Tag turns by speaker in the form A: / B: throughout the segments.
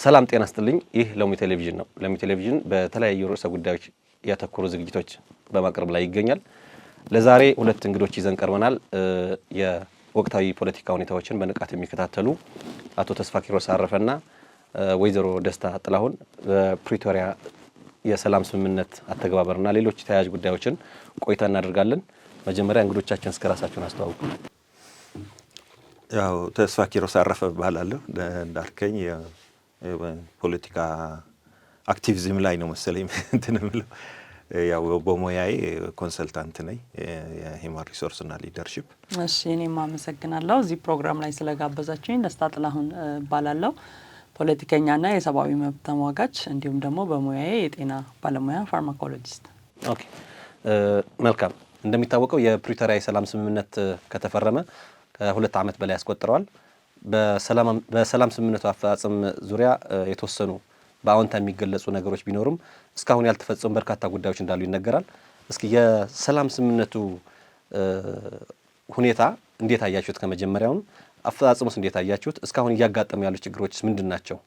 A: ሰላም ጤና ስጥልኝ። ይህ ሎሚ ቴሌቪዥን ነው። ሎሚ ቴሌቪዥን በተለያዩ ርዕሰ ጉዳዮች ያተኮሩ ዝግጅቶች በማቅረብ ላይ ይገኛል። ለዛሬ ሁለት እንግዶች ይዘን ቀርበናል። የወቅታዊ ፖለቲካ ሁኔታዎችን በንቃት የሚከታተሉ አቶ ተስፋ ኪሮስ አረፈና ወይዘሮ ደስታ ጥላሁን በፕሪቶሪያ የሰላም ስምምነት አተገባበርና ሌሎች ተያያዥ ጉዳዮችን ቆይታ እናደርጋለን። መጀመሪያ እንግዶቻችን እስከ ራሳችሁን አስተዋውቁ።
B: ያው ተስፋ ኪሮስ አረፈ እባላለሁ። እንዳልከኝ የፖለቲካ activism ላይ ነው መሰለኝ እንትን የምለው። ያው በሙያዬ consultant ነኝ፣ የ human resource እና leadership።
C: እሺ፣ እኔም አመሰግናለሁ እዚህ ፕሮግራም ላይ ስለጋበዛችሁኝ። ደስታ ጥላሁን እባላለሁ። ፖለቲከኛና የሰብአዊ መብት ተሟጋች እንዲሁም ደግሞ በሙያዬ የጤና ባለሙያ pharmacologist።
A: Okay፣ መልካም። እንደሚታወቀው የፕሪቶሪያ የሰላም ስምምነት ከተፈረመ ከ2 ዓመት በላይ ያስቆጥረዋል። በሰላም ስምምነቱ አፈጻጸም ዙሪያ የተወሰኑ በአዎንታ የሚገለጹ ነገሮች ቢኖሩም እስካሁን ያልተፈጸሙ በርካታ ጉዳዮች እንዳሉ ይነገራል። እስኪ የሰላም ስምምነቱ ሁኔታ እንዴት አያችሁት? ከመጀመሪያውም አፈጻጸሙስ እንዴት አያችሁት? እስካሁን እያጋጠሙ ያሉ ችግሮችስ ምንድን ናቸው?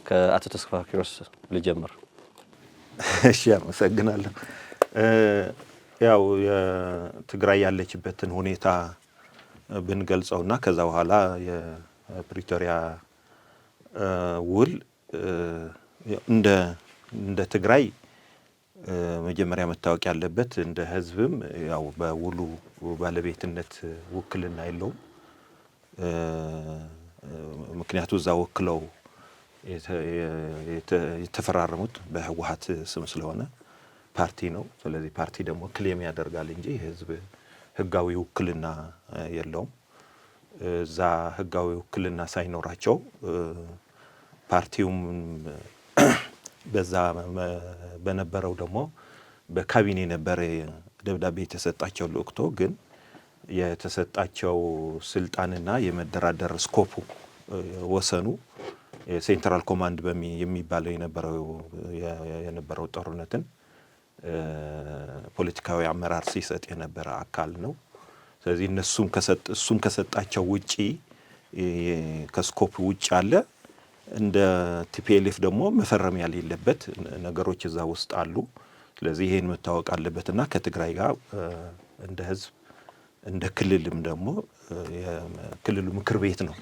A: ከአቶ ተስፋ ኪሮስ ልጀምር።
B: እሺ፣ አመሰግናለሁ። ያው የትግራይ ያለችበትን ሁኔታ ብንገልጸውና ከዛ በኋላ የፕሪቶሪያ ውል እንደ ትግራይ መጀመሪያ መታወቅ ያለበት እንደ ሕዝብም ያው በውሉ ባለቤትነት ውክልና የለውም። ምክንያቱ እዛ ወክለው የተፈራረሙት በህወሀት ስም ስለሆነ ፓርቲ ነው። ስለዚህ ፓርቲ ደግሞ claim ያደርጋል እንጂ የህዝብ ህጋዊ ውክልና የለውም። እዛ ህጋዊ ውክልና ሳይኖራቸው ፓርቲውም በዛ በነበረው ደግሞ በካቢኔ ነበረ ደብዳቤ የተሰጣቸው ልኡክቶ፣ ግን የተሰጣቸው ስልጣንና የመደራደር scope ኡ ወሰኑ central command የሚባለው የነበረው ጦርነትን ፖለቲካዊ አመራር ሲሰጥ የነበረ አካል ነው። ስለዚህ እነሱም እሱም ከሰጣቸው ውጪ ከ scope ውጭ አለ። እንደ TPLF ደግሞ መፈረም ያሌለበት ነገሮች እዛ ውስጥ አሉ። ስለዚህ ይሄን መታወቅ አለበትና ከትግራይ ጋር እንደ ህዝብ እንደ ክልልም ደግሞ የክልሉ ምክር ቤት ነው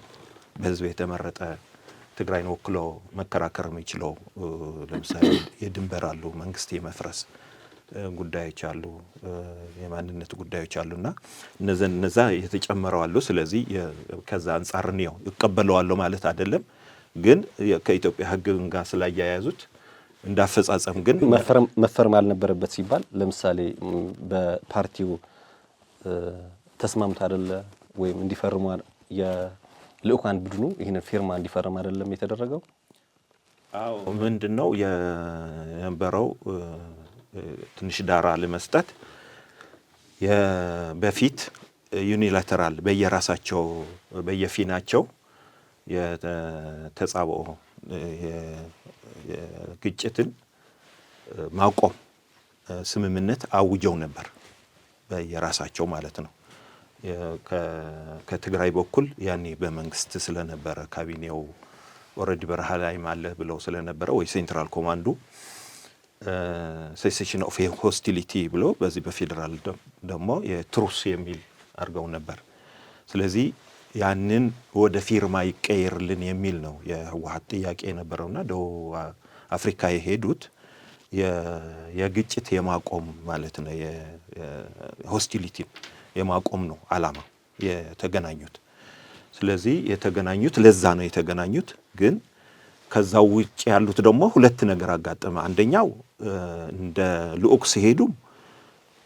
B: በህዝብ የተመረጠ ትግራይን ወክሎ መከራከር የሚችለው። ለምሳሌ የድንበር አሉ፣ መንግስት የመፍረስ ጉዳዮች አሉ፣ የማንነት ጉዳዮች አሉ እና እነዛ የተጨመረው አሉ። ስለዚህ ከዛ አንጻር እንየው። እቀበለዋለሁ ማለት አይደለም፣ ግን ከኢትዮጵያ ሕግ ጋር ስላያያዙት እንዳፈጻጸም ግን
A: መፈረም አልነበረበት ሲባል ለምሳሌ በፓርቲው ተስማምቶ አይደለ ወይም እንዲፈርሙ የልኡካን ቡድኑ ይህንን ፊርማ እንዲፈርም አይደለም የተደረገው?
B: አዎ፣ ምንድን ነው የነበረው፣ ትንሽ ዳራ ለመስጠት፣ በፊት unilateral በየራሳቸው በየፊናቸው የተጻብኦ ግጭትን ማቆም ስምምነት አውጀው ነበር፣ በየራሳቸው ማለት ነው። ከትግራይ በኩል ያኔ በመንግስት ስለነበረ ካቢኔው already በረሃ ላይም አለ ብለው ስለነበረ ወይ central command ኡ cessation of hostility ብሎ በዚህ በፌዴራል ደግሞ የ truce የሚል አድርገው ነበር። ስለዚህ ያንን ወደ ፊርማ ይቀየርልን የሚል ነው የህወሀት ጥያቄ የነበረውና ደቡብ አፍሪካ የሄዱት የግጭት የማቆም ማለት ነው፣ የ hostility የማቆም ነው አላማ የተገናኙት። ስለዚህ የተገናኙት ለዛ ነው የተገናኙት። ግን ከዛው ውጭ ያሉት ደግሞ ሁለት ነገር አጋጠመ። አንደኛው እንደ ልዑክ ሲሄዱም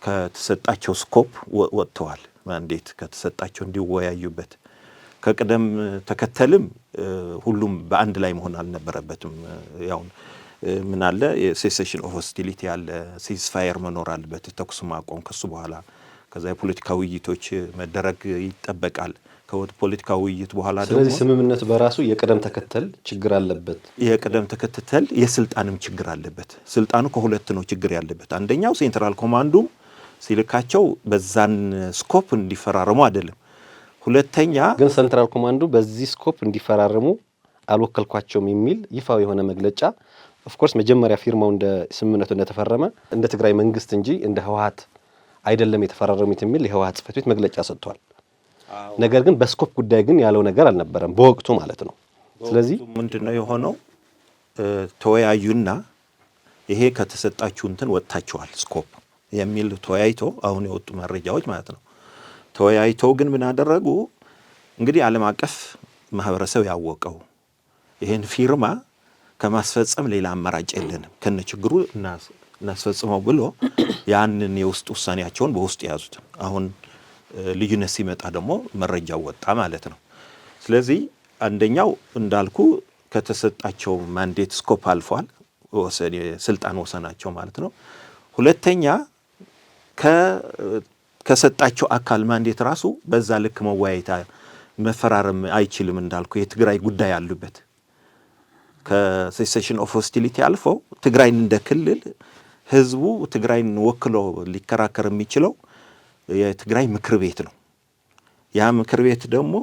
B: ከተሰጣቸው scope ወጥተዋል። Mandate ከተሰጣቸው እንዲወያዩበት ከቅደም ተከተልም ሁሉም በአንድ ላይ መሆን አልነበረበትም። ያው ምን አለ፣ የ cessation of hostility አለ፣ ceasefire መኖር አለበት፣ ተኩስ ማቆም። ከሱ በኋላ ከዛ የፖለቲካ ውይይቶች መደረግ ይጠበቃል። ከፖለቲካ ውይይት በኋላ
A: ደግሞ ስለዚህ ስምምነቱ በራሱ የቅደም ተከተል ችግር አለበት።
B: የቅደም ተከተል የስልጣንም ችግር አለበት። ስልጣኑ ከሁለት ነው ችግር ያለበት። አንደኛው central command ኡም ሲልካቸው በዛን scope እንዲፈራረሙ አይደለም። ሁለተኛ
A: ግን central command ኡ በዚህ scope እንዲፈራረሙ አልወከልኳቸውም የሚል ይፋዊ የሆነ መግለጫ፣ of course መጀመሪያ ፊርማው እንደ ስምምነቱ እንደተፈረመ እንደ ትግራይ መንግስት እንጂ እንደ ህወሀት አይደለም የተፈራረሙት የሚል የህወሀት ጽህፈት ቤት መግለጫ ሰጥቷል። ነገር ግን በ scope ጉዳይ ግን ያለው ነገር አልነበረም በወቅቱ ማለት ነው። ስለዚህ
B: ምንድነው የሆነው? ተወያዩና ይሄ ከተሰጣችሁ እንትን ወጥታችኋል scope የሚል ተወያይቶ፣ አሁን የወጡ መረጃዎች ማለት ነው። ተወያይተው ግን ምን አደረጉ? እንግዲህ ዓለም አቀፍ ማህበረሰብ ያወቀው ይሄን ፊርማ ከማስፈጸም ሌላ አማራጭ የለንም፣ ከነ ችግሩ እናስፈጽመው ብሎ ያንን የውስጥ ውሳኔያቸውን በውስጥ የያዙት። አሁን ልዩነት ሲመጣ ደግሞ መረጃው ወጣ ማለት ነው። ስለዚህ አንደኛው እንዳልኩ ከተሰጣቸው mandate scope አልፏል፣ የስልጣን ወሰናቸው ማለት ነው። ሁለተኛ ከሰጣቸው አካል mandate ራሱ በዛ ልክ መወያየት መፈራረም አይችልም። እንዳልኩ የትግራይ ጉዳይ አሉበት። ከ cessation of hostility አልፈው ትግራይን እንደ ክልል ህዝቡ ትግራይን ወክሎ ሊከራከር የሚችለው የትግራይ ምክር ቤት ነው። ያ ምክር ቤት ደግሞ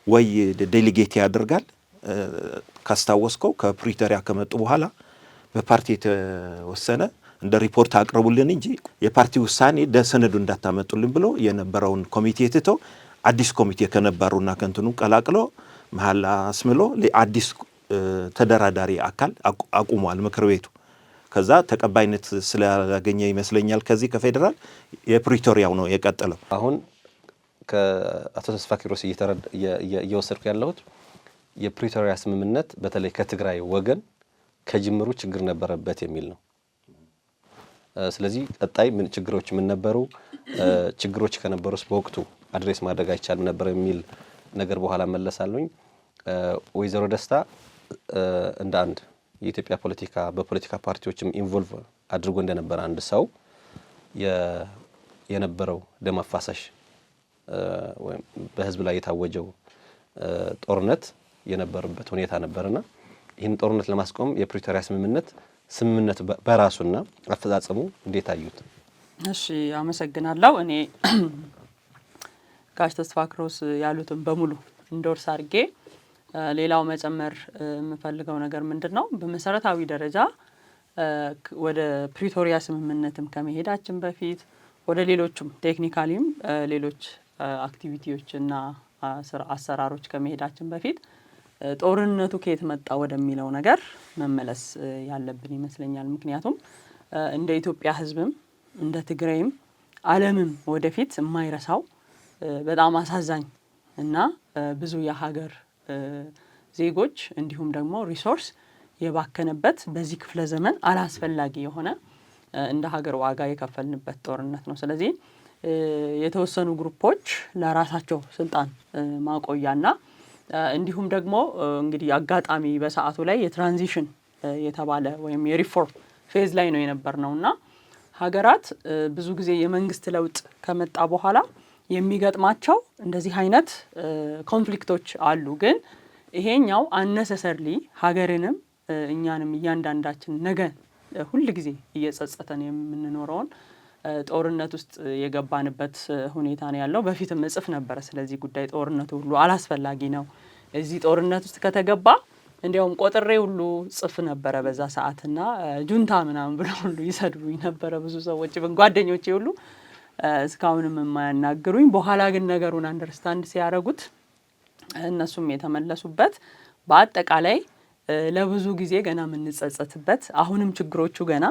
B: ወይ delegate ያደርጋል። ካስታወስከው ከፕሪቶሪያ ከመጡ በኋላ በፓርቲ የተወሰነ እንደ ሪፖርት አቅርቡልን እንጂ የፓርቲ ውሳኔ ሰነዱ እንዳታመጡልን ብሎ የነበረውን ኮሚቴ ትቶ አዲስ ኮሚቴ ከነባሩና ከእንትኑ ቀላቅሎ መሀል አስምሎ አዲስ ተደራዳሪ አካል አቁሟል ምክር ቤቱ። ከዛ ተቀባይነት ስላላገኘ ይመስለኛል ከዚህ ከፌዴራል የፕሪቶሪያው ነው የቀጠለው።
A: አሁን ከአቶ ተስፋ ኪሮስ እየወሰድኩ ያለሁት የፕሪቶሪያ ስምምነት በተለይ ከትግራይ ወገን ከጅምሩ ችግር ነበረበት የሚል ነው። ስለዚህ ቀጣይ ምን ችግሮች ምን ነበሩ፣ ችግሮች ከነበሩስ በወቅቱ address ማድረግ አይቻልም ነበር የሚል ነገር በኋላ መለሳለሁኝ። ወይዘሮ ደስታ፣ እንደ አንድ የኢትዮጵያ ፖለቲካ በፖለቲካ ፓርቲዎችም involve አድርጎ እንደነበረ አንድ ሰው የነበረው ደም አፋሳሽ ወይም በህዝብ ላይ የታወጀው ጦርነት የነበረበት ሁኔታ ነበርና ይህን ጦርነት ለማስቆም የፕሪቶሪያ ስምምነት በራሱና አፈጻጸሙ እንዴት አዩት?
C: እሺ፣ አመሰግናለሁ። እኔ ጋሽ ተስፋ ኪሮስ ያሉትን በሙሉ endorse አድርጌ ሌላው መጨመር የምፈልገው ነገር ምንድን ነው? በመሰረታዊ ደረጃ ወደ ፕሪቶሪያ ስምምነትም ከመሄዳችን በፊት ወደ ሌሎቹም technically ም ሌሎች activity ዎች እና አሰራሮች ከመሄዳችን በፊት ጦርነቱ ከየት መጣ ወደሚለው ነገር መመለስ ያለብን ይመስለኛል። ምክንያቱም እንደ ኢትዮጵያ ሕዝብም እንደ ትግራይም ዓለምም ወደፊት የማይረሳው በጣም አሳዛኝ እና ብዙ የሀገር ዜጎች እንዲሁም ደግሞ resource የባከነበት፣ በዚህ ክፍለ ዘመን አላስፈላጊ የሆነ እንደ ሀገር ዋጋ የከፈልንበት ጦርነት ነው። ስለዚህ የተወሰኑ group ኦች ለራሳቸው ስልጣን ማቆያና እንዲሁም ደግሞ እንግዲህ አጋጣሚ በሰዓቱ ላይ የ transition የተባለ ወይም የ reform phase ላይ ነው የነበርነው እና ሀገራት ብዙ ጊዜ የመንግስት ለውጥ ከመጣ በኋላ የሚገጥማቸው እንደዚህ አይነት conflict ኦች አሉ። ግን ይሄኛው unnecessarily ሀገርንም እኛንም እያንዳንዳችን ነገ ሁል ጊዜ እየጸጸተን የምንኖረውን ጦርነት ውስጥ የገባንበት ሁኔታ ነው ያለው። በፊትም እጽፍ ነበረ ስለዚህ ጉዳይ፣ ጦርነቱ ሁሉ አላስፈላጊ ነው። እዚህ ጦርነት ውስጥ ከተገባ እንዲያውም ቆጥሬ ሁሉ ጽፍ ነበረ በዛ ሰዓትና ጁንታ ምናምን ብለው ሁሉ ይሰድቡኝ ነበረ ብዙ ሰዎች፣ ጓደኞቼ ሁሉ እስካሁንም የማያናግሩኝ። በኋላ ግን ነገሩን understand ሲያደርጉት እነሱም የተመለሱበት፣ በአጠቃላይ ለብዙ ጊዜ ገና የምንጸጸትበት፣ አሁንም ችግሮቹ ገና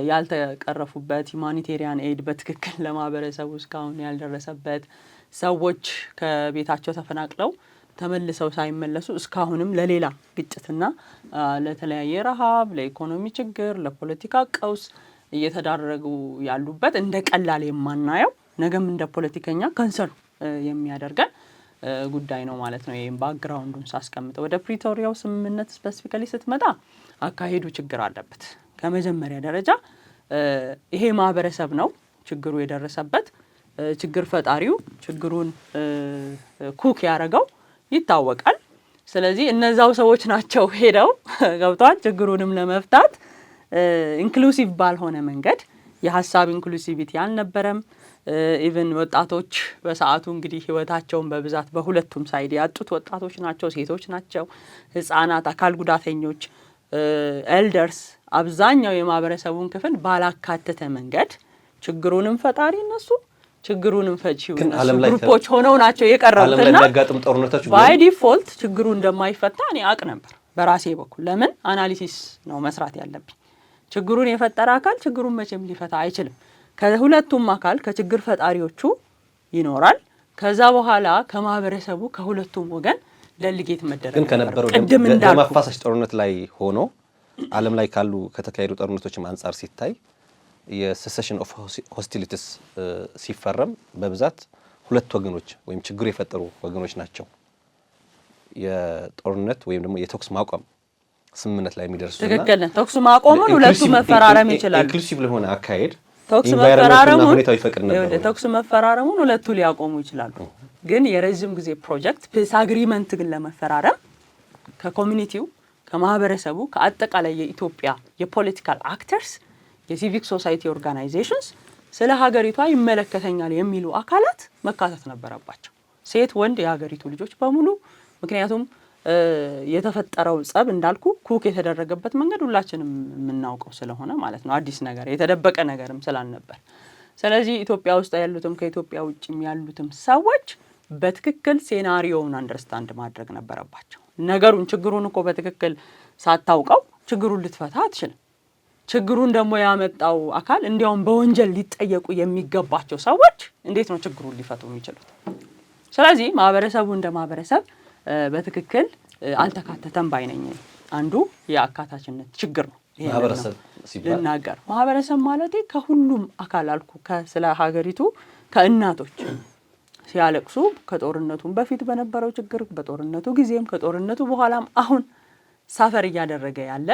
C: ያልተቀረፉበት፣ humanitarian aid በትክክል ለማህበረሰቡ እስካሁን ያልደረሰበት፣ ሰዎች ከቤታቸው ተፈናቅለው ተመልሰው ሳይመለሱ እስካሁንም ለሌላ ግጭትና ለተለያየ ረሃብ፣ ለኢኮኖሚ ችግር፣ ለፖለቲካ ቀውስ እየተዳረጉ ያሉበት እንደ ቀላል የማናየው ነገም እንደ ፖለቲከኛ concern የሚያደርገን ጉዳይ ነው ማለት ነው። ይህም background ኡን ሳስቀምጠው ወደ ፕሪቶሪያው ስምምነት specifically ስትመጣ አካሄዱ ችግር አለበት። ከመጀመሪያ ደረጃ ይሄ ማህበረሰብ ነው ችግሩ የደረሰበት። ችግር ፈጣሪው ችግሩን cook ያደረገው ይታወቃል። ስለዚህ እነዛው ሰዎች ናቸው ሄደው ገብተዋል። ችግሩንም ለመፍታት inclusive ባልሆነ መንገድ የሀሳብ inclusivity አልነበረም። Even ወጣቶች በሰዓቱ እንግዲህ ህይወታቸውን በብዛት በሁለቱም side ያጡት ወጣቶች ናቸው፣ ሴቶች ናቸው፣ ህጻናት፣ አካል ጉዳተኞች፣ elders፣ አብዛኛው የማህበረሰቡን ክፍል ባላካተተ መንገድ ችግሩንም ፈጣሪ እነሱ ችግሩንም ፈቺው እነሱ group ኦች ሆነው ናቸው የቀረቡትና
A: ጦርነቶች
C: by default ችግሩ እንደማይፈታ እኔ አቅ ነበር በራሴ በኩል። ለምን analysis ነው መስራት ያለብኝ። ችግሩን የፈጠረ አካል ችግሩን መቼም ሊፈታ አይችልም። ከሁለቱም አካል ከችግር ፈጣሪዎቹ ይኖራል። ከዛ በኋላ ከማህበረሰቡ ከሁለቱም ወገን delegate መደረግ
A: ግን ከነበረው
C: ቅድም
A: ደም
C: እንዳልኩ
A: አፋሳሽ ጦርነት ላይ ሆኖ ዓለም ላይ ካሉ ከተካሄዱ ጦርነቶችም አንጻር ሲታይ የ cessation of hostilities ሲፈረም በብዛት ሁለት ወገኖች ወይም ችግሩ የፈጠሩ ወገኖች ናቸው የጦርነት ወይም ደግሞ የተኩስ ማቆም ስምምነት ላይ የሚደርሱት።
C: ትክክል ነህ። ተኩስ ማቆሙን ሁለቱ መፈራረም ይችላሉ።
A: Inclusive ለሆነ አካሄድ
C: ተኩስ
A: environment ኡና
C: መፈራረሙን
A: ሁኔታው ይፈቅድ ነበር ወይ?
C: ተኩስ መፈራረሙን ሁለቱ ሊያቆሙ ይችላሉ። ግን የረዥም ጊዜ ፕሮጀክት peace agreement ግን ለመፈራረም ከ community ው፣ ከማህበረሰቡ፣ ከአጠቃላይ የኢትዮጵያ የ political actors፣ የ civic society organizations፣ ስለ ሀገሪቷ ይመለከተኛል የሚሉ አካላት መካተት ነበረባቸው። ሴት፣ ወንድ፣ የሀገሪቱ ልጆች በሙሉ። ምክንያቱም የተፈጠረው ጸብ እንዳልኩ cook የተደረገበት መንገድ ሁላችንም የምናውቀው ስለሆነ ማለት ነው። አዲስ ነገር የተደበቀ ነገርም ስላልነበር። ስለዚህ ኢትዮጵያ ውስጥ ያሉትም ከኢትዮጵያ ውጭም ያሉትም ሰዎች በትክክል scenario ውን understand ማድረግ ነበረባቸው። ነገሩን ችግሩን እኮ በትክክል ሳታውቀው ችግሩን ልትፈታ አትችልም። ችግሩን ደግሞ ያመጣው አካል እንዲያውም በወንጀል ሊጠየቁ የሚገባቸው ሰዎች እንዴት ነው ችግሩን ሊፈቱ የሚችሉት? ስለዚህ ማህበረሰቡ እንደ ማህበረሰብ በትክክል አልተካተተም ባይ ነኝ። አንዱ የአካታችነት ችግር ነው። ይሄንን ነው
A: ማህበረሰብ ሲባል
C: ልናገር። ማህበረሰብ ማለቴ ከሁሉም አካል አልኩ። ስለ ሀገሪቱ ከእናቶች ሲያለቅሱ ከጦርነቱም በፊት በነበረው ችግር፣ በጦርነቱ ጊዜም፣ ከጦርነቱ በኋላም አሁን suffer እያደረገ ያለ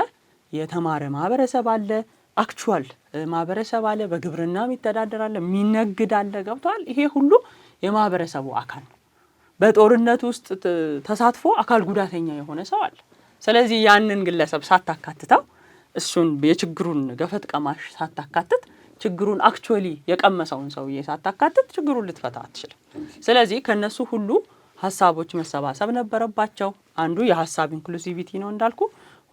C: የተማረ ማህበረሰብ አለ፣ actual ማህበረሰብ አለ፣ በግብርና የሚተዳደር አለ፣ የሚነግድ አለ። ገብቷል። ይሄ ሁሉ የማህበረሰቡ አካል ነው። በጦርነቱ ውስጥ ተሳትፎ አካል ጉዳተኛ የሆነ ሰው አለ። ስለዚህ ያንን ግለሰብ ሳታካትተው፣ እሱን የችግሩን ገፈት ቀማሽ ሳታካትት፣ ችግሩን actually የቀመሰውን ሰውዬ ሳታካትት ችግሩን ልትፈታ አትችልም። ስለዚህ ከነሱ ሁሉ ሀሳቦች መሰባሰብ ነበረባቸው። አንዱ የሀሳብ inclusivity ነው እንዳልኩ፣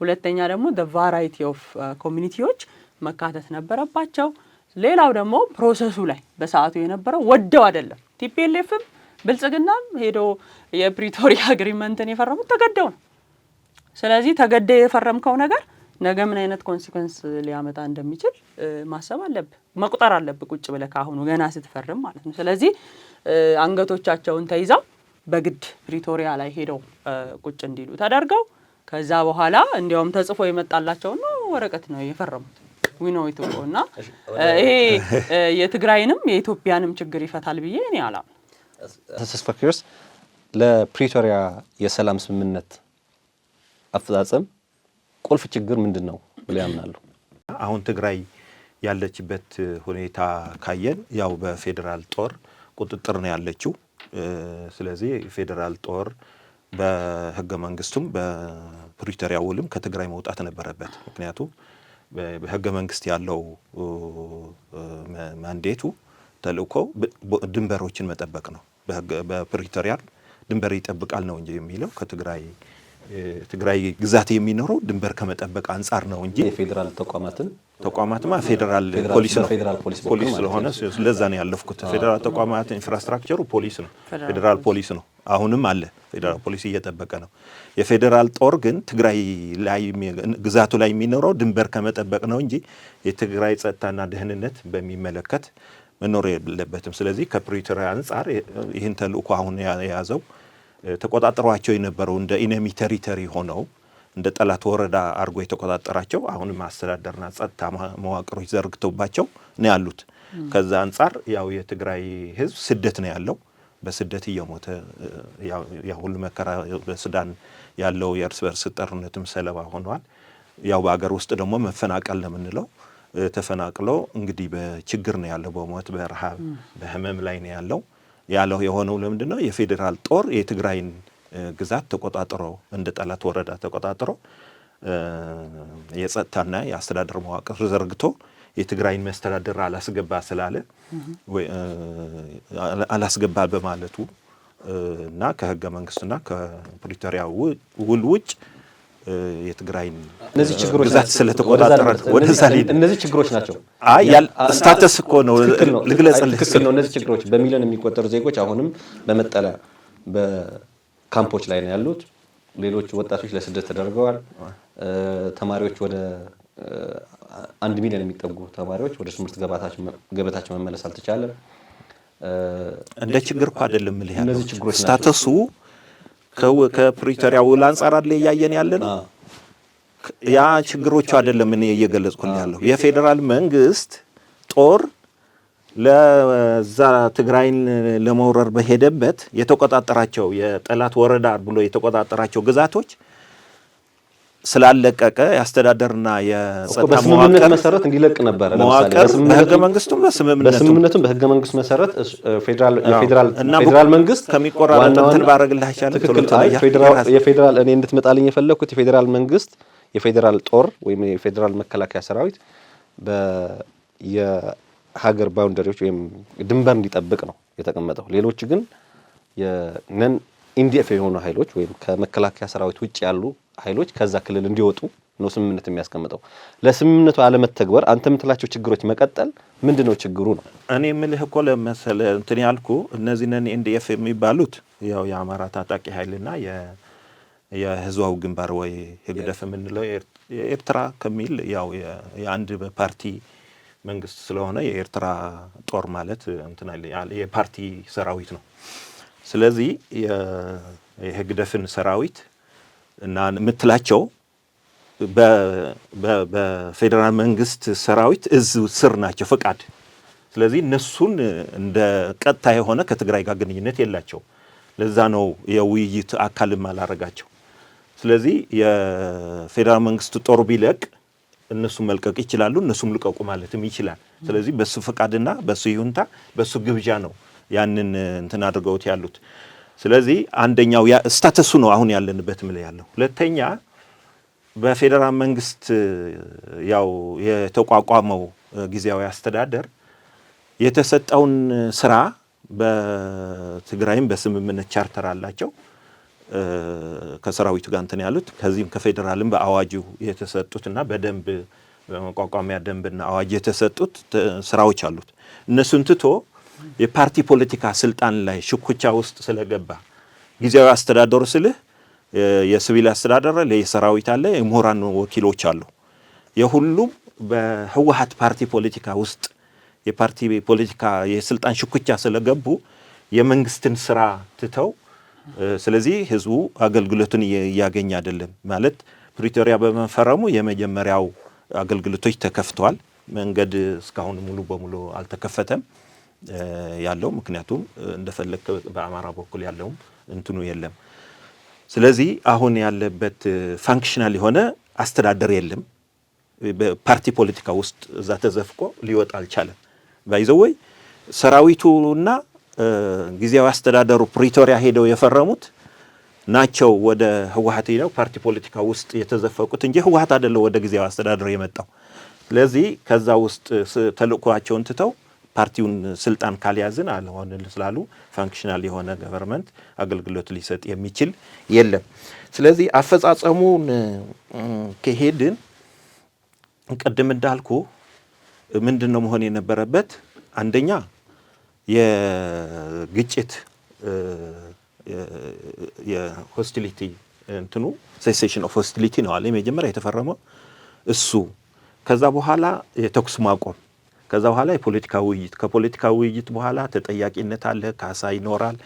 C: ሁለተኛ ደግሞ the variety of community ዎች መካተት ነበረባቸው። ሌላው ደግሞ process ኡ ላይ በሰዓቱ የነበረው ወደው አይደለም። TPLF ም ብልጽግናም ሄዶ የፕሪቶሪያ agreement ን የፈረሙት ተገደው ነው። ስለዚህ ተገደህ የፈረምከው ነገር ነገ ምን አይነት consequence ሊያመጣ እንደሚችል ማሰብ አለብህ፣ መቁጠር አለብህ ቁጭ ብለህ ካሁኑ ገና ስትፈርም ማለት ነው። ስለዚህ አንገቶቻቸውን ተይዘው በግድ ፕሪቶሪያ ላይ ሄደው ቁጭ እንዲሉ ተደርገው ከዛ በኋላ እንዲያውም ተጽፎ የመጣላቸውን ነው ወረቀት ነው የፈረሙት። We know it እና ይሄ የትግራይንም የኢትዮጵያንም ችግር ይፈታል ብዬ እኔ አላምንም።
A: ተስፋ ኪሮስ፣ ለፕሪቶሪያ የሰላም ስምምነት አፈጻጸም ቁልፍ ችግር ምንድን ነው ብለው ያምናሉ?
B: አሁን ትግራይ ያለችበት ሁኔታ ካየን ያው በፌዴራል ጦር ቁጥጥር ነው ያለችው። ስለዚህ ፌዴራል ጦር በህገ መንግስቱም በፕሪቶሪያ ውልም ከትግራይ መውጣት ነበረበት። ምክንያቱም በህገ መንግስት ያለው mandate ኡ ተልእኮ ድንበሮችን መጠበቅ ነው። በፕሪቶሪያ ድንበር ይጠብቃል ነው እንጂ የሚለው ከትግራይ ትግራይ ግዛት የሚኖረው ድንበር ከመጠበቅ አንጻር ነው እንጂ
A: የፌዴራል ተቋማትን
B: ተቋማትማ ፌዴራል ፖሊስ ነው።
A: በፌዴራል ፖሊስ በኩል
B: ፖሊስ
A: ማለት
B: ስለሆነ ለዛ ነው ያለፍኩት። ፌዴራል ተቋማት infrastructure ኡ ፖሊስ ነው፣ ፌዴራል ፖሊስ ነው። አሁንም አለ፣ ፌዴራል ፖሊስ እየጠበቀ ነው። የፌዴራል ጦር ግን ትግራይ ላይ ግዛቱ ላይ የሚኖረው ድንበር ከመጠበቅ ነው እንጂ የትግራይ ጸጥታና ደህንነት በሚመለከት መኖር የለበትም። ስለዚህ ከፕሪቶሪያ አንጻር ይህን ተልእኮ አሁን የያዘው ተቆጣጥሯቸው የነበረው እንደ enemy territory ሆነው እንደ ጠላት ወረዳ አድርጎ የተቆጣጠራቸው አሁንም አስተዳደርና ጸጥታ መዋቅሮች ዘርግተውባቸው ነው ያሉት። ከዛ አንጻር ያው የትግራይ ሕዝብ ስደት ነው ያለው። በስደት እየሞተ ያ ሁሉ መከራ በሱዳን ያለው የእርስ በርስ ጦርነትም ሰለባ ሆኗል። ያው በአገር ውስጥ ደግሞ መፈናቀል ነው የምንለው፣ ተፈናቅሎ እንግዲህ በችግር ነው ያለው፣ በሞት፣ በረሃብ፣ በህመም ላይ ነው ያለው። ያለው የሆነው ለምንድን ነው? የፌዴራል ጦር የትግራይን ግዛት ተቆጣጥሮ እንደ ጠላት ወረዳ ተቆጣጥሮ የጸጥታና የአስተዳደር መዋቅር ዘርግቶ የትግራይን መስተዳድር አላስገባ ስላለ ወይ አላስገባ በማለቱ እና ከህገ መንግስቱና ከፕሪቶሪያ ውል ውጭ የትግራይን
A: እነዚህ ችግሮች
B: ግዛት ስለተቆጣጠረ ወደዛ ሊሄድ
A: እነዚህ ችግሮች ናቸው።
B: አይ status እኮ ነው ልግለጽልህ።
A: ትክክል ነው። እነዚህ ችግሮች በሚሊዮን የሚቆጠሩ ዜጎች አሁንም በመጠለያ በካምፖች ላይ ነው ያሉት። ሌሎች ወጣቶች ለስደት ተደርገዋል። ተማሪዎች ወደ 1 ሚሊዮን የሚጠጉ ተማሪዎች ወደ ትምህርት ገበታቸው መመለስ አልተቻለም።
B: እንደ ችግር እኮ አይደለም የምልህ ያለው
A: እነዚህ ችግሮች ናቸው።
B: Status ኡ ከፕሪቶሪያ ውል አንጻር አይደለ እያየን ያለ ነው። ያ ችግሮቹ አይደለም እኔ እየገለጽኩልህ ያለሁ። የፌዴራል መንግስት ጦር ለዛ ትግራይን ለመውረር በሄደበት የተቆጣጠራቸው የጠላት ወረዳ ብሎ የተቆጣጠራቸው ግዛቶች ስላለቀቀ የአስተዳደርና የጸጥታ
A: በስምምነት
B: መዋቅር
A: መሰረት እንዲለቅ ነበረ። ለምሳሌ
B: መዋቅር በህገ መንግስቱም በስምምነቱም
A: በስምምነቱም በህገ መንግስቱ መሰረት ፌዴራል
B: እና
A: የፌዴራል መንግስት
B: ከሚቆራረጥ
A: ዋና
B: እንትን ባረግልህ አይቻልም? ቶሎ
A: ትክክል።
B: ቶሎ
A: አይ የፌዴራል እኔ እንድትመጣልኝ የፈለግኩት የፌዴራል መንግስት የፌዴራል ጦር ወይም የፌዴራል መከላከያ ሰራዊት የሀገር boundary ዎች ወይም ድንበር እንዲጠብቅ ነው የተቀመጠው። ሌሎች ግን የ non ENDF የሆኑ ኃይሎች ወይም ከመከላከያ ሰራዊት ውጭ ያሉ ኃይሎች ከዛ ክልል እንዲወጡ ነው ስምምነት የሚያስቀምጠው። ለስምምነቱ አለመተግበር አንተ የምትላቸው ችግሮች መቀጠል ምንድን ነው ችግሩ ነው?
B: እኔ የምልህ እኮ ለመሰለ እንትን ያልኩ እነዚህ non ENDF የሚባሉት ያው የአማራ ታጣቂ ኃይልና የህዝባዊ ግንባር ወይ ህግደፍ የምንለው የኤርትራ ከሚል ያው የአንድ ፓርቲ መንግስት ስለሆነ የኤርትራ ጦር ማለት እንትን የፓርቲ ሰራዊት ነው። ስለዚህ የህግደፍን ሰራዊት እና የምትላቸው በፌዴራል መንግስት ሰራዊት እዝ ስር ናቸው ፈቃድ። ስለዚህ እነሱን እንደ ቀጥታ የሆነ ከትግራይ ጋር ግንኙነት የላቸው። ለዛ ነው የውይይት አካልም አላረጋቸው። ስለዚህ የፌዴራል መንግስት ጦር ቢለቅ እነሱም መልቀቅ ይችላሉ፣ እነሱም ልቀቁ ማለትም ይችላል። ስለዚህ በሱ ፈቃድና በሱ ይሁንታ በሱ ግብዣ ነው ያንን እንትን አድርገውት ያሉት። ስለዚህ አንደኛው status ኡ ነው አሁን ያለንበት ምል ያለው። ሁለተኛ በፌዴራል መንግስት ያው የተቋቋመው ጊዜያዊ አስተዳደር የተሰጠውን ስራ በትግራይም በስምምነት ቻርተር አላቸው ከሰራዊቱ ጋር እንትን ያሉት፣ ከዚህም ከፌዴራልም በአዋጁ የተሰጡትና በደንብ በመቋቋሚያ ደንብና አዋጅ የተሰጡት ስራዎች አሉት። እነሱን ትቶ የፓርቲ ፖለቲካ ስልጣን ላይ ሽኩቻ ውስጥ ስለገባ ጊዜያዊ አስተዳደሩ ስልህ የሲቪል አስተዳደር አለ፣ የሰራዊት አለ፣ የምሁራን ወኪሎች አሉ። የሁሉም በህወሀት ፓርቲ ፖለቲካ ውስጥ የፓርቲ ፖለቲካ የስልጣን ሽኩቻ ስለገቡ የመንግስትን ስራ ትተው ስለዚህ ህዝቡ አገልግሎትን እያገኘ አይደለም። ማለት ፕሪቶሪያ በመፈረሙ የመጀመሪያው አገልግሎቶች ተከፍተዋል። መንገድ እስካሁን ሙሉ በሙሉ አልተከፈተም ያለው፣ ምክንያቱም እንደፈለግ በአማራ በኩል ያለውም እንትኑ የለም። ስለዚህ አሁን ያለበት functional የሆነ አስተዳደር የለም። በፓርቲ ፖለቲካ ውስጥ እዛ ተዘፍቆ ሊወጣ አልቻለም። By the way ሰራዊቱና ጊዜያዊ አስተዳደሩ ፕሪቶሪያ ሄደው የፈረሙት ናቸው ወደ ህወሀት ሄደው ፓርቲ ፖለቲካ ውስጥ የተዘፈቁት እንጂ ህወሀት አይደለም ወደ ጊዜያዊ አስተዳደሩ የመጣው። ስለዚህ ከዛ ውስጥ ተልእኳቸውን ትተው ፓርቲውን ስልጣን ካልያዝን አልሆን ስላሉ functional የሆነ government አገልግሎት ሊሰጥ የሚችል የለም። ስለዚህ አፈጻጸሙን ከሄድን ቅድም እንዳልኩ ምንድን ነው መሆን የነበረበት? አንደኛ የግጭት የ hostility እንትኑ cessation of hostility ነው አለ የመጀመሪያ የተፈረመው እሱ። ከዛ በኋላ የተኩስ ማቆም፣ ከዛ በኋላ የፖለቲካ ውይይት፣ ከፖለቲካ ውይይት በኋላ ተጠያቂነት አለ፣ ካሳ ይኖራል፣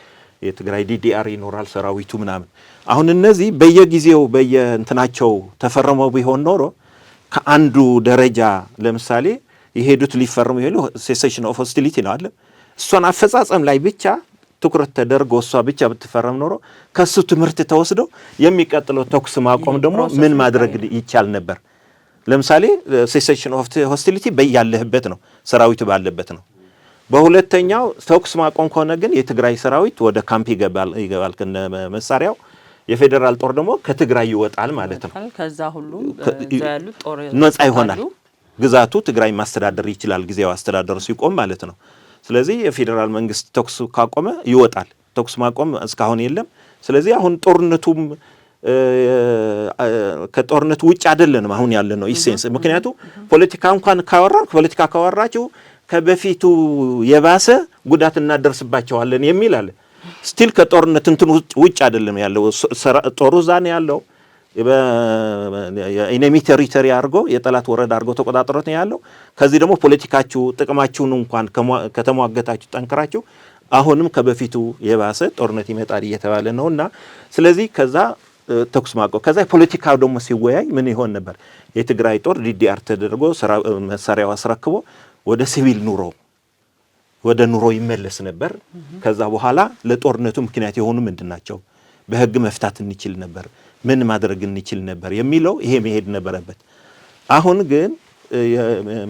B: የትግራይ DDR ይኖራል፣ ሰራዊቱ ምናምን። አሁን እነዚህ በየጊዜው በየእንትናቸው ተፈርመው ቢሆን ኖሮ ከአንዱ ደረጃ ለምሳሌ የሄዱት ሊፈርሙ የሄዱ cessation of hostility ነው አለ፣ እሷን አፈጻጸም ላይ ብቻ ትኩረት ተደርጎ እሷ ብቻ ብትፈረም ኖሮ ከሱ ትምህርት ተወስዶ የሚቀጥለው ተኩስ ማቆም ደግሞ ምን ማድረግ ይቻል ነበር። ለምሳሌ cessation of hostility በያለህበት ነው፣ ሰራዊቱ ባለበት ነው። በሁለተኛው ተኩስ ማቆም ከሆነ ግን የትግራይ ሰራዊት ወደ ካምፕ ይገባል ከነ መሳሪያው፣ የፌዴራል ጦር ደግሞ ከትግራይ ይወጣል ማለት ነው።
C: ከዛ ሁሉም እዛ ያሉት ጦር
B: ነፃ ይሆናል። ግዛቱ ትግራይ ማስተዳደር ይችላል፣ ጊዜያዊ አስተዳደሩ ሲቆም ማለት ነው። ስለዚህ የፌዴራል መንግስት ተኩስ ካቆመ ይወጣል። ተኩስ ማቆም እስካሁን የለም። ስለዚህ አሁን ጦርነቱም ከጦርነቱ ውጭ አይደለንም አሁን ያለ ነው in a sense። ምክንያቱ ፖለቲካ እንኳን ካወራ፣ ፖለቲካ ካወራችሁ ከበፊቱ የባሰ ጉዳት እናደርስባቸዋለን የሚል አለ። Still ከጦርነት እንትን ውጭ አይደለም ያለው፣ ጦሩ እዛ ነው ያለው። የ enemy territory አድርጎ፣ የጠላት ወረዳ አድርጎ ተቆጣጥሮት ነው ያለው። ከዚህ ደግሞ ፖለቲካችሁ ጥቅማችሁን እንኳን ከተሟገታችሁ ጠንክራችሁ አሁንም ከበፊቱ የባሰ ጦርነት ይመጣል እየተባለ ነው። እና ስለዚህ ከዛ ተኩስ ማቆም፣ ከዛ የፖለቲካው ደግሞ ሲወያይ ምን ይሆን ነበር? የትግራይ ጦር DDR ተደርጎ መሳሪያው አስረክቦ ወደ ሲቪል ኑሮ፣ ወደ ኑሮ ይመለስ ነበር። ከዛ በኋላ ለጦርነቱ ምክንያት የሆኑ ምንድን ናቸው? በህግ መፍታት እንችል ነበር፣ ምን ማድረግ እንችል ነበር የሚለው ይሄ መሄድ ነበረበት። አሁን ግን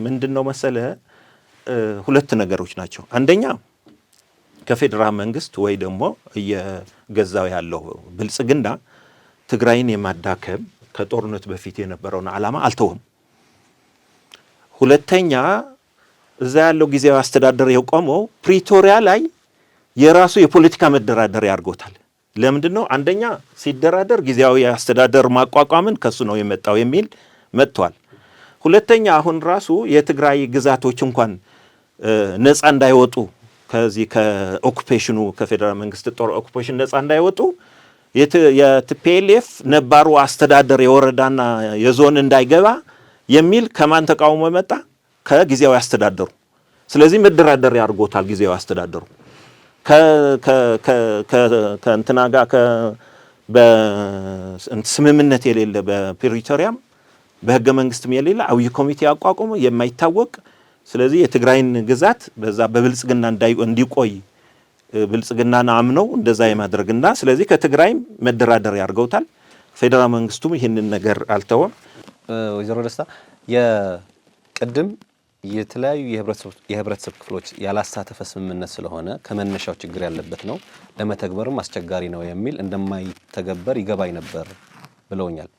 B: ምንድን ነው መሰለ፣ ሁለት ነገሮች ናቸው። አንደኛ ከፌዴራል መንግስት ወይ ደግሞ እየገዛው ያለው ብልጽግና ትግራይን የማዳከም ከጦርነቱ በፊት የነበረውን ዓላማ አልተውም። ሁለተኛ እዛ ያለው ጊዜያዊ አስተዳደር የቆመው ፕሪቶሪያ ላይ የራሱ የፖለቲካ መደራደሪያ አድርጎታል። ለምንድን ነው? አንደኛ ሲደራደር ጊዜያዊ አስተዳደር ማቋቋምን ከሱ ነው የመጣው የሚል መጥቷል። ሁለተኛ አሁን ራሱ የትግራይ ግዛቶች እንኳን ነፃ እንዳይወጡ፣ ከዚህ ከ occupation ኑ፣ ከፌዴራል መንግስት ጦር occupation ነፃ እንዳይወጡ፣ የ TPLF ነባሩ አስተዳደር የወረዳና የዞን እንዳይገባ የሚል ከማን ተቃውሞ መጣ? ከጊዜያዊ አስተዳደሩ። ስለዚህ መደራደሪያ አድርጎታል ጊዜያዊ አስተዳደሩ ከእንትና ጋር፣ በስምምነት የሌለ፣ በፕሪቶሪያም በህገ መንግስትም የሌለ አብይ ኮሚቴ አቋቁሞ የማይታወቅ፣ ስለዚህ የትግራይን ግዛት በዛ በብልጽግና እንዲቆይ ብልጽግናን አምነው እንደዛ የማድረግና ስለዚህ ከትግራይም መደራደሪያ አድርገውታል። ፌዴራል መንግስቱም ይህንን ነገር አልተወም።
A: ወይዘሮ ደስታ፣ የቅድም የተለያዩ የህብረተሰብ ክፍሎች ያላሳተፈ ስምምነት ስለሆነ ከመነሻው ችግር ያለበት ነው፣ ለመተግበርም አስቸጋሪ ነው የሚል፣ እንደማይተገበር ይገባኝ ነበር ብለውኛል።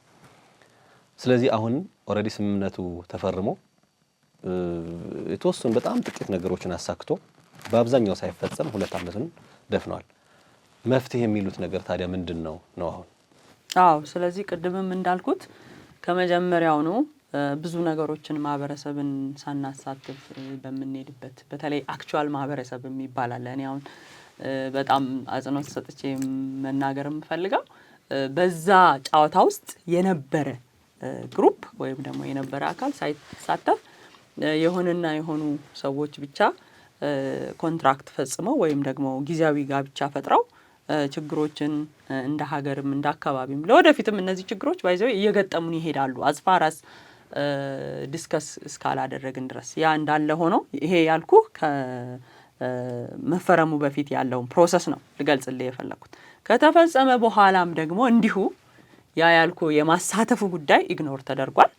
A: ስለዚህ አሁን already ስምምነቱ ተፈርሞ የተወሰኑ በጣም ጥቂት ነገሮችን አሳክቶ በአብዛኛው ሳይፈጸም 2 ዓመቱን ደፍነዋል። መፍትሄ የሚሉት ነገር ታዲያ ምንድን ነው ነው አሁን?
C: አዎ፣ ስለዚህ ቅድምም እንዳልኩት ከመጀመሪያውኑ ብዙ ነገሮችን ማህበረሰብን ሳናሳትፍ በምንሄድበት፣ በተለይ actual ማህበረሰብ የሚባል አለ። እኔ አሁን በጣም አጽንኦት ሰጥቼ መናገር የምፈልገው በዛ ጨዋታ ውስጥ የነበረ group ወይም ደግሞ የነበረ አካል ሳይሳተፍ የሆነና የሆኑ ሰዎች ብቻ contract ፈጽመው ወይም ደግሞ ጊዜያዊ ጋብቻ ፈጥረው ችግሮችን እንደ ሀገርም እንደ አካባቢም ለወደፊትም እነዚህ ችግሮች by the way እየገጠሙን ይሄዳሉ as far as discuss እስካላደረግን ድረስ። ያ እንዳለ ሆኖ ይሄ ያልኩ ከመፈረሙ በፊት ያለውን process ነው ልገልጽልህ የፈለግኩት። ከተፈጸመ በኋላም ደግሞ እንዲሁ ያ ያልኩ የማሳተፉ ጉዳይ ignore ተደርጓል።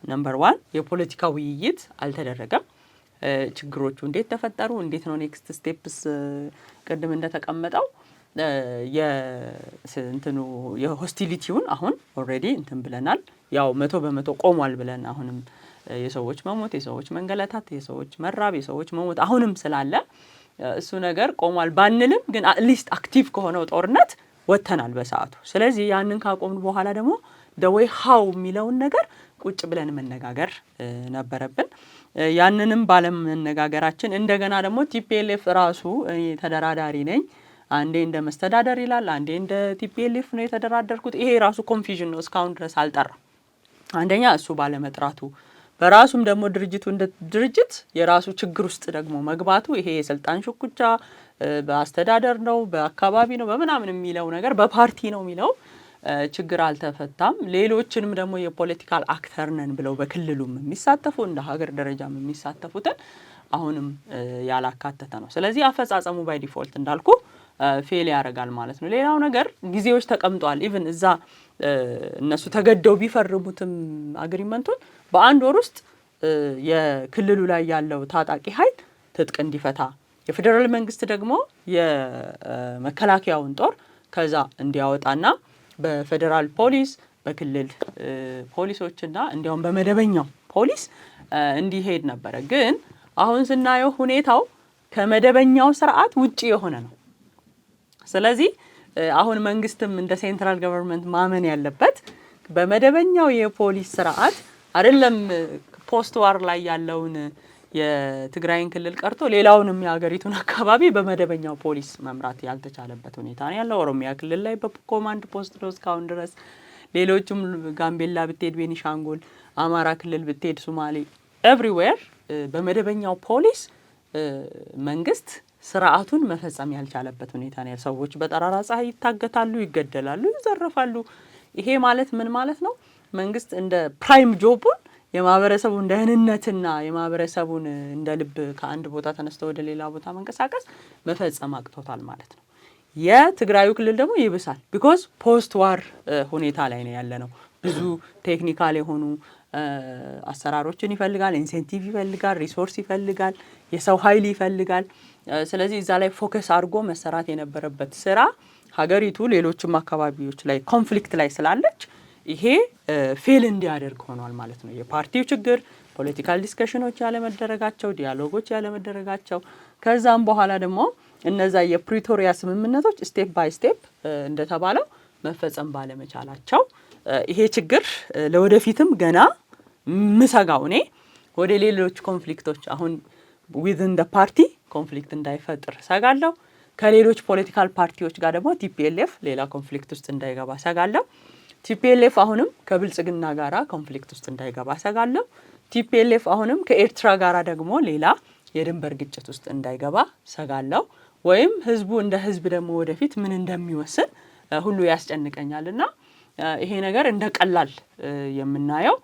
C: Number one የፖለቲካ ውይይት አልተደረገም። ችግሮቹ እንዴት ተፈጠሩ፣ እንዴት ነው next steps፣ ቅድም እንደተቀመጠው የእንትኑ የ hostility ውን አሁን already እንትን ብለናል። ያው 100% ቆሟል ብለን አሁንም የሰዎች መሞት፣ የሰዎች መንገላታት፣ የሰዎች መራብ፣ የሰዎች መሞት አሁንም ስላለ እሱ ነገር ቆሟል ባንልም ግን at least active ከሆነው ጦርነት ወጥተናል በሰዓቱ። ስለዚህ ያንን ካቆምን በኋላ ደግሞ the way how የሚለውን ነገር ቁጭ ብለን መነጋገር ነበረብን። ያንንም ባለመነጋገራችን እንደገና ደግሞ TPLF ራሱ እኔ ተደራዳሪ ነኝ፣ አንዴ እንደ መስተዳደር ይላል፣ አንዴ እንደ TPLF ነው የተደራደርኩት። ይሄ ራሱ confusion ነው፣ እስካሁን ድረስ አልጠራም። አንደኛ እሱ ባለመጥራቱ፣ በራሱም ደግሞ ድርጅቱ እንደ ድርጅት የራሱ ችግር ውስጥ ደግሞ መግባቱ፣ ይሄ የስልጣን ሽኩቻ በአስተዳደር ነው፣ በአካባቢ ነው፣ በምናምን የሚለው ነገር፣ በፓርቲ ነው የሚለው ችግር አልተፈታም። ሌሎችንም ደግሞ የ political actor ነን ብለው በክልሉም የሚሳተፉ፣ እንደ ሀገር ደረጃም የሚሳተፉትን አሁንም ያላካተተ ነው። ስለዚህ አፈጻጸሙ by default እንዳልኩ fail ያደርጋል ማለት ነው። ሌላው ነገር ጊዜዎች ተቀምጠዋል። Even እዛ እነሱ ተገደው ቢፈርሙትም agreement ኡን በአንድ ወር ውስጥ የክልሉ ላይ ያለው ታጣቂ ኃይል ትጥቅ እንዲፈታ፣ የፌዴራል መንግስት ደግሞ የመከላከያውን ጦር ከዛ እንዲያወጣና በፌዴራል ፖሊስ፣ በክልል ፖሊሶችና እንዲያውም በመደበኛው ፖሊስ እንዲሄድ ነበረ። ግን አሁን ስናየው ሁኔታው ከመደበኛው ስርዓት ውጪ የሆነ ነው። ስለዚህ አሁን መንግስትም እንደ central government ማመን ያለበት በመደበኛው የፖሊስ ስርዓት አይደለም፣ post war ላይ ያለውን የትግራይን ክልል ቀርቶ ሌላውንም የሀገሪቱን አካባቢ በመደበኛው ፖሊስ መምራት ያልተቻለበት ሁኔታ ነው ያለው። ኦሮሚያ ክልል ላይ በ command post ነው እስካሁን ድረስ። ሌሎችም ጋምቤላ ብትሄድ፣ ቤኒሻንጉል፣ አማራ ክልል ብትሄድ፣ ሱማሌ፣ everywhere በመደበኛው ፖሊስ መንግስት ስርዓቱን መፈጸም ያልቻለበት ሁኔታ ነው ያለው። ሰዎች በጠራራ ፀሐይ ይታገታሉ፣ ይገደላሉ፣ ይዘረፋሉ። ይሄ ማለት ምን ማለት ነው? መንግስት እንደ prime job ኡን የማህበረሰቡን ደህንነትና የማህበረሰቡን እንደ ልብ ከአንድ ቦታ ተነስቶ ወደ ሌላ ቦታ መንቀሳቀስ መፈጸም አቅቶታል ማለት ነው። የትግራዩ ክልል ደግሞ ይብሳል። Because post war ሁኔታ ላይ ነው ያለነው። ብዙ technical የሆኑ አሰራሮችን ይፈልጋል፣ incentive ይፈልጋል፣ resource ይፈልጋል፣ የሰው ኃይል ይፈልጋል። ስለዚህ እዛ ላይ focus አድርጎ መሰራት የነበረበት ስራ ሀገሪቱ ሌሎችም አካባቢዎች ላይ conflict ላይ ስላለች ይሄ fail እንዲያደርግ ሆኗል ማለት ነው። የፓርቲው ችግር፣ political discussion ኖች ያለመደረጋቸው፣ dialogue ኦች ያለመደረጋቸው፣ ከዛም በኋላ ደግሞ እነዛ የፕሪቶሪያ ስምምነቶች step by step እንደተባለው መፈጸም ባለመቻላቸው ይሄ ችግር ለወደፊትም ገና ምሰጋው እኔ ወደ ሌሎች conflict ኦች አሁን within the party conflict እንዳይፈጥር ሰጋለሁ። ከሌሎች political ፓርቲዎች ጋር ደግሞ TPLF ሌላ conflict ውስጥ እንዳይገባ ሰጋለሁ። TPLF አሁንም ከብልጽግና ጋራ conflict ውስጥ እንዳይገባ ሰጋለሁ። TPLF አሁንም ከኤርትራ ጋራ ደግሞ ሌላ የድንበር ግጭት ውስጥ እንዳይገባ ሰጋለሁ። ወይም ህዝቡ እንደ ህዝብ ደግሞ ወደፊት ምን እንደሚወስን ሁሉ ያስጨንቀኛል። እና ይሄ ነገር እንደ ቀላል የምናየው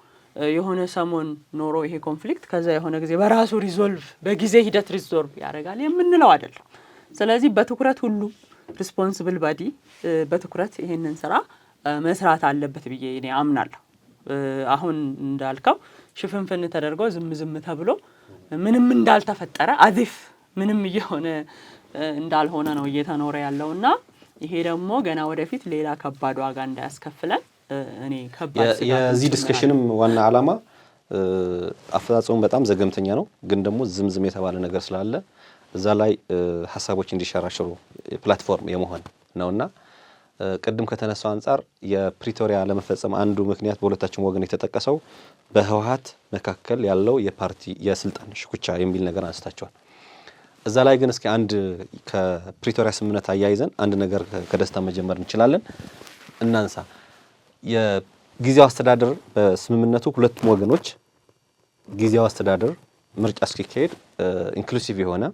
C: የሆነ ሰሞን ኖሮ ይሄ conflict ከዛ የሆነ ጊዜ በራሱ resolve በጊዜ ሂደት resolve ያደርጋል የምንለው አይደለም። ስለዚህ በትኩረት ሁሉም responsible body በትኩረት ይሄንን ስራ መስራት አለበት ብዬ እኔ አምናለሁ። አሁን እንዳልከው ሽፍንፍን ተደርጎ ዝም ዝም ተብሎ ምንም እንዳልተፈጠረ፣ as if ምንም እየሆነ እንዳልሆነ ነው እየተኖረ ያለውና ይሄ ደግሞ ገና ወደፊት ሌላ ከባድ ዋጋ እንዳያስከፍለን እኔ ከባድ ስጋት
A: የዚህ discussion ም ዋና ዓላማ አፈጻጸሙ በጣም ዘገምተኛ ነው፣ ግን ደግሞ ዝም ዝም የተባለ ነገር ስላለ እዛ ላይ ሀሳቦች እንዲሸራሸሩ platform የመሆን ነውና ቅድም ከተነሳው አንጻር የፕሪቶሪያ አለመፈጸም አንዱ ምክንያት በሁለታችን ወገን የተጠቀሰው በህወሀት መካከል ያለው የፓርቲ የስልጣን ሽኩቻ የሚል ነገር አንስታቸዋል። እዛ ላይ ግን እስኪ አንድ ከፕሪቶሪያ ስምምነት አያይዘን አንድ ነገር ከደስታ መጀመር እንችላለን እናንሳ። የጊዜያዊ አስተዳደር በስምምነቱ ሁለቱም ወገኖች ጊዜያዊ አስተዳደር ምርጫ እስኪካሄድ inclusive የሆነ፣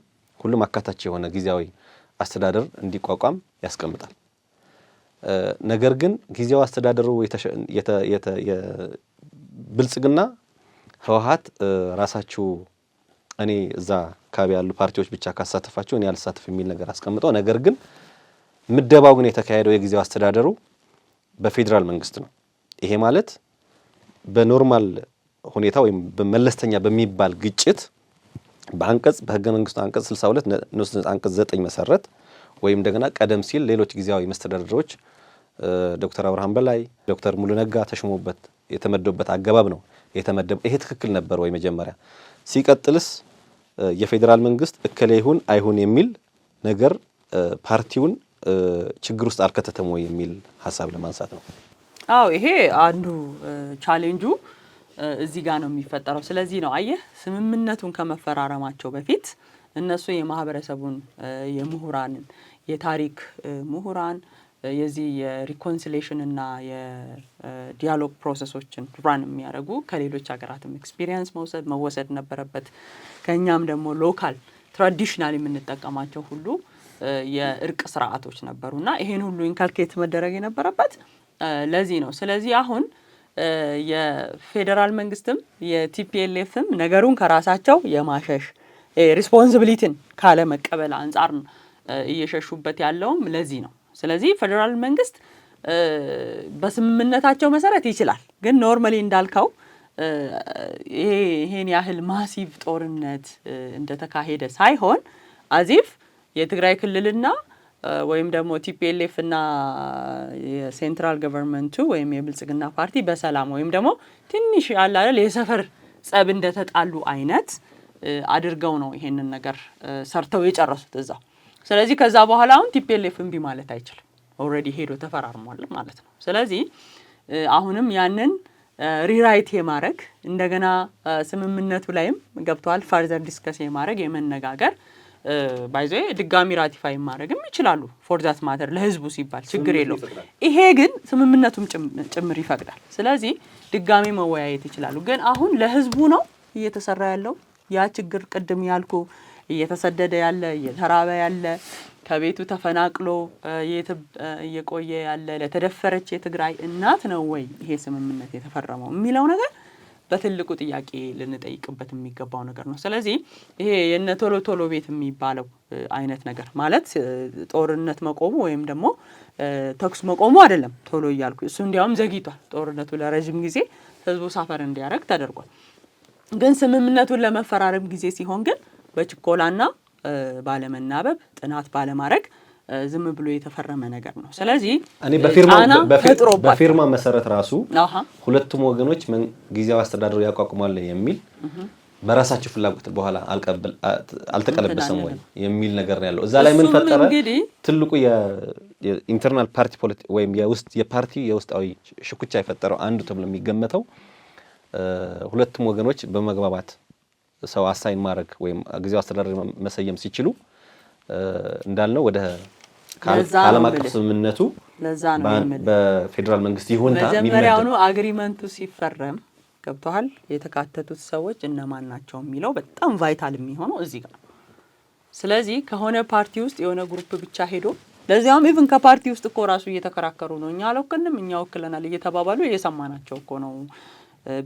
A: ሁሉም አካታች የሆነ ጊዜያዊ አስተዳደር እንዲቋቋም ያስቀምጣል። ነገር ግን ጊዜያዊ አስተዳደሩ ብልጽግና ህወሀት ራሳችሁ እኔ እዛ አካባቢ ያሉ ፓርቲዎች ብቻ ካሳተፋችሁ እኔ አልሳተፍ የሚል ነገር አስቀምጠው፣ ነገር ግን ምደባው ግን የተካሄደው የጊዜያዊ አስተዳደሩ በፌዴራል መንግስት ነው። ይሄ ማለት በ normal ሁኔታ ወይም በመለስተኛ በሚባል ግጭት በአንቀጽ በህገ መንግስቱ አንቀጽ 62 ንዑስ አንቀጽ 9 መሰረት ወይም እንደገና ቀደም ሲል ሌሎች ጊዜያዊ መስተዳድሮች ዶክተር አብርሃም በላይ፣ ዶክተር ሙሉ ነጋ ተሾሞበት የተመደቡበት አገባብ ነው የተመደበው። ይሄ ትክክል ነበር ወይ? መጀመሪያ ሲቀጥልስ የፌዴራል መንግስት እከሌ ይሁን አይሁን የሚል ነገር ፓርቲውን ችግር ውስጥ አልከተተም ወይ የሚል ሀሳብ ለማንሳት ነው።
C: አዎ፣ ይሄ አንዱ ቻሌንጁ እዚህ ጋር ነው የሚፈጠረው። ስለዚህ ነው አየህ፣ ስምምነቱን ከመፈራረማቸው በፊት እነሱ የማህበረሰቡን፣ የምሁራንን፣ የታሪክ ምሁራን፣ የዚህ የ reconciliation እና የ dialogue process ኦችን run የሚያደርጉ ከሌሎች ሀገራትም experience መወሰድ ነበረበት። ከእኛም ደግሞ local traditional የምንጠቀማቸው ሁሉ የእርቅ ስርዓቶች ነበሩና ይሄን ሁሉ inculcate መደረግ የነበረበት ለዚህ ነው። ስለዚህ አሁን የፌዴራል መንግስትም የ TPLF ም ነገሩን ከራሳቸው የማሸሽ፣ responsibility ን ካለመቀበል አንጻር እየሸሹበት ያለውም ለዚህ ነው። ስለዚህ ፌዴራል መንግስት በስምምነታቸው መሰረት ይችላል። ግን normally እንዳልከው ይሄን ያህል massive ጦርነት እንደተካሄደ ሳይሆን as if የትግራይ ክልልና ወይም ደግሞ TPLF እና የ central government ኡ ወይም የብልጽግና ፓርቲ በሰላም ወይም ደግሞ ትንሽ ያለ አይደል የሰፈር ጸብ እንደተጣሉ አይነት አድርገው ነው ይሄንን ነገር ሰርተው የጨረሱት እዛው። ስለዚህ ከዛ በኋላ አሁን TPLF እምቢ ማለት አይችልም። Already ሄዶ ተፈራርሟል ማለት ነው። ስለዚህ አሁንም ያንን rewrite የማድረግ፣ እንደገና ስምምነቱ ላይም ገብተዋል፣ further discuss የማድረግ፣ የመነጋገር፣ by the way ድጋሚ ratify ማድረግም ይችላሉ። For that matter ለህዝቡ ሲባል ችግር የለውም። ይሄ ግን ስምምነቱም ጭምር ይፈቅዳል። ስለዚህ ድጋሚ መወያየት ይችላሉ። ግን አሁን ለህዝቡ ነው እየተሰራ ያለው ያ ችግር፣ ቅድም ያልኩ እየተሰደደ ያለ፣ እየተራበ ያለ፣ ከቤቱ ተፈናቅሎ እየቆየ ያለ፣ ለተደፈረች የትግራይ እናት ነው ወይ ይሄ ስምምነት የተፈረመው የሚለው ነገር በትልቁ ጥያቄ ልንጠይቅበት የሚገባው ነገር ነው። ስለዚህ ይሄ የነ ቶሎ ቶሎ ቤት የሚባለው አይነት ነገር ማለት ጦርነት መቆሙ ወይም ደግሞ ተኩስ መቆሙ አይደለም ቶሎ እያልኩ፣ እሱ እንዲያውም ዘግይቷል። ጦርነቱ ለረዥም ጊዜ ህዝቡ suffer እንዲያደርግ ተደርጓል። ግን ስምምነቱን ለመፈራረም ጊዜ ሲሆን ግን በችኮላና ባለመናበብ፣ ጥናት ባለማድረግ ዝም ብሎ የተፈረመ ነገር ነው። ስለዚህ
A: እኔ በፊርማ መሰረት ራሱ ሁለቱም ወገኖች ጊዜያዊ አስተዳደሩ ያቋቁማል የሚል በራሳቸው ፍላጎት በኋላ አልተቀለበሰም ወይ የሚል ነገር ነው ያለው። እዛ ላይ ምን ፈጠረ? ትልቁ የ internal party ወይም የውስጥ የፓርቲ የውስጣዊ ሽኩቻ የፈጠረው አንዱ ተብሎ የሚገመተው ሁለቱም ወገኖች በመግባባት ሰው assign ማድረግ ወይም ጊዜያዊ አስተዳደር መሰየም ሲችሉ እንዳልነው ወደ ከዓለም አቀፍ ስምምነቱ በፌዴራል መንግስት ይሁንታ
C: መጀመሪያውኑ agreement ኡ ሲፈረም ገብተዋል የተካተቱት ሰዎች እነማን ናቸው የሚለው በጣም vital የሚሆነው እዚህ ጋር። ስለዚህ ከሆነ ፓርቲ ውስጥ የሆነ group ብቻ ሄዶ፣ ለዚያውም even ከፓርቲ ውስጥ እኮ ራሱ እየተከራከሩ ነው። እኛ አልወክልንም፣ እኛ ወክለናል እየተባባሉ እየሰማናቸው እኮ ነው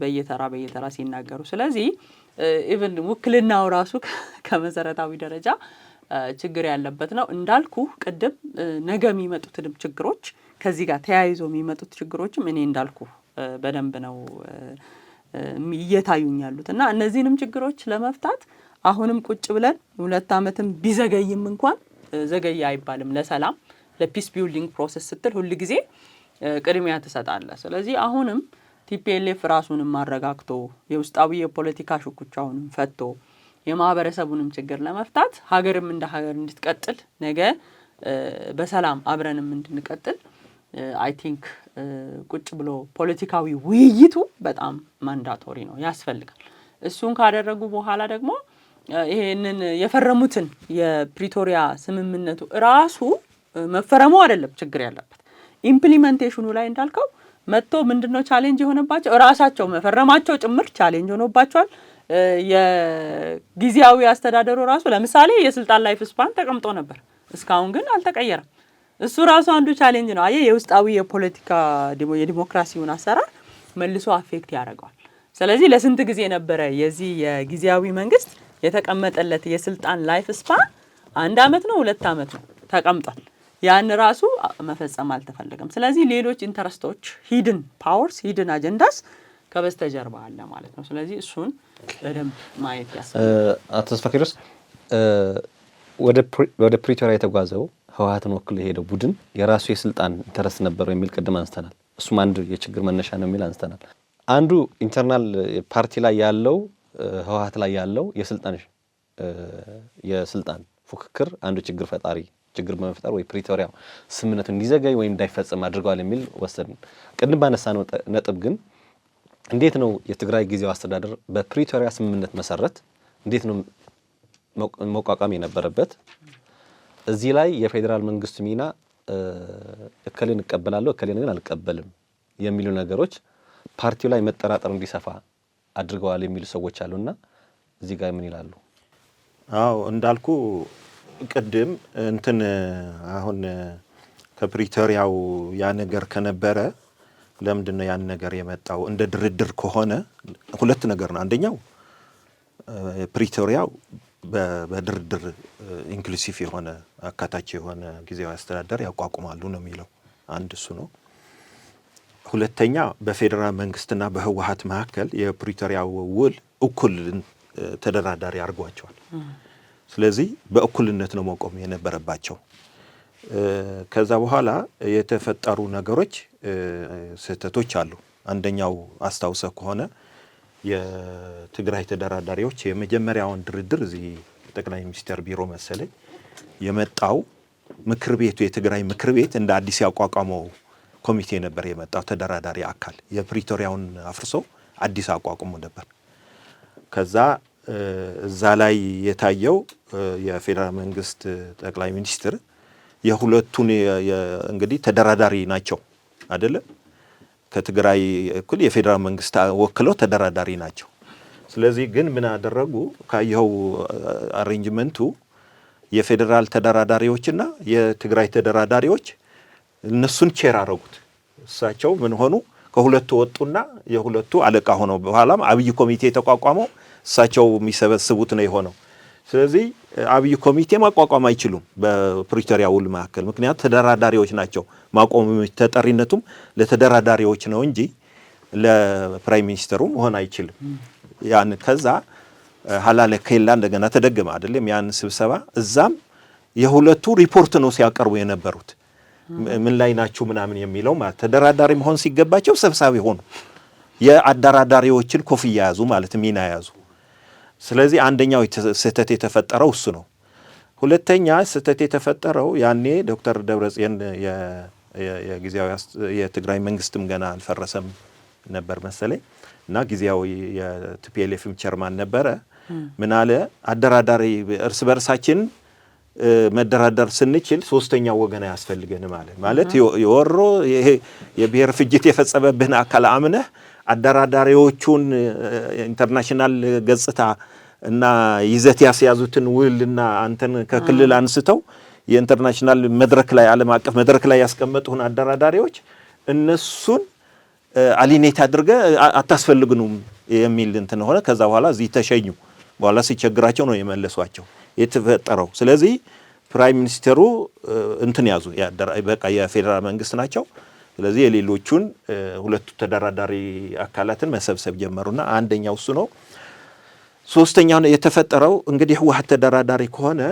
C: በየተራ በየተራ ሲናገሩ። ስለዚህ even ውክልናው ራሱ ከመሰረታዊ ደረጃ ችግር ያለበት ነው። እንዳልኩ ቅድም ነገ የሚመጡትንም ችግሮች፣ ከዚህ ጋር ተያይዞ የሚመጡት ችግሮችም እኔ እንዳልኩ በደንብ ነው እየታዩኝ ያሉት። እና እነዚህንም ችግሮች ለመፍታት አሁንም ቁጭ ብለን 2 ዓመትም ቢዘገይም እንኳን ዘገየ አይባልም። ለሰላም፣ ለ peace building process ስትል ሁል ጊዜ ቅድሚያ ትሰጣለህ። ስለዚህ አሁንም TPLF ራሱንም አረጋግቶ፣ የውስጣዊ የፖለቲካ ሽኩቻውንም ፈቶ፣ የማህበረሰቡንም ችግር ለመፍታት፣ ሀገርም እንደ ሀገር እንድትቀጥል፣ ነገ በሰላም አብረንም እንድንቀጥል I think ቁጭ ብሎ ፖለቲካዊ ውይይቱ በጣም mandatory ነው፣ ያስፈልጋል። እሱን ካደረጉ በኋላ ደግሞ ይሄንን የፈረሙትን የፕሪቶሪያ ስምምነቱ ራሱ መፈረሙ አይደለም ችግር ያለበት፣ implementation ኑ ላይ እንዳልከው መጥቶ ምንድነው challenge የሆነባቸው? እራሳቸው መፈረማቸው ጭምር challenge ሆኖባቸዋል። የጊዜያዊ አስተዳደሩ ራሱ ለምሳሌ የስልጣን life span ተቀምጦ ነበር፣ እስካሁን ግን አልተቀየረም። እሱ ራሱ አንዱ challenge ነው። አየህ፣ የውስጣዊ የፖለቲካ የዲሞክራሲውን አሰራር መልሶ affect ያደርገዋል። ስለዚህ ለስንት ጊዜ ነበረ የዚህ የጊዜያዊ መንግስት የተቀመጠለት የስልጣን life span? 1 አመት ነው፣ 2 አመት ነው ተቀምጧል። ያን ራሱ መፈጸም አልተፈለገም። ስለዚህ ሌሎች interest ኦች፣ hidden powers፣ hidden agendas ከበስተጀርባ አለ ማለት ነው። ስለዚህ እሱን በደንብ ማየት ያስፈልጋል።
A: አቶ ተስፋ ኪሮስ፣ ወደ ፕሪቶሪያ የተጓዘው ህወሀትን ወክሎ የሄደው ቡድን የራሱ የስልጣን interest ነበረው የሚል ቅድም አንስተናል። እሱም አንዱ የችግር መነሻ ነው የሚል አንስተናል። አንዱ internal ፓርቲ ላይ ያለው፣ ህወሀት ላይ ያለው የስልጣን ፉክክር አንዱ ችግር ፈጣሪ፣ ችግር በመፍጠር ወይ ፕሪቶሪያ ስምምነቱ እንዲዘገይ ወይም እንዳይፈጸም አድርገዋል የሚል ወሰድን። ቅድም ባነሳነው ነጥብ ግን እንዴት ነው የትግራይ ጊዜያዊ አስተዳደር በፕሪቶሪያ ስምምነት መሰረት እንዴት ነው መቋቋም የነበረበት? እዚህ ላይ የፌዴራል መንግስቱ ሚና፣ እከሌን እቀበላለሁ እከሌን ግን አልቀበልም የሚሉ ነገሮች ፓርቲው ላይ መጠራጠር እንዲሰፋ አድርገዋል የሚሉ ሰዎች አሉና እዚህ ጋር ምን ይላሉ?
B: አዎ፣ እንዳልኩ ቅድም እንትን አሁን ከፕሪቶሪያው ያ ነገር ከነበረ ለምንድን ነው ያን ነገር የመጣው? እንደ ድርድር ከሆነ ሁለት ነገር ነው። አንደኛው ፕሪቶሪያው በድርድር inclusive የሆነ፣ አካታች የሆነ ጊዜያዊ አስተዳደር ያቋቁማሉ ነው የሚለው። አንድ እሱ ነው። ሁለተኛ በፌዴራል መንግስትና በህወሀት መካከል የፕሪቶሪያው ውል እኩል ተደራዳሪ አድርጓቸዋል። ስለዚህ በእኩልነት ነው መቆም የነበረባቸው። ከዛ በኋላ የተፈጠሩ ነገሮች ስህተቶች አሉ። አንደኛው አስታውሰህ ከሆነ የትግራይ ተደራዳሪዎች የመጀመሪያውን ድርድር እዚህ ጠቅላይ ሚኒስትር ቢሮ መሰለኝ የመጣው ምክር ቤቱ፣ የትግራይ ምክር ቤት እንደ አዲስ ያቋቋመው ኮሚቴ ነበር የመጣው ተደራዳሪ አካል። የፕሪቶሪያውን አፍርሶ አዲስ አቋቁሞ ነበር። ከዛ እዛ ላይ የታየው የፌዴራል መንግስት ጠቅላይ ሚኒስትር የሁለቱን እንግዲህ ተደራዳሪ ናቸው አይደለም፣ ከትግራይ እኩል የፌዴራል መንግስት ወክለው ተደራዳሪ ናቸው። ስለዚህ ግን ምን አደረጉ? ካየኸው arrangement ኡ የፌዴራል ተደራዳሪዎችና የትግራይ ተደራዳሪዎች እነሱን chair አረጉት። እሳቸው ምን ሆኑ? ከሁለቱ ወጡና የሁለቱ አለቃ ሆነው በኋላም አብይ ኮሚቴ የተቋቋመው እሳቸው የሚሰበስቡት ነው የሆነው። ስለዚህ አብይ ኮሚቴ ማቋቋም አይችሉም በፕሪቶሪያ ውል መካከል፣ ምክንያቱ ተደራዳሪዎች ናቸው። ማቆም ተጠሪነቱም ለተደራዳሪዎች ነው እንጂ ለ prime minister ኡ መሆን አይችልም። ያን ከዛ ሀላለ ኬላ እንደገና ተደገመ አይደለም ያን ስብሰባ። እዛም የሁለቱ ሪፖርት ነው ሲያቀርቡ የነበሩት፣ ምን ላይ ናችሁ ምናምን የሚለው ማለት። ተደራዳሪ መሆን ሲገባቸው ሰብሳቢ ሆኑ። የአደራዳሪዎችን ኮፍያ ያዙ ማለት ሚና ያዙ። ስለዚህ አንደኛው ስህተት የተፈጠረው እሱ ነው። ሁለተኛ ስህተት የተፈጠረው ያኔ ዶክተር ደብረጽዮን የጊዜያዊ የትግራይ መንግስትም ገና አልፈረሰም ነበር መሰለኝ እና ጊዜያዊ የ TPLF ም chairman ነበረ። ምን አለ? አደራዳሪ እርስ በርሳችን መደራደር ስንችል ሶስተኛው ወገን አያስፈልገንም አለ። ማለት የወሮ ይሄ የብሔር ፍጅት የፈጸመብህን አካል አምነህ አደራዳሪዎቹን international ገጽታ እና ይዘት ያስያዙትን ውልና አንተን ከክልል አንስተው የ international መድረክ ላይ፣ ዓለም አቀፍ መድረክ ላይ ያስቀመጡህን አደራዳሪዎች እነሱን alienate አድርገህ አታስፈልግኑም የሚል እንትን ሆነ። ከዛ በኋላ እዚህ ተሸኙ። በኋላ ሲቸግራቸው ነው የመለሷቸው የተፈጠረው። ስለዚህ prime minister ኡ እንትን ያዙ፣ በቃ የፌዴራል መንግስት ናቸው። ስለዚህ የሌሎቹን ሁለቱ ተደራዳሪ አካላትን መሰብሰብ ጀመሩና አንደኛው እሱ ነው። ሶስተኛው የተፈጠረው እንግዲህ ህወሓት ተደራዳሪ ከሆነ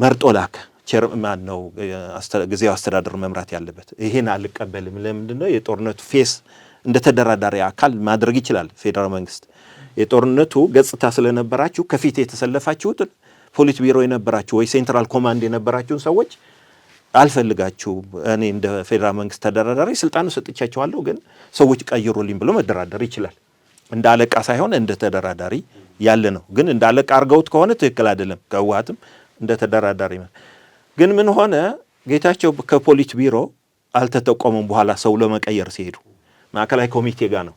B: መርጦ ላከ። Chairman ነው ጊዜያዊ አስተዳደር መምራት ያለበት። ይሄን አልቀበልም። ለምንድን ነው? የጦርነቱ face እንደ ተደራዳሪ አካል ማድረግ ይችላል ፌዴራል መንግስት። የጦርነቱ ገጽታ ስለነበራችሁ ከፊት የተሰለፋችሁትን ፖሊት ቢሮ የነበራችሁ ወይ central command የነበራችሁን ሰዎች አልፈልጋችሁም። እኔ እንደ ፌዴራል መንግስት ተደራዳሪ ስልጣኑ ሰጥቻቸዋለሁ፣ ግን ሰዎች ቀይሩልኝ ብሎ መደራደር ይችላል። እንደ አለቃ ሳይሆን እንደ ተደራዳሪ ያለ ነው። ግን እንደ አለቃ አድርገውት ከሆነ ትክክል አይደለም። ከህወሓትም እንደ ተደራዳሪ ግን ምን ሆነ? ጌታቸው ከፖሊት ቢሮ አልተጠቆሙም። በኋላ ሰው ለመቀየር ሲሄዱ ማዕከላዊ ኮሚቴ ጋር ነው።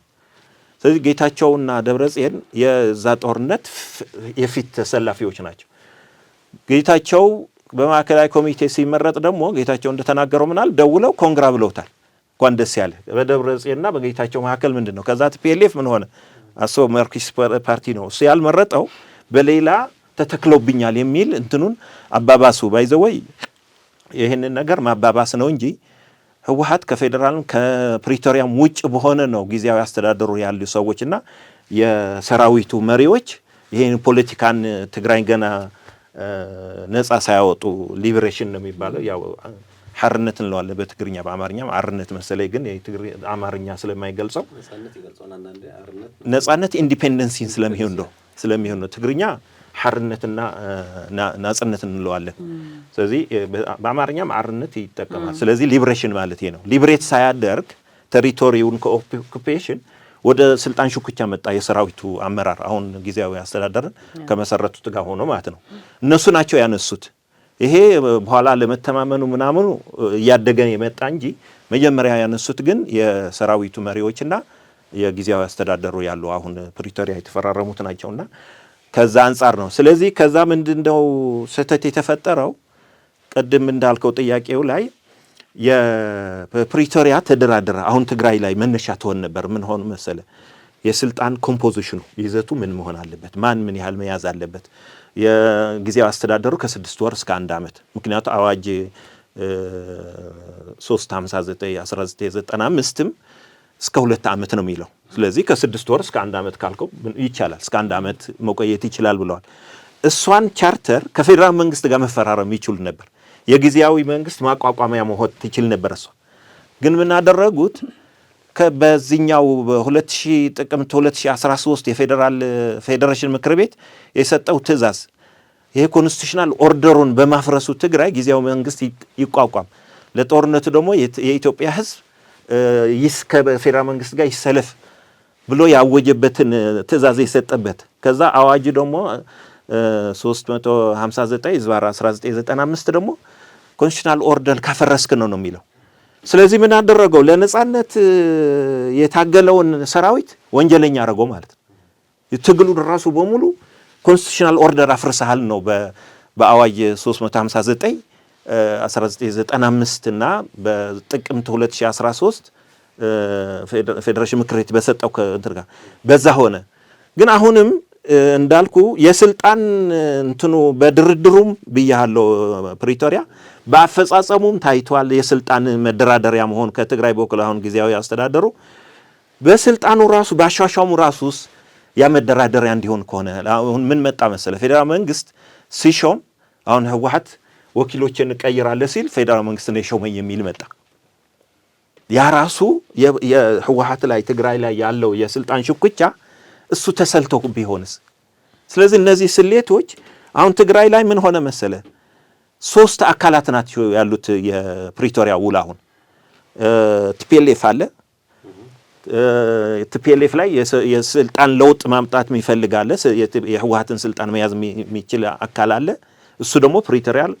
B: ስለዚህ ጌታቸውና ደብረጽዮን የዛ ጦርነት የፊት ተሰላፊዎች ናቸው። ጌታቸው በማዕከላዊ ኮሚቴ ሲመረጥ ደግሞ ጌታቸው እንደተናገረው ምናል ደውለው congra ብለውታል። እንኳን ደስ ያለ። በደብረጽዮንና በጌታቸው መካከል ምንድን ነው? ከዛ TPLF ምን ሆነ? አሶ ማርክሲስት ፓርቲ ነው እሱ ያልመረጠው በሌላ ተተክሎብኛል የሚል እንትኑን አባባሱ። By the way ይህንን ነገር ማባባስ ነው እንጂ ህወሓት ከፌዴራልም ከፕሪቶሪያም ውጭ በሆነ ነው ጊዜያዊ አስተዳደሩ ያሉ ሰዎችና የሰራዊቱ መሪዎች ይህን ፖለቲካን ትግራይ ገና ነጻ ሳያወጡ liberation ነው የሚባለው። ያው ሓርነት እንለዋለን በትግርኛ፣ በአማርኛም አርነት መሰለኝ፣ ግን አማርኛ ስለማይገልጸው ነጻነት independency ን ስለሚሆን ነው። ትግርኛ ሓርነትና ናጽነት እንለዋለን። ስለዚህ በአማርኛም አርነት ይጠቀማል። ስለዚህ liberation ማለት ነው። Liberate ሳያደርግ territory ውን ከ occupation ወደ ስልጣን ሽኩቻ መጣ። የሰራዊቱ አመራር አሁን ጊዜያዊ አስተዳደርን ከመሰረቱት ጋር ሆኖ ማለት ነው። እነሱ ናቸው ያነሱት። ይሄ በኋላ ለመተማመኑ ምናምኑ እያደገ የመጣ እንጂ መጀመሪያ ያነሱት ግን የሰራዊቱ መሪዎችና የጊዜያዊ አስተዳደሩ ያሉ አሁን ፕሪቶሪያ የተፈራረሙት ናቸውና ከዛ አንጻር ነው። ስለዚህ ከዛ ምንድነው ስህተት የተፈጠረው? ቅድም እንዳልከው ጥያቄው ላይ የፕሪቶሪያ ተደራደረ። አሁን ትግራይ ላይ መነሻ ትሆን ነበር። ምን ሆነ መሰለ? የስልጣን composition ኑ ይዘቱ ምን መሆን አለበት? ማን ምን ያህል መያዝ አለበት? የጊዜያዊ አስተዳደሩ ከ6 ወር እስከ አንድ ዓመት፣ ምክንያቱ አዋጅ 359 1995ም እስከ 2 ዓመት ነው የሚለው። ስለዚህ ከ6 ወር እስከ አንድ ዓመት ካልከው ይቻላል፣ እስከ አንድ ዓመት መቆየት ይችላል ብለዋል። እሷን ቻርተር ከፌዴራል መንግስት ጋር መፈራረም ይችሉ ነበር። የጊዜያዊ መንግስት ማቋቋሚያ መሆን ትችል ነበር። እሷ ግን ምን አደረጉት? በዚህኛው በ2000 ጥቅምት 2013 የፌዴራል ፌዴሬሽን ምክር ቤት የሰጠው ትዕዛዝ ይሄ constitutional order ኡን በማፍረሱ ትግራይ ጊዜያዊ መንግስት ይቋቋም፣ ለጦርነቱ ደግሞ የኢትዮጵያ ህዝብ ከፌዴራል መንግስት ጋር ይሰለፍ ብሎ ያወጀበትን ትዕዛዝ የሰጠበት፣ ከዛ አዋጅ ደግሞ 359/1995 ደግሞ constitutional order ካፈረስክ ነው የሚለው። ስለዚህ ምን አደረገው? ለነጻነት የታገለውን ሰራዊት ወንጀለኛ አደረገው ማለት ነው። ትግሉን ራሱ በሙሉ constitutional order አፍርሰሃል ነው በአዋጅ 359 1995 እና በጥቅምት 2013 ፌዴሬሽን ምክር ቤት በሰጠው እንትን ጋር በዛ ሆነ። ግን አሁንም እንዳልኩ የስልጣን እንትኑ በድርድሩም ብያለሁ ፕሪቶሪያ በአፈጻጸሙም ታይቷል። የስልጣን መደራደሪያ መሆን ከትግራይ በኩል አሁን ጊዜያዊ አስተዳደሩ በስልጣኑ ራሱ በአሿሿሙ ራሱስ ያ መደራደሪያ እንዲሆን ከሆነ አሁን ምን መጣ መሰለ፣ ፌዴራል መንግስት ሲሾም አሁን ህወሓት ወኪሎችን እቀይራለሁ ሲል ፌዴራል መንግስት ነው የሾመኝ የሚል መጣ። ያ ራሱ የህወሓት ላይ ትግራይ ላይ ያለው የስልጣን ሽኩቻ እሱ ተሰልቶ ቢሆንስ? ስለዚህ እነዚህ ስሌቶች አሁን ትግራይ ላይ ምን ሆነ መሰለ፣ ሶስት አካላት ናቸው ያሉት የፕሪቶሪያ ውል። አሁን TPLF አለ። TPLF ላይ የስልጣን ለውጥ ማምጣት የሚፈልግ አለ። የህወሓትን ስልጣን መያዝ የሚችል አካል አለ። እሱ ደግሞ ፕሪቶሪያል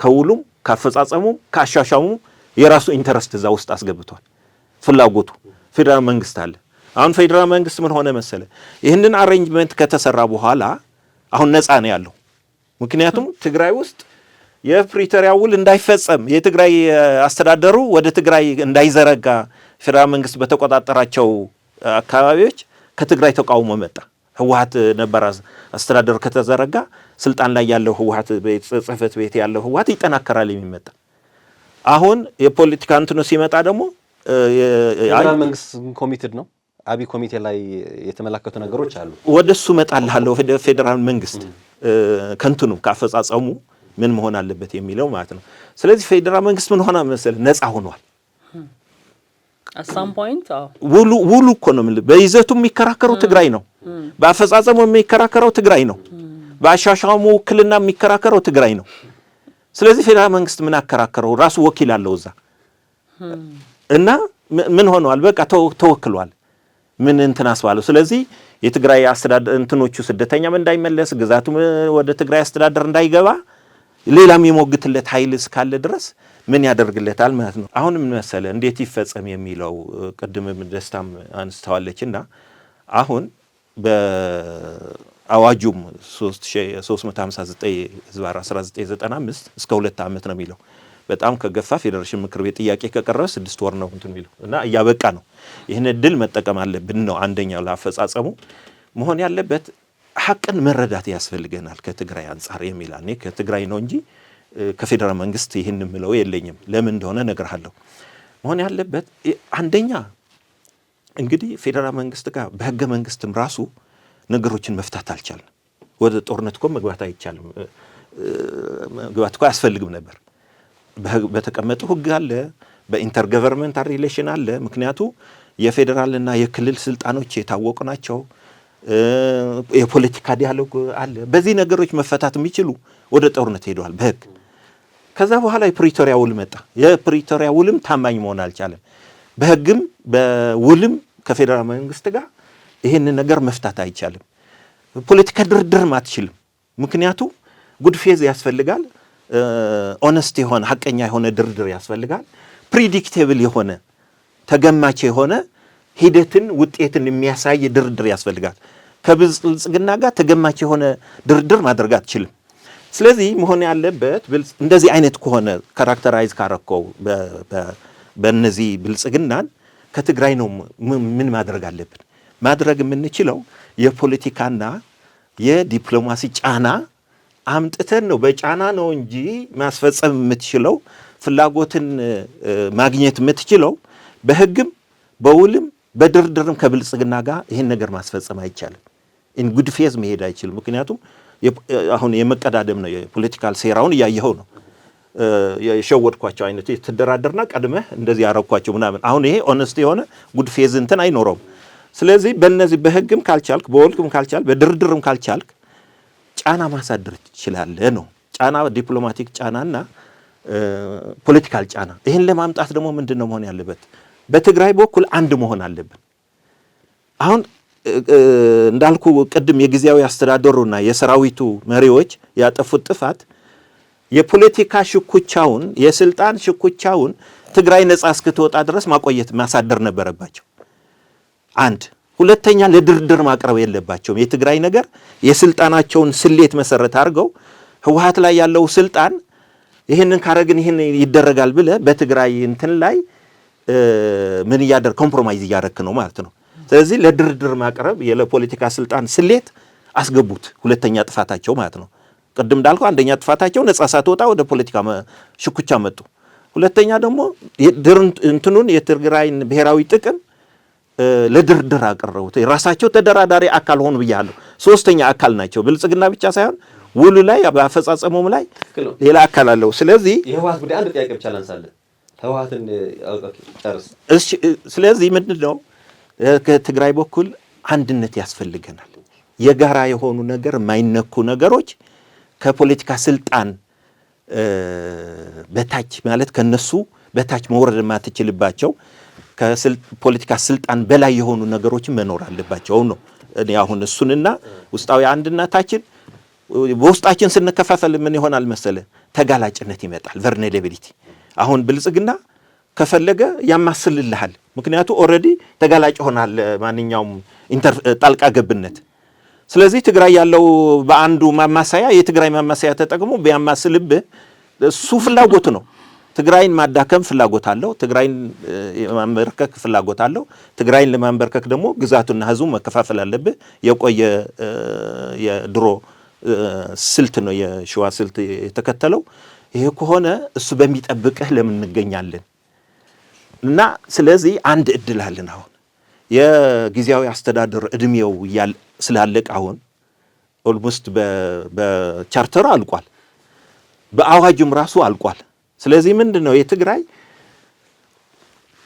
B: ከውሉም ከአፈጻጸሙም ከአሿሿሙም የራሱ interest እዛ ውስጥ አስገብቷል። ፍላጎቱ ፌዴራል መንግስት አለ። አሁን ፌዴራል መንግስት ምን ሆነ መሰለ፣ ይህንን arrangement ከተሰራ በኋላ አሁን ነፃ ነው ያለው። ምክንያቱም ትግራይ ውስጥ የፕሪቶሪያ ውል እንዳይፈጸም፣ የትግራይ አስተዳደሩ ወደ ትግራይ እንዳይዘረጋ ፌዴራል መንግስት በተቆጣጠራቸው አካባቢዎች ከትግራይ ተቃውሞ መጣ። ህወሓት ነበር አስተዳደሩ ከተዘረጋ ስልጣን ላይ ያለው ህወሓት፣ ጽህፈት ቤት ያለው ህወሓት ይጠናከራል የሚመጣ። አሁን የፖለቲካ እንትኑ ሲመጣ ደግሞ
A: ፌዴራል መንግስት committed ነው። አብይ ኮሚቴ ላይ የተመላከቱ ነገሮች አሉ።
B: ወደ እሱ እመጣልሃለሁ። ፌዴራል መንግስት ከእንትኑ ከአፈጻጸሙ ምን መሆን አለበት የሚለው ማለት ነው። ስለዚህ ፌዴራል መንግስት ምን ሆነ መሰለህ፣ ነፃ ሆኗል።
C: At some point
B: ውሉ ውሉ እኮ ነው የምልህ። በይዘቱ የሚከራከረው ትግራይ ነው። በአፈጻጸሙ የሚከራከረው ትግራይ ነው። በአሿሿሙ ውክልና የሚከራከረው ትግራይ ነው። ስለዚህ ፌዴራል መንግስት ምን አከራከረው? ራሱ ወኪል አለው እዛ እና ምን ሆነዋል? በቃ ተወክሏል። ምን እንትን አስባለው። ስለዚህ የትግራይ አስተዳደር እንትኖቹ ስደተኛም እንዳይመለስ፣ ግዛቱም ወደ ትግራይ አስተዳደር እንዳይገባ ሌላም የሞግትለት ኃይል እስካለ ድረስ ምን ያደርግለታል ማለት ነው። አሁን ምን መሰለ፣ እንዴት ይፈጸም የሚለው ቅድምም ደስታም አንስተዋለች እና አሁን በአዋጁም 359/1995 እስከ 2 ዓመት ነው የሚለው። በጣም ከገፋ ፌዴሬሽን ምክር ቤት ጥያቄ ከቀረበ 6 ወር ነው እንትን የሚለው እና እያበቃ ነው። ይህን እድል መጠቀም አለብን ነው አንደኛው። ለአፈጻጸሙ መሆን ያለበት ሀቅን መረዳት ያስፈልገናል ከትግራይ አንጻር የሚል፣ እኔ ከትግራይ ነው እንጂ ከፌዴራል መንግስት ይህን የምለው የለኝም። ለምን እንደሆነ እነግርሃለሁ። መሆን ያለበት አንደኛ እንግዲህ ፌዴራል መንግስት ጋር በህገ መንግስትም ራሱ ነገሮችን መፍታት አልቻልንም። ወደ ጦርነት እኮ መግባት አይቻልም፣ መግባት እኮ አያስፈልግም ነበር። በተቀመጠው ህግ አለ፣ በ intergovernmental relation አለ። ምክንያቱ የፌዴራልና የክልል ስልጣኖች የታወቁ ናቸው። የፖለቲካ dialogue አለ። በዚህ ነገሮች መፈታት የሚችሉ ወደ ጦርነት ሄደዋል በህግ። ከዛ በኋላ የፕሪቶሪያ ውል መጣ። የፕሪቶሪያ ውልም ታማኝ መሆን አልቻለም። በህግም በውልም ከፌዴራል መንግስት ጋር ይህንን ነገር መፍታት አይቻልም። ፖለቲካ ድርድርም አትችልም። ምክንያቱ good faith ያስፈልጋል። Honest የሆነ፣ ሀቀኛ የሆነ ድርድር ያስፈልጋል። Predictable የሆነ፣ ተገማች የሆነ ሂደትን ውጤትን የሚያሳይ ድርድር ያስፈልጋል። ከብልጽግና ጋር ተገማች የሆነ ድርድር ማድረግ አትችልም። ስለዚህ መሆን ያለበት እንደዚህ አይነት ከሆነ characterize ካረከው በእነዚህ ብልጽግናን ከትግራይ ነው ምን ማድረግ አለብን? ማድረግ የምንችለው የፖለቲካና የዲፕሎማሲ ጫና አምጥተን ነው። በጫና ነው እንጂ ማስፈጸም የምትችለው፣ ፍላጎትን ማግኘት የምትችለው በህግም በውልም በድርድርም ከብልጽግና ጋር ይህን ነገር ማስፈጸም አይቻልም። In good faith መሄድ አይችልም። ምክንያቱም አሁን የመቀዳደም ነው፣ የ political ሴራውን እያየኸው ነው። የሸወድኳቸው አይነት የተደራደርና ቀድመህ እንደዚህ ያረኳቸው ምናምን። አሁን ይሄ honest የሆነ good faith እንትን አይኖረውም። ስለዚህ በእነዚህ በህግም ካልቻልክ፣ በወልክም ካልቻልክ፣ በድርድርም ካልቻልክ ጫና ማሳደር ትችላለህ ነው። ጫና diplomatic ጫናና political ጫና። ይህን ለማምጣት ደግሞ ምንድን ነው መሆን ያለበት? በትግራይ በኩል አንድ መሆን አለብን። አሁን እንዳልኩ ቅድም የጊዜያዊ አስተዳደሩና የሰራዊቱ መሪዎች ያጠፉት ጥፋት የፖለቲካ ሽኩቻውን፣ የስልጣን ሽኩቻውን ትግራይ ነጻ እስክትወጣ ድረስ ማቆየት፣ ማሳደር ነበረባቸው። አንድ። ሁለተኛ፣ ለድርድር ማቅረብ የለባቸውም። የትግራይ ነገር የስልጣናቸውን ስሌት መሰረት አድርገው ህወሓት ላይ ያለው ስልጣን ይህንን ካረግን ይህን ይደረጋል ብለህ በትግራይ እንትን ላይ ምን እያደረግ compromise እያረክ ነው ማለት ነው። ስለዚህ ለድርድር ማቅረብ የለፖለቲካ ስልጣን ስሌት አስገቡት። ሁለተኛ ጥፋታቸው ማለት ነው። ቅድም እንዳልኩ አንደኛ ጥፋታቸው ነጻ ሳትወጣ ወደ ፖለቲካ ሽኩቻ መጡ። ሁለተኛ ደግሞ እንትኑን የትግራይን ብሔራዊ ጥቅም ለድርድር አቀረቡት። የራሳቸው ተደራዳሪ አካል ሆኑ ብያለሁ። ሶስተኛ አካል ናቸው። ብልጽግና ብቻ ሳይሆን ውሉ ላይ በአፈጻጸሙም ላይ ሌላ አካል አለው። ስለዚህ
A: የህወሓት ጉዳይ አንድ ጥያቄ ብቻ ላንሳለን። ህወሓትን ጨርስ።
B: እሺ፣ ስለዚህ ምንድን ነው፣ ከትግራይ በኩል አንድነት ያስፈልገናል። የጋራ የሆኑ ነገር፣ የማይነኩ ነገሮች፣ ከፖለቲካ ስልጣን በታች ማለት ከነሱ በታች መውረድ የማትችልባቸው፣ ከፖለቲካ ስልጣን በላይ የሆኑ ነገሮችን መኖር አለባቸው ነው። እኔ አሁን እሱንና ውስጣዊ አንድነታችን፣ በውስጣችን ስንከፋፈል ምን ይሆናል መሰለ? ተጋላጭነት ይመጣል፣ vulnerability። አሁን ብልጽግና ከፈለገ ያማስልልሃል። ምክንያቱ already ተጋላጭ ይሆናል ማንኛውም ጣልቃ ገብነት። ስለዚህ ትግራይ ያለው በአንዱ ማማሰያ፣ የትግራይ ማማሰያ ተጠቅሞ ቢያማስልብህ እሱ ፍላጎቱ ነው። ትግራይን ማዳከም ፍላጎት አለው። ትግራይን የማንበርከክ ፍላጎት አለው። ትግራይን ለማንበርከክ ደግሞ ግዛቱና ህዝቡ መከፋፈል አለብህ። የቆየ የድሮ ስልት ነው፣ የሸዋ ስልት የተከተለው። ይሄ ከሆነ እሱ በሚጠብቅህ ለምን እንገኛለን? እና ስለዚህ አንድ እድል አለን። አሁን የጊዜያዊ አስተዳደር እድሜው ስላለቀ አሁን almost በቻርተሩ አልቋል፣ በአዋጁም ራሱ አልቋል። ስለዚህ ምንድን ነው፣ የትግራይ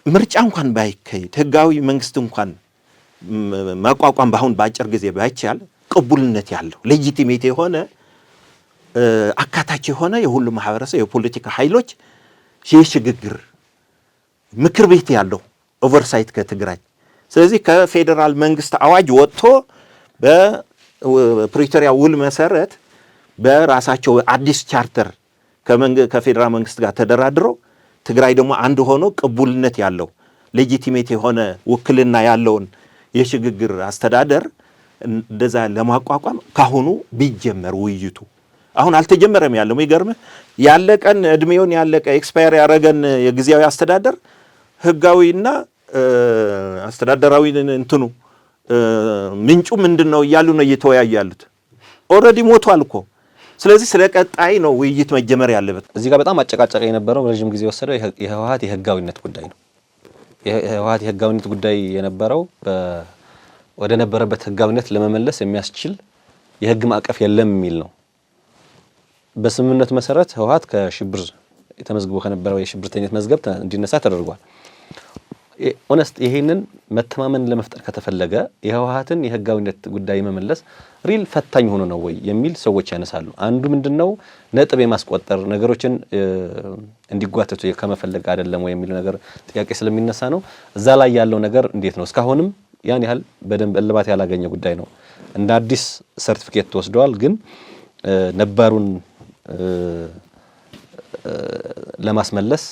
B: ምርጫ እንኳን ባይካሄድ፣ ህጋዊ መንግስት እንኳን ማቋቋም በአሁን በአጭር ጊዜ ባይቻል፣ ቅቡልነት ያለው፣ legitimate የሆነ፣ አካታች የሆነ፣ የሁሉም ማህበረሰብ የፖለቲካ ኃይሎች የሽግግር ምክር ቤት ያለው oversight ከትግራይ፣ ስለዚህ ከፌዴራል መንግስት አዋጅ ወጥቶ በፕሪቶሪያ ውል መሰረት በራሳቸው አዲስ ቻርተር ከፌዴራል መንግስት ጋር ተደራድሮ ትግራይ ደግሞ አንድ ሆኖ ቅቡልነት ያለው፣ legitimate የሆነ፣ ውክልና ያለውን የሽግግር አስተዳደር እንደዛ ለማቋቋም ካሁኑ ቢጀመር ውይይቱ። አሁን አልተጀመረም ያለው። የሚገርምህ ያለቀን፣ እድሜውን ያለቀ፣ expire ያደረገን የጊዜያዊ አስተዳደር ህጋዊና አስተዳደራዊ እንትኑ ምንጩ ምንድን ነው እያሉ ነው እየተወያዩ ያሉት። Already ሞቷል እኮ። ስለዚህ ስለ ቀጣይ ነው ውይይት መጀመር ያለበት።
A: እዚህ ጋር በጣም አጨቃጫቂ የነበረው፣ ረዥም ጊዜ የወሰደው የህወሓት የህጋዊነት ጉዳይ ነው። የህወሓት የህጋዊነት ጉዳይ የነበረው ወደ ነበረበት ህጋዊነት ለመመለስ የሚያስችል የህግ ማዕቀፍ የለም የሚል ነው። በስምምነቱ መሰረት ህወሓት ከሽብር ተመዝግቦ ከነበረው የሽብርተኝነት መዝገብ እንዲነሳ ተደርጓል። Honest ይሄንን መተማመን ለመፍጠር ከተፈለገ የህወሓትን የህጋዊነት ጉዳይ መመለስ real ፈታኝ ሆኖ ነው ወይ የሚል ሰዎች ያነሳሉ። አንዱ ምንድነው፣ ነጥብ የማስቆጠር፣ ነገሮችን እንዲጓተቱ ከመፈለግ አይደለም ወይ የሚል ነገር ጥያቄ ስለሚነሳ ነው። እዛ ላይ ያለው ነገር እንዴት ነው? እስካሁንም ያን ያህል በደንብ እልባት ያላገኘ ጉዳይ ነው። እንደ አዲስ ሰርቲፊኬት ተወስደዋል፣ ግን ነባሩን ለማስመለስ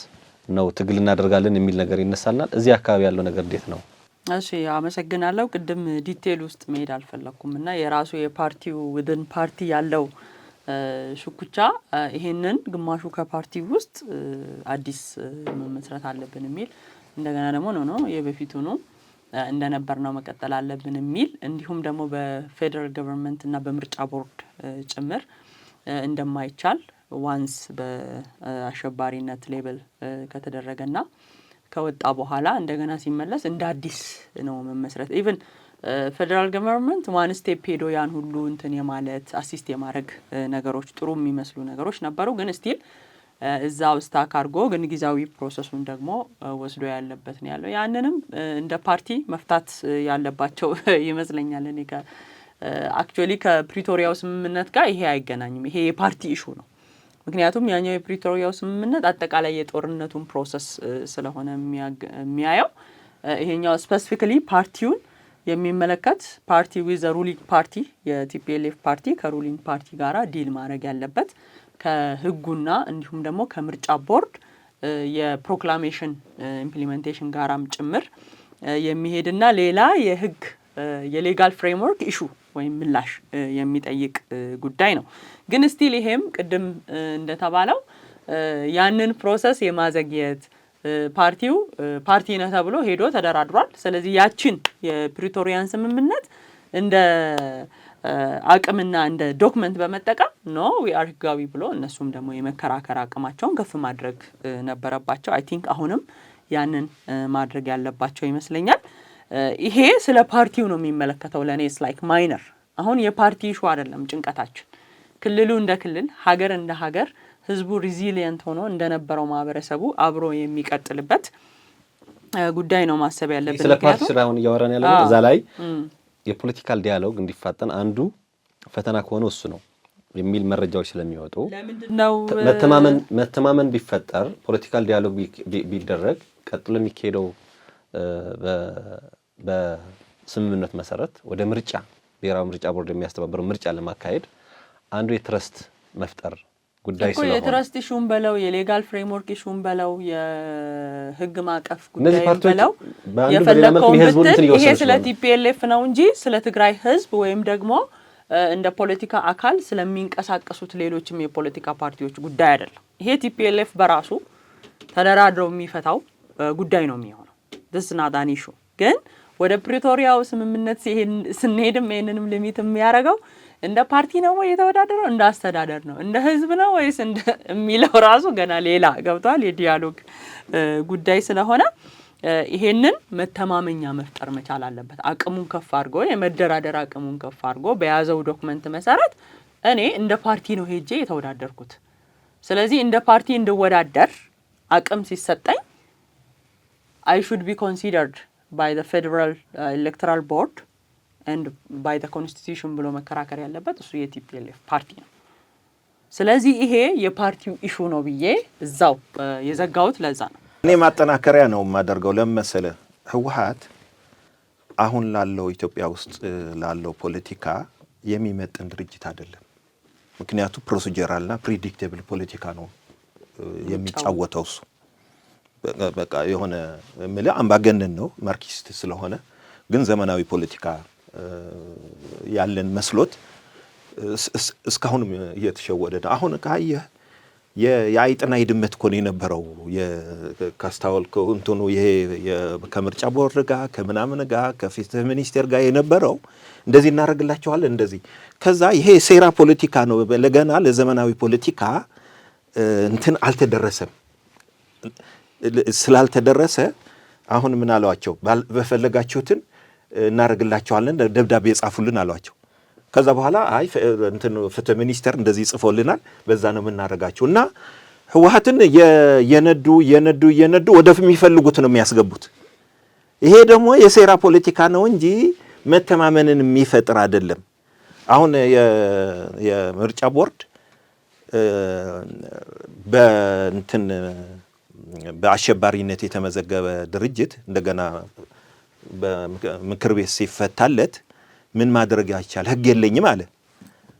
A: ነው ትግል እናደርጋለን የሚል ነገር ይነሳልናል። እዚህ አካባቢ ያለው ነገር እንዴት ነው?
C: እሺ፣ አመሰግናለሁ። ቅድም detail ውስጥ መሄድ አልፈለግኩም እና የራሱ የፓርቲው within party ያለው ሽኩቻ ይሄንን ግማሹ ከፓርቲ ውስጥ አዲስ መመስረት አለብን የሚል፣ እንደገና ደግሞ no፣ የበፊቱ ነው፣ እንደነበር ነው መቀጠል አለብን የሚል፣ እንዲሁም ደግሞ በ federal government እና በምርጫ ቦርድ ጭምር እንደማይቻል once በአሸባሪነት label ከተደረገና ከወጣ በኋላ እንደገና ሲመለስ እንደ አዲስ ነው መመስረት። Even federal government one step ሄዶ ያን ሁሉ እንትን የማለት፣ assist የማድረግ ነገሮች ጥሩ የሚመስሉ ነገሮች ነበሩ። ግን still እዛው stuck አድርጎ ግን ጊዜያዊ process ኡን ደግሞ ወስዶ ያለበት ነው ያለው። ያንንም እንደ ፓርቲ መፍታት ያለባቸው ይመስለኛል። እኔ actually ከፕሪቶሪያው ስምምነት ጋር ይሄ አይገናኝም። ይሄ የፓርቲ issue ነው። ምክንያቱም ያኛው የፕሪቶሪያው ስምምነት አጠቃላይ የጦርነቱን process ስለሆነ የሚያየው፣ ይሄኛው specifically ፓርቲውን የሚመለከት party with ruling party፣ የ TPLF ፓርቲ ከ ruling party ጋራ deal ማድረግ ያለበት ከህጉና እንዲሁም ደግሞ ከምርጫ ቦርድ የ proclamation implementation ጋራም ጭምር የሚሄድና ሌላ የህግ የ legal framework issue ወይም ምላሽ የሚጠይቅ ጉዳይ ነው። ግን still ይሄም ቅድም እንደተባለው ያንን process የማዘግየት፣ ፓርቲው ፓርቲ ነህ ተብሎ ሄዶ ተደራድሯል። ስለዚህ ያችን የፕሪቶሪያን ስምምነት እንደ አቅምና እንደ document በመጠቀም "No, we are ህጋዊ" ብሎ እነሱም ደግሞ የመከራከር አቅማቸውን ከፍ ማድረግ ነበረባቸው። I think አሁንም ያንን ማድረግ ያለባቸው ይመስለኛል። ይሄ ስለ ፓርቲው ነው የሚመለከተው። ለእኔ it's like minor። አሁን የፓርቲ issue አይደለም ጭንቀታችን። ክልሉ እንደ ክልል፣ ሀገር እንደ ሀገር፣ ህዝቡ resilient ሆኖ እንደነበረው ማህበረሰቡ አብሮ የሚቀጥልበት ጉዳይ ነው ማሰብ ያለብን።
A: ስለ ፓርቲ ስለ አሁን እያወራን ያለ እዛ ላይ የ political dialogue እንዲፋጠን አንዱ ፈተና ከሆነ እሱ ነው የሚል መረጃዎች ስለሚወጡ
C: ነው።
A: መተማመን ቢፈጠር፣ political dialogue ቢደረግ፣ ቀጥሎ የሚካሄደው በስምምነት መሰረት ወደ ምርጫ ብሔራዊ ምርጫ ቦርድ የሚያስተባብረው ምርጫ ለማካሄድ አንዱ የ trust መፍጠር ጉዳይ
C: ስለሆነ የ trust issue ን በለው፣ የ legal framework issue ን በለው፣ የህግ ማዕቀፍ
A: እነዚህ
C: ጉዳይ
A: ፓርቲዎች
C: በለው
A: በአንዱ በሌላ መልኩ
C: የፈለግከውን
A: የህዝቡን
C: ብትል
A: እንትን
C: ይሄ
A: እየወሰኑ
C: ስለ
A: ስለሆነ
C: TPLF ነው እንጂ ስለ ትግራይ ህዝብ ወይም ደግሞ እንደ ፖለቲካ አካል ስለሚንቀሳቀሱት ሌሎችም የፖለቲካ ፓርቲዎች ጉዳይ አይደለም። ይሄ TPLF በራሱ ተደራድረው የሚፈታው ጉዳይ ነው የሚሆነው። This not an issue። ግን ወደ ፕሪቶሪያው ስምምነት ስንሄድም ይህንንም limit የሚያደርገው እንደ ፓርቲ ነው ወይ የተወዳደረው፣ እንደ አስተዳደር ነው፣ እንደ ህዝብ ነው ወይስ እንደ የሚለው ራሱ ገና ሌላ ገብቷል የ dialogue ጉዳይ ስለሆነ ይሄንን መተማመኛ መፍጠር መቻል አለበት። አቅሙን ከፍ አድርጎ፣ የመደራደር አቅሙን ከፍ አድርጎ በያዘው document መሰረት እኔ እንደ ፓርቲ ነው ሄጄ የተወዳደርኩት። ስለዚህ እንደ ፓርቲ እንድወዳደር አቅም ሲሰጠኝ I should be considered by the federal electoral board and by the constitution ብሎ መከራከር ያለበት እሱ የ TPLF ፓርቲ ነው። ስለዚህ ይሄ የፓርቲው issue ነው ብዬ እዛው የዘጋሁት ለዛ ነው።
B: እኔ ማጠናከሪያ ነው የማደርገው። ለምን መሰለህ? ህወሓት አሁን ላለው ኢትዮጵያ ውስጥ ላለው ፖለቲካ የሚመጥን ድርጅት አይደለም። ምክንያቱ procedural ና predictable ፖለቲካ ነው የሚጫወተው እሱ። በቃ የሆነ የምልህ አምባገነን ነው፣ ማርክሲስት ስለሆነ ግን ዘመናዊ ፖለቲካ ያለን መስሎት እስካሁንም እየተሸወደ ነው። አሁን ካየህ የአይጥና የድመት እኮ ነው የነበረው። ካስታወልከው እንትኑ ይሄ ከምርጫ ቦርድ ጋር፣ ከምናምን ጋር፣ ከፍትህ ሚኒስቴር ጋር የነበረው እንደዚህ እናደርግላቸዋለን እንደዚህ። ከዛ ይሄ የሴራ ፖለቲካ ነው። ለገና ለዘመናዊ ፖለቲካ እንትን አልተደረሰም። ስላልተደረሰ አሁን ምን አሏቸው? በፈለጋችሁትን እናደርግላቸዋለን፣ ደብዳቤ የጻፉልን አሏቸው። ከዛ በኋላ አይ እንትን ፍትህ ሚኒስቴር እንደዚህ ጽፎልናል፣ በዛ ነው የምናደርጋቸው እና ህወሓትን የነዱ የነዱ እየነዱ ወደሚፈልጉት ነው የሚያስገቡት። ይሄ ደግሞ የሴራ ፖለቲካ ነው እንጂ መተማመንን የሚፈጥር አይደለም። አሁን የምርጫ ቦርድ በእንትን በአሸባሪነት የተመዘገበ ድርጅት እንደገና በምክር ቤት ሲፈታለት ምን ማድረግ ያይቻል? ህግ የለኝም አለ።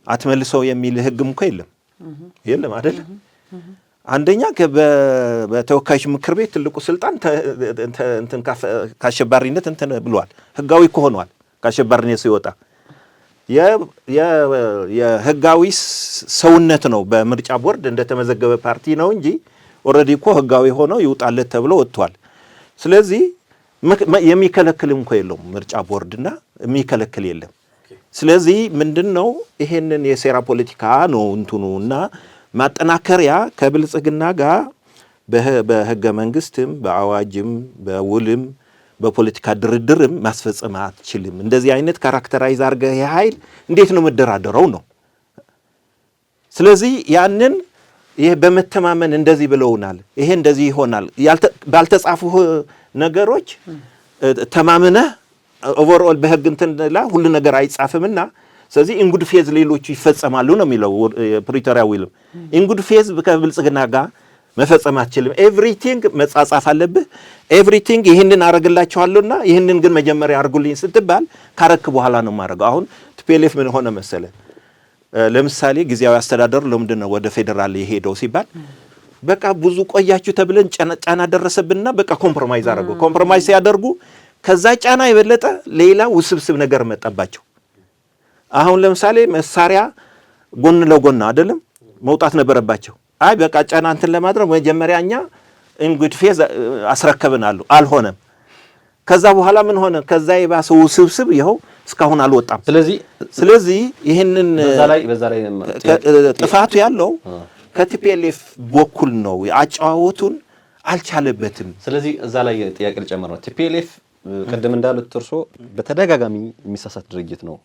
B: አትመልሰው የሚል ህግም እኮ የለም፣ የለም አይደለም። አንደኛ በተወካዮች ምክር ቤት ትልቁ ስልጣን እንትን ከአሸባሪነት እንትን ብሏል፣ ህጋዊ እኮ ሆኗል። ከአሸባሪነት ሲወጣ የህጋዊ ሰውነት ነው፣ በምርጫ ቦርድ እንደተመዘገበ ፓርቲ ነው እንጂ already እኮ ህጋዊ ሆኖ ይውጣለት ተብሎ ወጥቷል። ስለዚህ የሚከለክልም እኮ የለውም፣ ምርጫ ቦርድና የሚከለክል የለም። ስለዚህ ምንድን ነው፣ ይሄንን የሴራ ፖለቲካ ነው እንትኑ እና ማጠናከሪያ ከብልጽግና ጋር በህገ መንግስትም በአዋጅም በውልም በፖለቲካ ድርድርም ማስፈጸም አትችልም። እንደዚህ አይነት characterize አድርገህ የኃይል እንዴት ነው የምደራደረው ነው። ስለዚህ ያንን ይሄ በመተማመን እንደዚህ ብለውናል፣ ይሄ እንደዚህ ይሆናል፣ ባልተጻፉ ነገሮች ተማምነህ overall በህግ እንትን ላይ ሁሉ ነገር አይጻፍምና ስለዚህ in good faith ሌሎቹ ይፈጸማሉ ነው የሚለው ፕሪቶሪያ ውልም። In good faith ከብልጽግና ጋር መፈጸም አትችልም። Everything መጻጻፍ አለብህ። Everything ይህንን አረግላችኋለሁና ይህንን ግን መጀመሪያ አርጉልኝ ስትባል ካረክ በኋላ ነው የማደርገው። አሁን TPLF ምን ሆነ መሰለ፣ ለምሳሌ ጊዜያዊ አስተዳደሩ ለምንድን ነው ወደ ፌዴራል የሄደው ሲባል በቃ ብዙ ቆያችሁ ተብለን ጫና ደረሰብንና በቃ compromise አደረጉ። Compromise ሲያደርጉ ከዛ ጫና የበለጠ ሌላ ውስብስብ ነገር መጣባቸው። አሁን ለምሳሌ መሳሪያ ጎን ለጎን አይደለም መውጣት ነበረባቸው። አይ በቃ ጫና እንትን ለማድረግ መጀመሪያ እኛ in good faith አስረከብን አሉ። አልሆነም። ከዛ በኋላ ምን ሆነ? ከዛ የባሰ ውስብስብ ይኸው እስካሁን አልወጣም። ስለዚህ ይህንን
A: በዛ ላይ
B: ጥፋቱ ያለው ከ TPLF በኩል ነው። አጨዋወቱን አልቻለበትም።
A: ስለዚህ እዛ ላይ ጥያቄ ልጨምር ነው። TPLF ቅድም እንዳሉት እርሶ በተደጋጋሚ የሚሳሳት ድርጅት ነው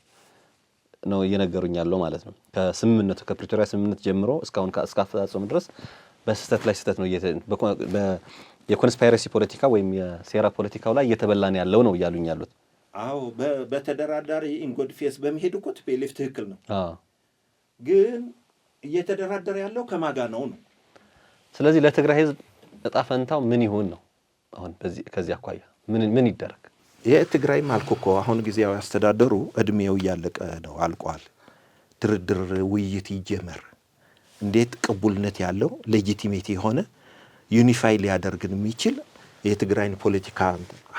A: እየነገሩኝ ያለው ማለት ነው። ከስምምነቱ፣ ከፕሪቶሪያ ስምምነት ጀምሮ እስካሁን እስከ አፈጻጸሙ ድረስ በስህተት ላይ ስህተት ነው፣ የ conspiracy ፖለቲካ ወይም የሴራ ፖለቲካው ላይ እየተበላን ያለው ነው እያሉኝ ያሉት።
B: አዎ፣ በተደራዳሪ in good faith በመሄድ እኮ TPLF ትክክል ነው፣ ግን እየተደራደረ ያለው ከማን ጋ ነው ነው።
A: ስለዚህ ለትግራይ ህዝብ እጣ ፈንታው ምን ይሁን ነው አሁን ከዚህ አኳያ ምን ምን ይደረግ?
B: የትግራይም አልኩ እኮ፣ አሁን ጊዜያዊ አስተዳደሩ እድሜው እያለቀ ነው፣ አልቋል። ድርድር ውይይት ይጀመር። እንዴት ቅቡልነት ያለው legitimate የሆነ unify ሊያደርግን የሚችል የትግራይን ፖለቲካ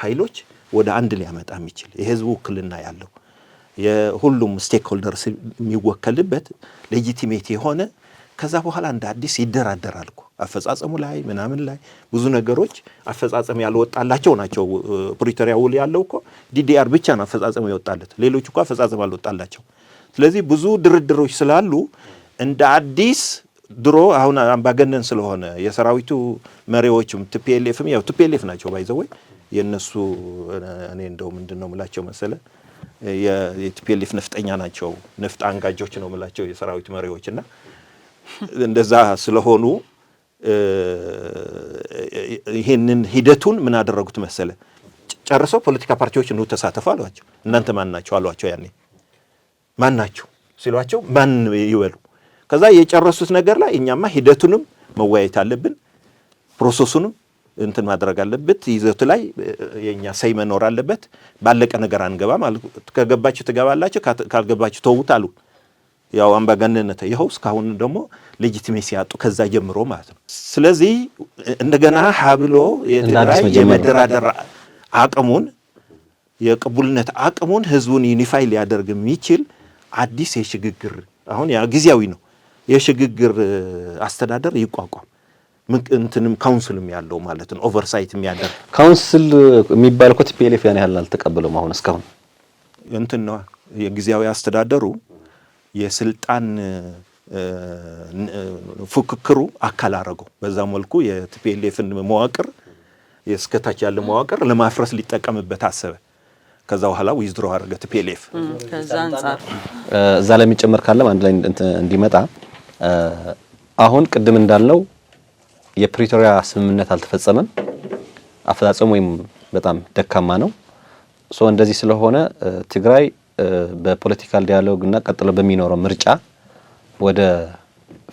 B: ኃይሎች ወደ አንድ ሊያመጣ የሚችል የህዝቡ ውክልና ያለው የሁሉም stakeholders የሚወከልበት legitimate የሆነ፣ ከዛ በኋላ እንደ አዲስ ይደራደራል እኮ አፈጻጸሙ ላይ ምናምን ላይ። ብዙ ነገሮች አፈጻጸም ያልወጣላቸው ናቸው። ፕሪቶሪያ ውል ያለው እኮ DDR ብቻ ነው አፈጻጸሙ የወጣለት፣ ሌሎች እኮ አፈጻጸም አልወጣላቸው። ስለዚህ ብዙ ድርድሮች ስላሉ እንደ አዲስ ድሮ አሁን አምባገነን ስለሆነ የሰራዊቱ መሪዎችም TPLF ም ያው TPLF ናቸው by the way የእነሱ። እኔ እንደው ምንድን ነው ምላቸው መሰለ፣ የ TPLF ነፍጠኛ ናቸው፣ ነፍጥ አንጋጆች ነው ምላቸው የሰራዊቱ መሪዎች። እና እንደዛ ስለሆኑ ይሄንን ሂደቱን ምን አደረጉት መሰለ፣ ጨርሰው ፖለቲካ ፓርቲዎች ኑ ተሳተፉ አሏቸው። እናንተ ማን ናቸው አሏቸው። ያኔ ማን ናቸው ሲሏቸው ማን ይበሉ። ከዛ የጨረሱት ነገር ላይ እኛማ ሂደቱንም መወያየት አለብን፣ process ኡንም እንትን ማድረግ አለበት፣ ይዘቱ ላይ የኛ say መኖር አለበት። ባለቀ ነገር አንገባም አሉ። ከገባችሁ ትገባላችሁ፣ ካልገባችሁ ተውት አሉ። ያው አምባገነንነት ይኸው እስካሁን ደግሞ legitimacy ያጡ ከዛ ጀምሮ ማለት ነው። ስለዚህ እንደገና ሀብሎ የትግራይ የመደራደር አቅሙን፣ የቅቡልነት አቅሙን፣ ህዝቡን unify ሊያደርግ የሚችል አዲስ የሽግግር፣ አሁን ያ ጊዜያዊ ነው፣ የሽግግር አስተዳደር ይቋቋም፣ እንትንም council ም ያለው ማለት ነው፣ oversight የሚያደርግ።
A: Council የሚባል እኮ TPLF ያን ያህል አልተቀበለውም አሁን እስካሁን።
B: እንትን ነው፣ የጊዜያዊ አስተዳደሩ የስልጣን ፉክክሩ አካል አረገው። በዛ መልኩ የ TPLF ን መዋቅር እስከታች ያለ መዋቅር ለማፍረስ ሊጠቀምበት አሰበ። ከዛ በኋላ withdraw አደረገ TPLF።
C: ከዛ አንጻር
A: እዛ ላይ የሚጨመር ካለም አንድ ላይ እንዲመጣ። አሁን ቅድም እንዳልነው የፕሪቶሪያ ስምምነት አልተፈጸመም። አፈጻጸሙ ወይም በጣም ደካማ ነው። So እንደዚህ ስለሆነ ትግራይ በ political dialogue እና ቀጥሎ በሚኖረው ምርጫ ወደ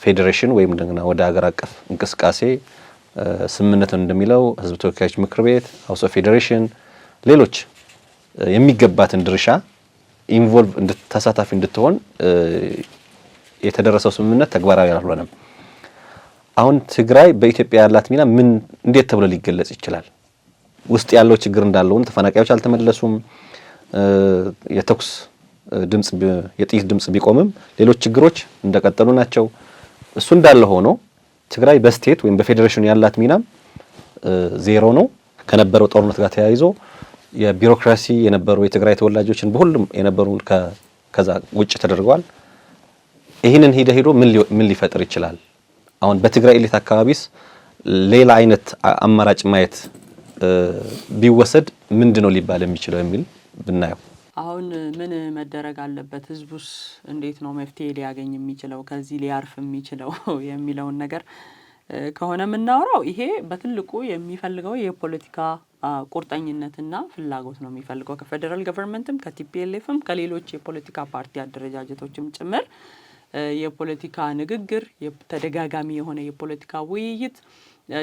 A: ፌዴሬሽን ወይም እንደገና ወደ ሀገር አቀፍ እንቅስቃሴ ስምምነት እንደሚለው ህዝብ ተወካዮች ምክር ቤት፣ House of Federation፣ ሌሎች የሚገባትን ድርሻ involve ተሳታፊ እንድትሆን የተደረሰው ስምምነት ተግባራዊ አልሆነም። አሁን ትግራይ በኢትዮጵያ ያላት ሚና ምን እንዴት ተብሎ ሊገለጽ ይችላል? ውስጥ ያለው ችግር እንዳለውን ተፈናቃዮች አልተመለሱም። የተኩስ ድምጽ፣ የጥይት ድምጽ ቢቆምም ሌሎች ችግሮች እንደቀጠሉ ናቸው። እሱ እንዳለ ሆኖ ትግራይ በ state ወይም በፌዴሬሽኑ ያላት ሚናም ዜሮ ነው። ከነበረው ጦርነት ጋር ተያይዞ የቢሮክራሲ የነበሩ የትግራይ ተወላጆችን በሁሉም የነበሩ ከዛ ውጭ ተደርገዋል። ይህንን ሂደ ሂዶ ምን ሊፈጥር ይችላል? አሁን በትግራይ elite አካባቢስ ሌላ አይነት አማራጭ ማየት ቢወሰድ ምንድን ነው ሊባል የሚችለው የሚል ብናየው።
C: አሁን ምን መደረግ አለበት፣ ህዝቡስ እንዴት ነው መፍትሄ ሊያገኝ የሚችለው፣ ከዚህ ሊያርፍ የሚችለው የሚለውን ነገር ከሆነ የምናወራው፣ ይሄ በትልቁ የሚፈልገው የፖለቲካ ቁርጠኝነትና ፍላጎት ነው የሚፈልገው፣ ከ federal government ም፣ ከ TPLF ም፣ ከሌሎች የፖለቲካ ፓርቲ አደረጃጀቶችም ጭምር የፖለቲካ ንግግር፣ ተደጋጋሚ የሆነ የፖለቲካ ውይይት፣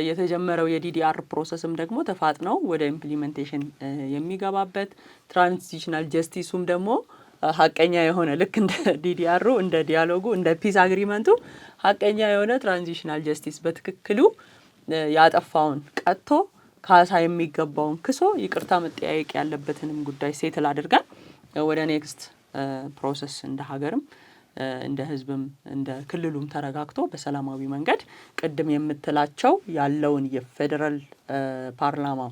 C: የተጀመረው የ DDR process ም ደግሞ ተፋጥነው ወደ implementation የሚገባበት፣ transitional justice ኡም ደግሞ ሀቀኛ የሆነ፣ ልክ እንደ DDR ኡ፣ እንደ dialogue ኡ፣ እንደ peace agreement ኡ ሀቀኛ የሆነ transitional justice፣ በትክክሉ ያጠፋውን ቀጥቶ፣ ካሳ የሚገባውን ክሶ፣ ይቅርታ መጠያየቅ ያለበትንም ጉዳይ settle አድርገን ወደ next process እንደ ሀገርም፣ እንደ ህዝብም፣ እንደ ክልሉም ተረጋግቶ በሰላማዊ መንገድ ቅድም የምትላቸው ያለውን የፌዴራል ፓርላማው፣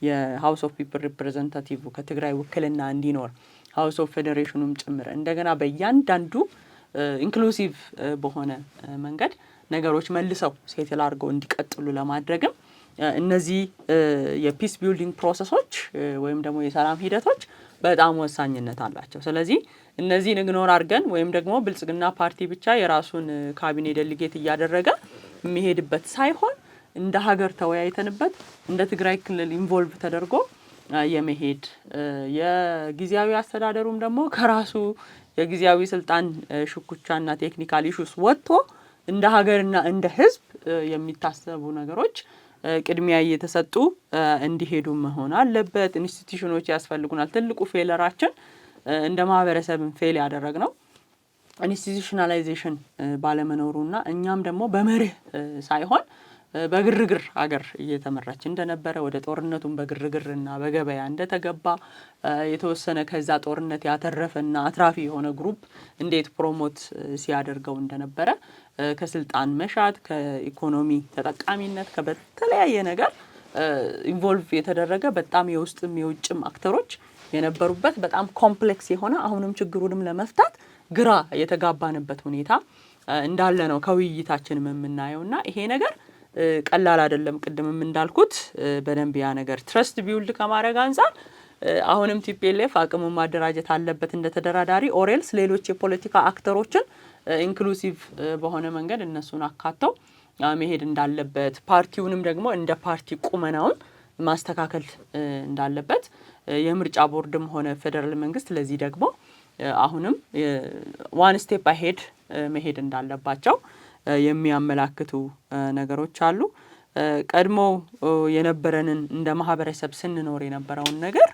C: የ House of People Representative ከትግራይ ውክልና እንዲኖር፣ House of Federation ኑም ጭምር፣ እንደገና በእያንዳንዱ inclusive በሆነ መንገድ ነገሮች መልሰው settle አድርገው እንዲቀጥሉ ለማድረግም እነዚህ የ peace building process ኦች ወይም ደግሞ የሰላም ሂደቶች በጣም ወሳኝነት አላቸው። ስለዚህ እነዚህን ignore አድርገን ወይም ደግሞ ብልጽግና ፓርቲ ብቻ የራሱን ካቢኔ delegate እያደረገ የሚሄድበት ሳይሆን እንደ ሀገር ተወያይተንበት፣ እንደ ትግራይ ክልል involve ተደርጎ የመሄድ፣ የጊዜያዊ አስተዳደሩም ደግሞ ከራሱ የጊዜያዊ ስልጣን ሽኩቻና technical issues ወጥቶ እንደ ሀገርና እንደ ሕዝብ የሚታሰቡ ነገሮች ቅድሚያ እየተሰጡ እንዲሄዱ መሆን አለበት። Institution ኖች ያስፈልጉናል። ትልቁ failure ኣችን፣ እንደ ማህበረሰብን fail ያደረግነው institutionalization ባለመኖሩና እኛም ደግሞ በመርህ ሳይሆን በግርግር ሀገር እየተመራች እንደነበረ፣ ወደ ጦርነቱን በግርግርና በገበያ እንደተገባ፣ የተወሰነ ከዛ ጦርነት ያተረፈና አትራፊ የሆነ group እንዴት promote ሲያደርገው እንደነበረ፣ ከስልጣን መሻት፣ ከኢኮኖሚ ተጠቃሚነት፣ ከበተለያየ ነገር involve የተደረገ፣ በጣም የውስጥም የውጭም actor ኦች የነበሩበት፣ በጣም complex የሆነ፣ አሁንም ችግሩንም ለመፍታት ግራ የተጋባንበት ሁኔታ እንዳለ ነው ከውይይታችንም የምናየው። እና ይሄ ነገር ቀላል አይደለም። ቅድምም እንዳልኩት በደንብ ያ ነገር trust build ከማድረግ አንጻር አሁንም TPLF አቅሙን ማደራጀት አለበት እንደ ተደራዳሪ፣ or else ሌሎች የፖለቲካ actor ኦችን inclusive በሆነ መንገድ እነሱን አካተው መሄድ እንዳለበት፣ ፓርቲውንም ደግሞ እንደ ፓርቲ ቁመናውን ማስተካከል እንዳለበት፣ የምርጫ ቦርድም ሆነ ፌዴራል መንግስት ለዚህ ደግሞ አሁንም one step ahead መሄድ እንዳለባቸው የሚያመላክቱ ነገሮች አሉ። ቀድሞ የነበረንን እንደ ማህበረሰብ ስንኖር የነበረውን ነገር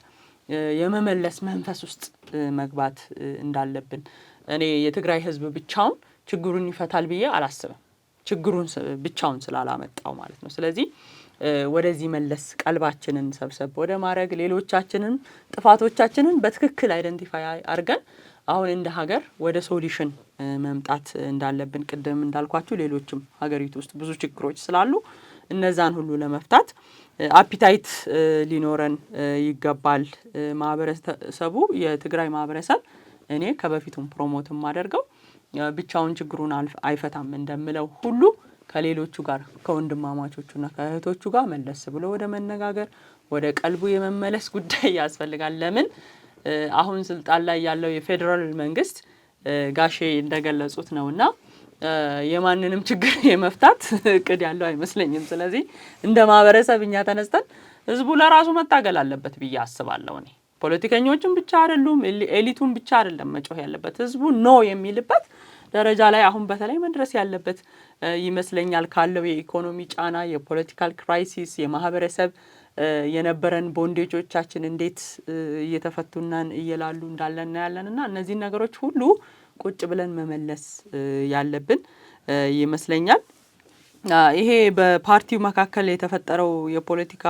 C: የመመለስ መንፈስ ውስጥ መግባት እንዳለብን። እኔ የትግራይ ህዝብ ብቻውን ችግሩን ይፈታል ብዬ አላስብም። ችግሩን ብቻውን ስላላመጣው ማለት ነው። ስለዚህ ወደዚህ መለስ ቀልባችንን ሰብሰብ ወደ ማድረግ፣ ሌሎቻችንን ጥፋቶቻችንን በትክክል identify አድርገን አሁን እንደ ሀገር ወደ solution መምጣት እንዳለብን፣ ቅድም እንዳልኳችሁ ሌሎችም ሀገሪቱ ውስጥ ብዙ ችግሮች ስላሉ እነዛን ሁሉ ለመፍታት appetite ሊኖረን ይገባል። ማህበረሰቡ፣ የትግራይ ማህበረሰብ፣ እኔ ከበፊቱም promote የማደርገው ብቻውን ችግሩን አይፈታም እንደምለው ሁሉ ከሌሎቹ ጋር፣ ከወንድማማቾቹና ከእህቶቹ ጋር መለስ ብሎ ወደ መነጋገር፣ ወደ ቀልቡ የመመለስ ጉዳይ ያስፈልጋል። ለምን አሁን ስልጣን ላይ ያለው የፌዴራል መንግስት ጋሼ እንደገለጹት ነውና የማንንም ችግር የመፍታት እቅድ ያለው አይመስለኝም። ስለዚህ እንደ ማህበረሰብ እኛ ተነስተን ህዝቡ ለራሱ መታገል አለበት ብዬ አስባለሁ። እኔ ፖለቲከኞችም ብቻ አይደሉም፣ elite ኡም ብቻ አይደለም መጮህ ያለበት፣ ህዝቡ no የሚልበት ደረጃ ላይ አሁን በተለይ መድረስ ያለበት ይመስለኛል። ካለው የኢኮኖሚ ጫና፣ የ political crisis፣ የማህበረሰብ የነበረን bondage ኦቻችን እንዴት እየተፈቱና እየላሉ እንዳለ እናያለን። እና እነዚህን ነገሮች ሁሉ ቁጭ ብለን መመለስ ያለብን ይመስለኛል። ይሄ በፓርቲው መካከል የተፈጠረው የፖለቲካ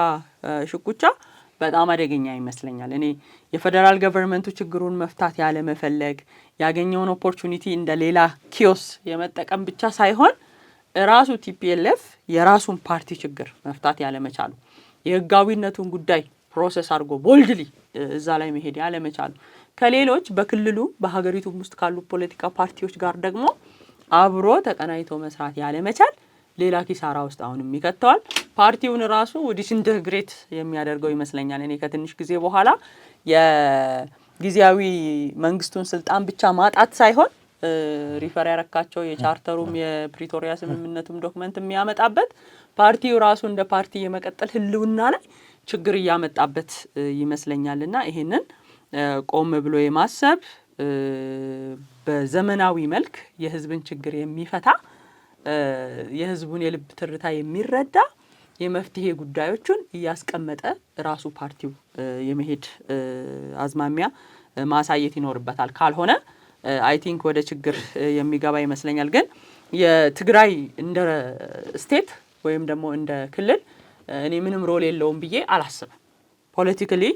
C: ሽኩቻ በጣም አደገኛ ይመስለኛል። እኔ የ federal government ኡ ችግሩን መፍታት ያለመፈለግ፣ ያገኘውን opportunity እንደ ሌላ chaos የመጠቀም ብቻ ሳይሆን ራሱ TPLF የራሱን ፓርቲ ችግር መፍታት ያለመቻሉ፣ የህጋዊነቱን ጉዳይ process አድርጎ boldly እዛ ላይ መሄድ ያለመቻሉ፣ ከሌሎች በክልሉ በሀገሪቱም ውስጥ ካሉ ፖለቲካ ፓርቲዎች ጋር ደግሞ አብሮ ተቀናጅቶ መስራት ያለመቻል ሌላ ኪሳራ ውስጥ አሁንም ይከተዋል። ፓርቲውን ራሱ disintegrate የሚያደርገው ይመስለኛል። እኔ ከትንሽ ጊዜ በኋላ ጊዜያዊ መንግስቱን ስልጣን ብቻ ማጣት ሳይሆን refer ያረካቸው የቻርተሩም የፕሪቶሪያ ስምምነቱም document የሚያመጣበት ፓርቲው ራሱ እንደ ፓርቲ የመቀጠል ህልውና ላይ ችግር እያመጣበት ይመስለኛል። እና ይሄንን ቆም ብሎ የማሰብ፣ በዘመናዊ መልክ የህዝብን ችግር የሚፈታ፣ የህዝቡን የልብ ትርታ የሚረዳ የመፍትሄ ጉዳዮችን እያስቀመጠ ራሱ ፓርቲው የመሄድ አዝማሚያ ማሳየት ይኖርበታል። ካልሆነ I think ወደ ችግር የሚገባ ይመስለኛል። ግን የትግራይ እንደ state ወይም ደግሞ እንደ ክልል እኔ ምንም role የለውም ብዬ አላስብም። Politically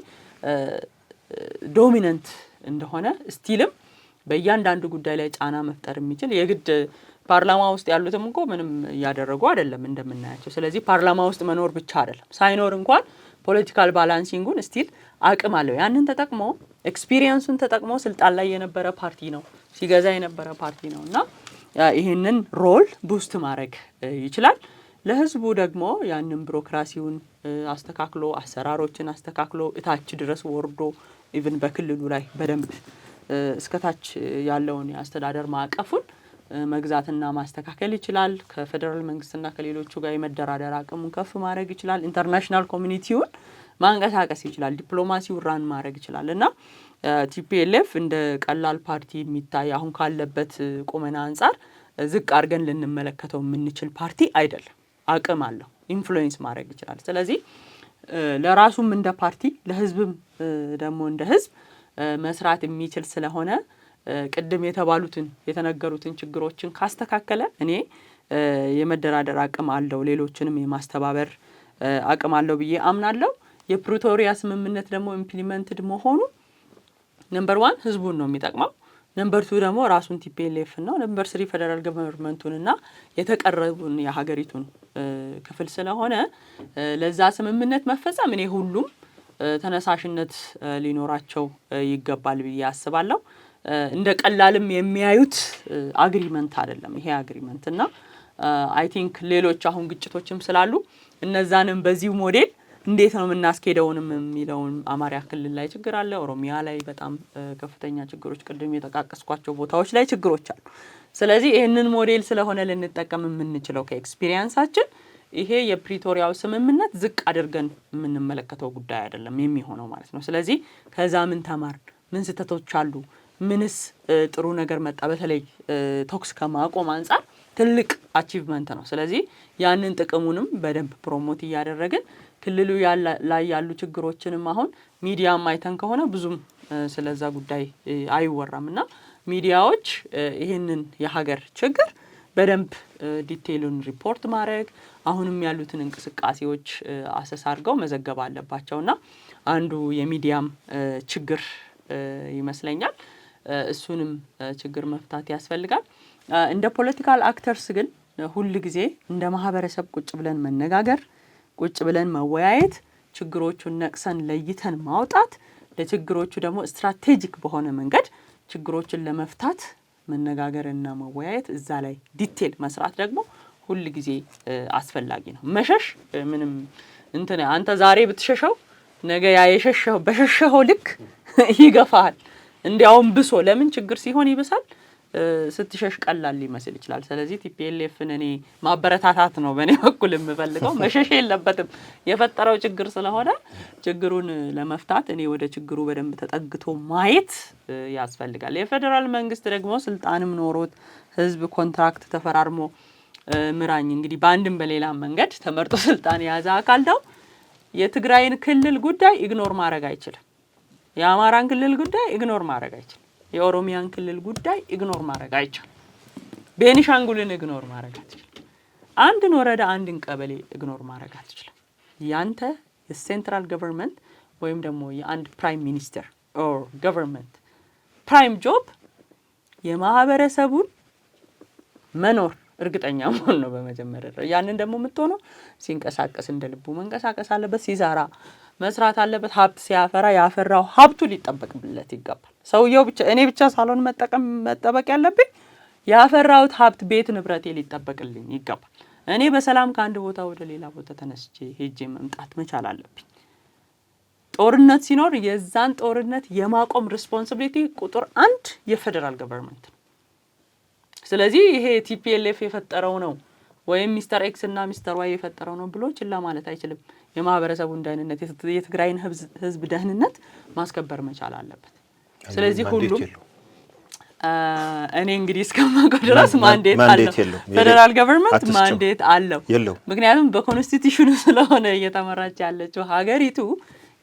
C: dominant እንደሆነ still ም በእያንዳንዱ ጉዳይ ላይ ጫና መፍጠር የሚችል፣ የግድ ፓርላማ ውስጥ ያሉትም እኮ ምንም እያደረጉ አይደለም እንደምናያቸው። ስለዚህ ፓርላማ ውስጥ መኖር ብቻ አይደለም፣ ሳይኖር እንኳን political balancing ኡን still አቅም አለው። ያንን ተጠቅሞ፣ experience ኡን ተጠቅሞ ስልጣን ላይ የነበረ ፓርቲ ነው፣ ሲገዛ የነበረ ፓርቲ ነው እና ይህንን role boost ማድረግ ይችላል። ለህዝቡ ደግሞ ያንን ቢሮክራሲውን አስተካክሎ፣ አሰራሮችን አስተካክሎ፣ እታች ድረስ ወርዶ even በክልሉ ላይ በደንብ እስከታች ያለውን የአስተዳደር ማዕቀፉን መግዛትና ማስተካከል ይችላል። ከፌዴራል መንግስትና ከሌሎቹ ጋር የመደራደር አቅሙን ከፍ ማድረግ ይችላል። International community ውን ማንቀሳቀስ ይችላል። ዲፕሎማሲውን run ማድረግ ይችላል እና TPLF እንደ ቀላል ፓርቲ የሚታይ፣ አሁን ካለበት ቁመና አንጻር ዝቅ አድርገን ልንመለከተው የምንችል ፓርቲ አይደለም። አቅም አለው፣ influence ማድረግ ይችላል። ስለዚህ ለራሱም እንደ ፓርቲ ለህዝብም ደግሞ እንደ ህዝብ መስራት የሚችል ስለሆነ ቅድም የተባሉትን የተነገሩትን ችግሮችን ካስተካከለ እኔ የመደራደር አቅም አለው፣ ሌሎችንም የማስተባበር አቅም አለው ብዬ አምናለሁ። የፕሪቶሪያ ስምምነት ደግሞ implemented መሆኑ number one ህዝቡን ነው የሚጠቅመው። Number two ደግሞ ራሱን TPLF ነው። Number three federal government ኡንና የተቀረቡን የሀገሪቱን ክፍል ስለሆነ ለዛ ስምምነት መፈጸም እኔ ሁሉም ተነሳሽነት ሊኖራቸው ይገባል ብዬ አስባለሁ። እንደ ቀላልም የሚያዩት agreement አይደለም ይሄ agreement እና I think ሌሎች አሁን ግጭቶችም ስላሉ እነዛንም በዚሁ ሞዴል እንዴት ነው የምናስኬደውንም የሚለውን፣ አማራ ክልል ላይ ችግር አለ። ኦሮሚያ ላይ በጣም ከፍተኛ ችግሮች፣ ቅድም የጠቃቀስኳቸው ቦታዎች ላይ ችግሮች አሉ። ስለዚህ ይህንን ሞዴል ስለሆነ ልንጠቀም የምንችለው ከ experience ኣችን ይሄ የፕሪቶሪያው ስምምነት ዝቅ አድርገን የምንመለከተው ጉዳይ አይደለም የሚሆነው ማለት ነው። ስለዚህ ከዛ ምን ተማርን፣ ምን ስህተቶች አሉ፣ ምንስ ጥሩ ነገር መጣ፣ በተለይ ተኩስ ከማቆም አንጻር ትልቅ achievement ነው። ስለዚህ ያንን ጥቅሙንም በደንብ promote እያደረግን ክልሉ ላይ ያሉ ችግሮችንም አሁን ሚዲያም አይተን ከሆነ ብዙም ስለዛ ጉዳይ አይወራም እና ሚዲያዎች ይህንን የሀገር ችግር በደንብ detail ኡን ሪፖርት ማድረግ፣ አሁንም ያሉትን እንቅስቃሴዎች assess አድርገው መዘገብ አለባቸው እና አንዱ የሚዲያም ችግር ይመስለኛል። እሱንም ችግር መፍታት ያስፈልጋል። እንደ political actors ግን ሁል ጊዜ እንደ ማህበረሰብ ቁጭ ብለን መነጋገር፣ ቁጭ ብለን መወያየት፣ ችግሮቹን ነቅሰን ለይተን ማውጣት፣ ለችግሮቹ ደግሞ strategic በሆነ መንገድ ችግሮችን ለመፍታት መነጋገርና መወያየት፣ እዛ ላይ detail መስራት ደግሞ ሁል ጊዜ አስፈላጊ ነው። መሸሽ ምንም እንትን አንተ ዛሬ ብትሸሸው ነገ ያ የሸሸው በሸሸኸው ልክ ይገፋሃል። እንዲያውም ብሶ፣ ለምን ችግር ሲሆን ይብሳል። ስትሸሽ ቀላል ሊመስል ይችላል። ስለዚህ TPLF ን እኔ ማበረታታት ነው በእኔ በኩል የምፈልገው። መሸሽ የለበትም፣ የፈጠረው ችግር ስለሆነ ችግሩን ለመፍታት እኔ ወደ ችግሩ በደንብ ተጠግቶ ማየት ያስፈልጋል። የፌዴራል መንግስት ደግሞ ስልጣንም ኖሮት ህዝብ contract ተፈራርሞ ምራኝ እንግዲህ በአንድም በሌላም መንገድ ተመርጦ ስልጣን የያዘ አካል ነው። የትግራይን ክልል ጉዳይ ignore ማድረግ አይችልም። የአማራን ክልል ጉዳይ ignore ማድረግ አይችልም። የኦሮሚያን ክልል ጉዳይ ignore ማድረግ አይቻልም። ቤኒሻንጉልን ignore ማድረግ አትችልም። አንድን ወረዳ፣ አንድን ቀበሌ ignore ማድረግ አትችልም። ያንተ የ central government ወይም ደግሞ የአንድ prime minister or government prime job የማህበረሰቡን መኖር እርግጠኛ መሆን ነው በመጀመሪያ ደረጃ። ያንን ደግሞ የምትሆነው ሲንቀሳቀስ እንደ ልቡ መንቀሳቀስ አለበት፣ ሲሰራ መስራት አለበት። ሀብት ሲያፈራ ያፈራው ሀብቱ ሊጠበቅለት ይገባል። ሰውየው ብቻ፣ እኔ ብቻ ሳልሆን መጠቀም መጠበቅ ያለብኝ ያፈራሁት ሀብት፣ ቤት ንብረቴ ሊጠበቅልኝ ይገባል። እኔ በሰላም ከአንድ ቦታ ወደ ሌላ ቦታ ተነስቼ ሄጄ መምጣት መቻል አለብኝ። ጦርነት ሲኖር የዛን ጦርነት የማቆም responsibility ቁጥር አንድ የ federal government ነው። ስለዚህ ይሄ TPLF የፈጠረው ነው ወይም Mister X እና Mister Y የፈጠረው ነው ብሎ ችላ ማለት አይችልም። የማህበረሰቡን ደህንነት፣ የትግራይን ህዝብ ደህንነት ማስከበር መቻል አለበት። ስለዚህ ሁሉም እኔ እንግዲህ እስከማውቀው ድረስ mandate አለው፣ federal government mandate አለው። ምክንያቱም በ constitution ኑ ስለሆነ እየተመራች ያለችው ሀገሪቱ፣